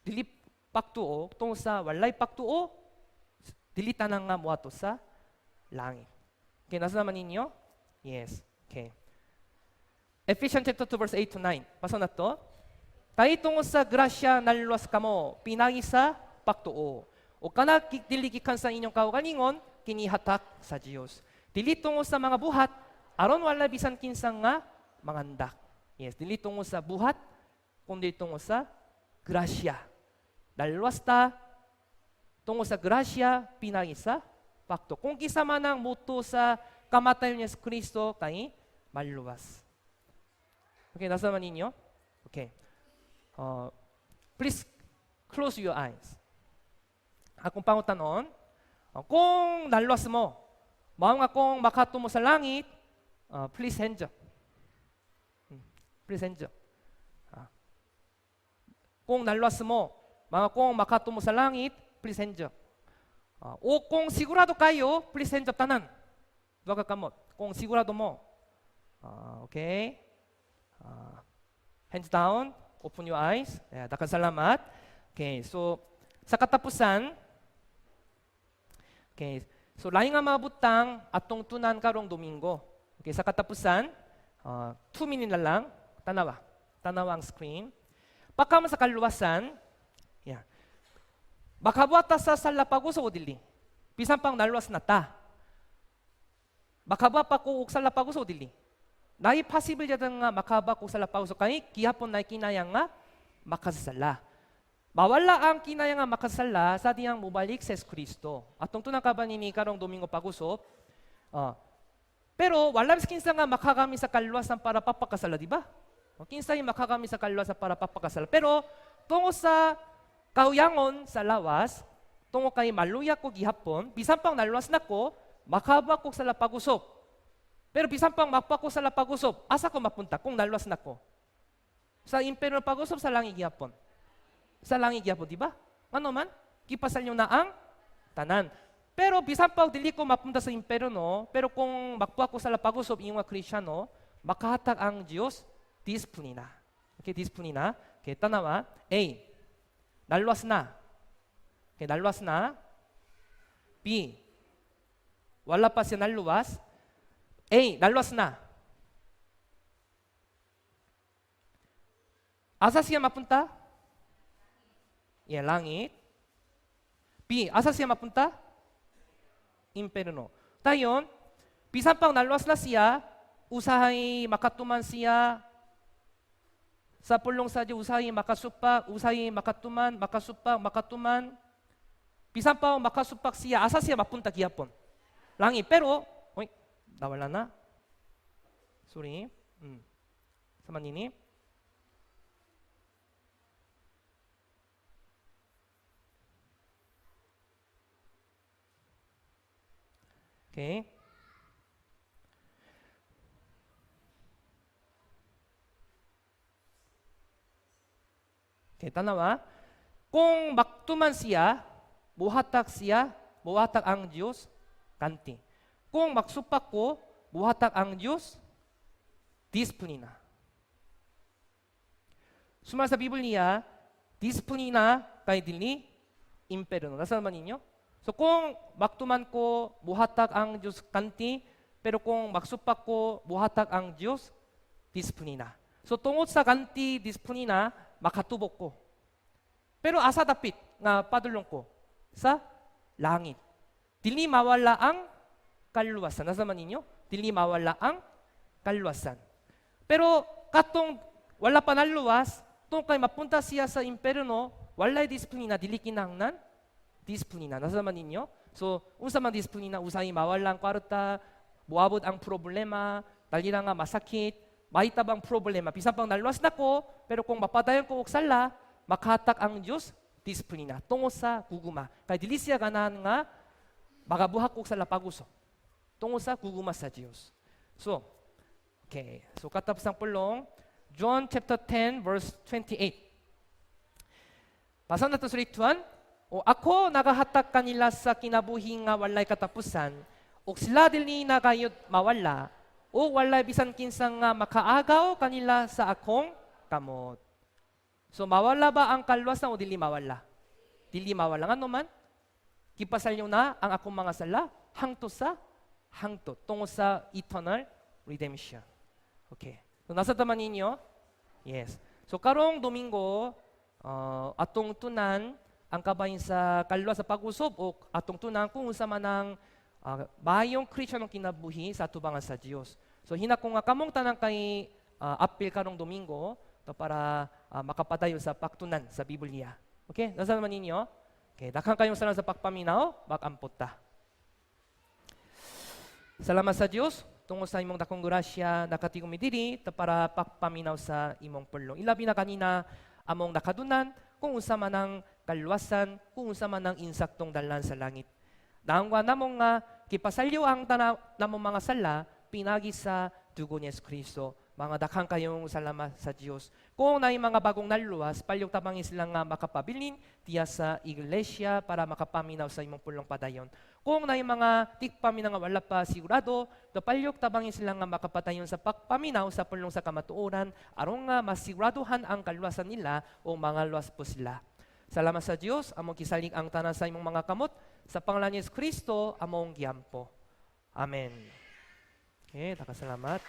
dili pagtuo, tungo sa walay pagtuo, dili tanan nga moadto sa langit. Okay, nasa naman ninyo? Yes. Okay. Ephesians chapter 2 verse 8 to 9. Basa na to. Kay tungo sa grasya naluwas kamo, pinagi sa pagtuo. O kana dili gikan sa inyong kaugalingon, kini hatag sa Dios. Dili tungo sa mga buhat, aron wala bisan kinsa nga mangandak. Yes, dili tungo sa buhat, kundi tungo sa grasya. Naluwas ta tungo sa grasya, pinagi sa pagtuo. Kung kinsa man ang mutuo sa kamatayon ni Yesu Kristo, kay maluwas. Okay, nasa naman ninyo? Okay. Please close your eyes. Akong pangutanon, kung naluwas mo, mao nga kung makadto mo sa langit, please hands up. Please hands up. Kung naluwas mo, mga kung makadto mo sa langit, please hands up. O kung sigurado kayo, please hands up tanan. Duha ka kamot. Kung sigurado mo. Okay. Hands down, open your eyes. Yeah, daghang salamat. Okay, so sa katapusan, okay, so lahi nga mga butang atong tunan karong Domingo. Okay, sa katapusan, 2 minutes na lang, tanawa. Tanawa ang screen. Pagkaman sa kaluwasan, yeah. Makabuhat ta sa sala pag-usop o dili? Bisan pang naluwas na ta. Makabuhat pa ko og sala pag-usop o dili? Naay possible nga makabuhat ko sala pag-usop kay gihapon naay kinayang nga makasala. Mawala ang kinayang nga makasala sa diyang mobalik sa Kristo. Atong tunan kaban ini karong Domingo pag-usop. Pero wala kinsa nga makagamit sa kaluwasan para papakasala, di ba? O, kinsa yung makagamit sa kaluwasan para papakasala. Pero tungo sa kahuyangon sa lawas, tungo kay maluya ko gihapon, bisan pang naluwas na ko, makabuhat ko sala pag-usop. Pero bisan pang magpa ko sala pag-usop, asa ko mapunta kung naluwas na ko? Sa impyerno pag-usop, sa langit gihapon? Sa langit gihapon, di ba? Ano man? Gipasalyo na ang tanan. Pero bisan pa dili ko mapunta sa impyerno, pero kung magbuhat ko sala pag-usop ingon nga Kristiyano, makahatag ang Dios disiplina. Okay, disiplina. Okay, tanawa. A. Naluwas na. Okay, naluwas na. B. Wala pa siya naluwas. A. Naluwas na. Asa siya mapunta? Yeah, langit. B. Asa siya mapunta? Impyerno. Dayon, bisan pang naluwas na siya, usahay makatuman siya sa pulong sa Diyos, usahay makasupak, usahay makatuman, makasupak, makatuman. Bisan pa makasupak siya, asa siya mapunta gihapon? Langit. Pero, oy, nawala na. Sorry. Sama nini. Okay. Okay, tanawa. Kung magtuman siya, muhatag siya, muhatag ang Diyos, ganti. Kung magsupak ko, muhatag ang Diyos, disiplina. Suma sa Biblia, disiplina kay dili impyerno. Nasa naman ninyo? So kung magtuman ko, muhatag ang Dios ganti, pero kung magsupak ko, muhatag ang Dios disiplina. So tungod sa ganti, disiplina, makatubok ko. Pero asa dapit nga padulong ko? Sa langit. Dili mawala ang kaluwasan. Nasa man ninyo? Dili mawala ang kaluwasan. Pero katong wala pa naluwas, tungkay mapunta siya sa imperno, walay disiplina, dili kinahanglan disiplina. Nasa man ninyo? So, unsa man disiplina, usahay mawala ang kwarta, moabot ang problema, dali nga masakit, mahitabang problema. Bisan pang naluwas na ko, pero kung mapadayon ko og sala, makahatag ang Dios disiplina tungod sa gugma. Kay dili siya ganahan nga makabuhat og sala paguso. Tungod sa gugma sa Dios. So, okay. So katapos ang pulong, John chapter 10 verse 28. Basa nato sa 3, 2, 1. O ako nagahatag kanila sa kinabuhi nga walay katapusan, ug sila dili na gayud mawala, o walay bisan kinsa nga makaagaw kanila sa akong kamot. So mawala ba ang kaluwasan o dili mawala? Dili mawala. Ngano man? Gipasalyo na ang akong mga sala hangtod sa hangtod tungod sa eternal redemption. Okay. So nasa taman ninyo? Yes. So karong Domingo, atong tunan ang kabahin sa kaluwas sa pag-usob o atong tunan kung unsa man ang maayong Kristiyanong kinabuhi sa atubangan sa Dios. So hinak ko nga kamong tanan kay apil karong Domingo to para makapadayon sa pagtunan sa Biblia. Okay? Nasa naman ninyo? Okay, daghang kayong salamat sa pagpaminaw, mag-ampo ta. Salamat sa Dios tungod sa imong dakong grasya, nakatigom mi diri ta para pagpaminaw sa imong pulong. Ilabi na kanina among nakadunan kung unsa man ang kaluwasan, kung unsa man ang insaktong dalan sa langit. Naangwa namong nga gipasalyo ang tanan namong mga sala pinagi sa dugo ni Yesu Kristo. Mga daghang kayong salamat sa Dios. Kung naay mga bagong naluwas, palyog tabangin sila nga makapabilin diya sa iglesia para makapaminaw sa imong pulong padayon. Kung naay mga tigpaminaw nga wala pa sigurado, palyog tabangin sila nga makapadayon sa pagpaminaw sa pulong sa kamatuoran aron nga masiguraduhan ang kaluwasan nila o mga luwas po sila. Salamat sa Dios, among gisalig ang tanan sa imong mga kamot. Sa pangalan ni Yesu Kristo, among giampo. Amen. Okay, salamat.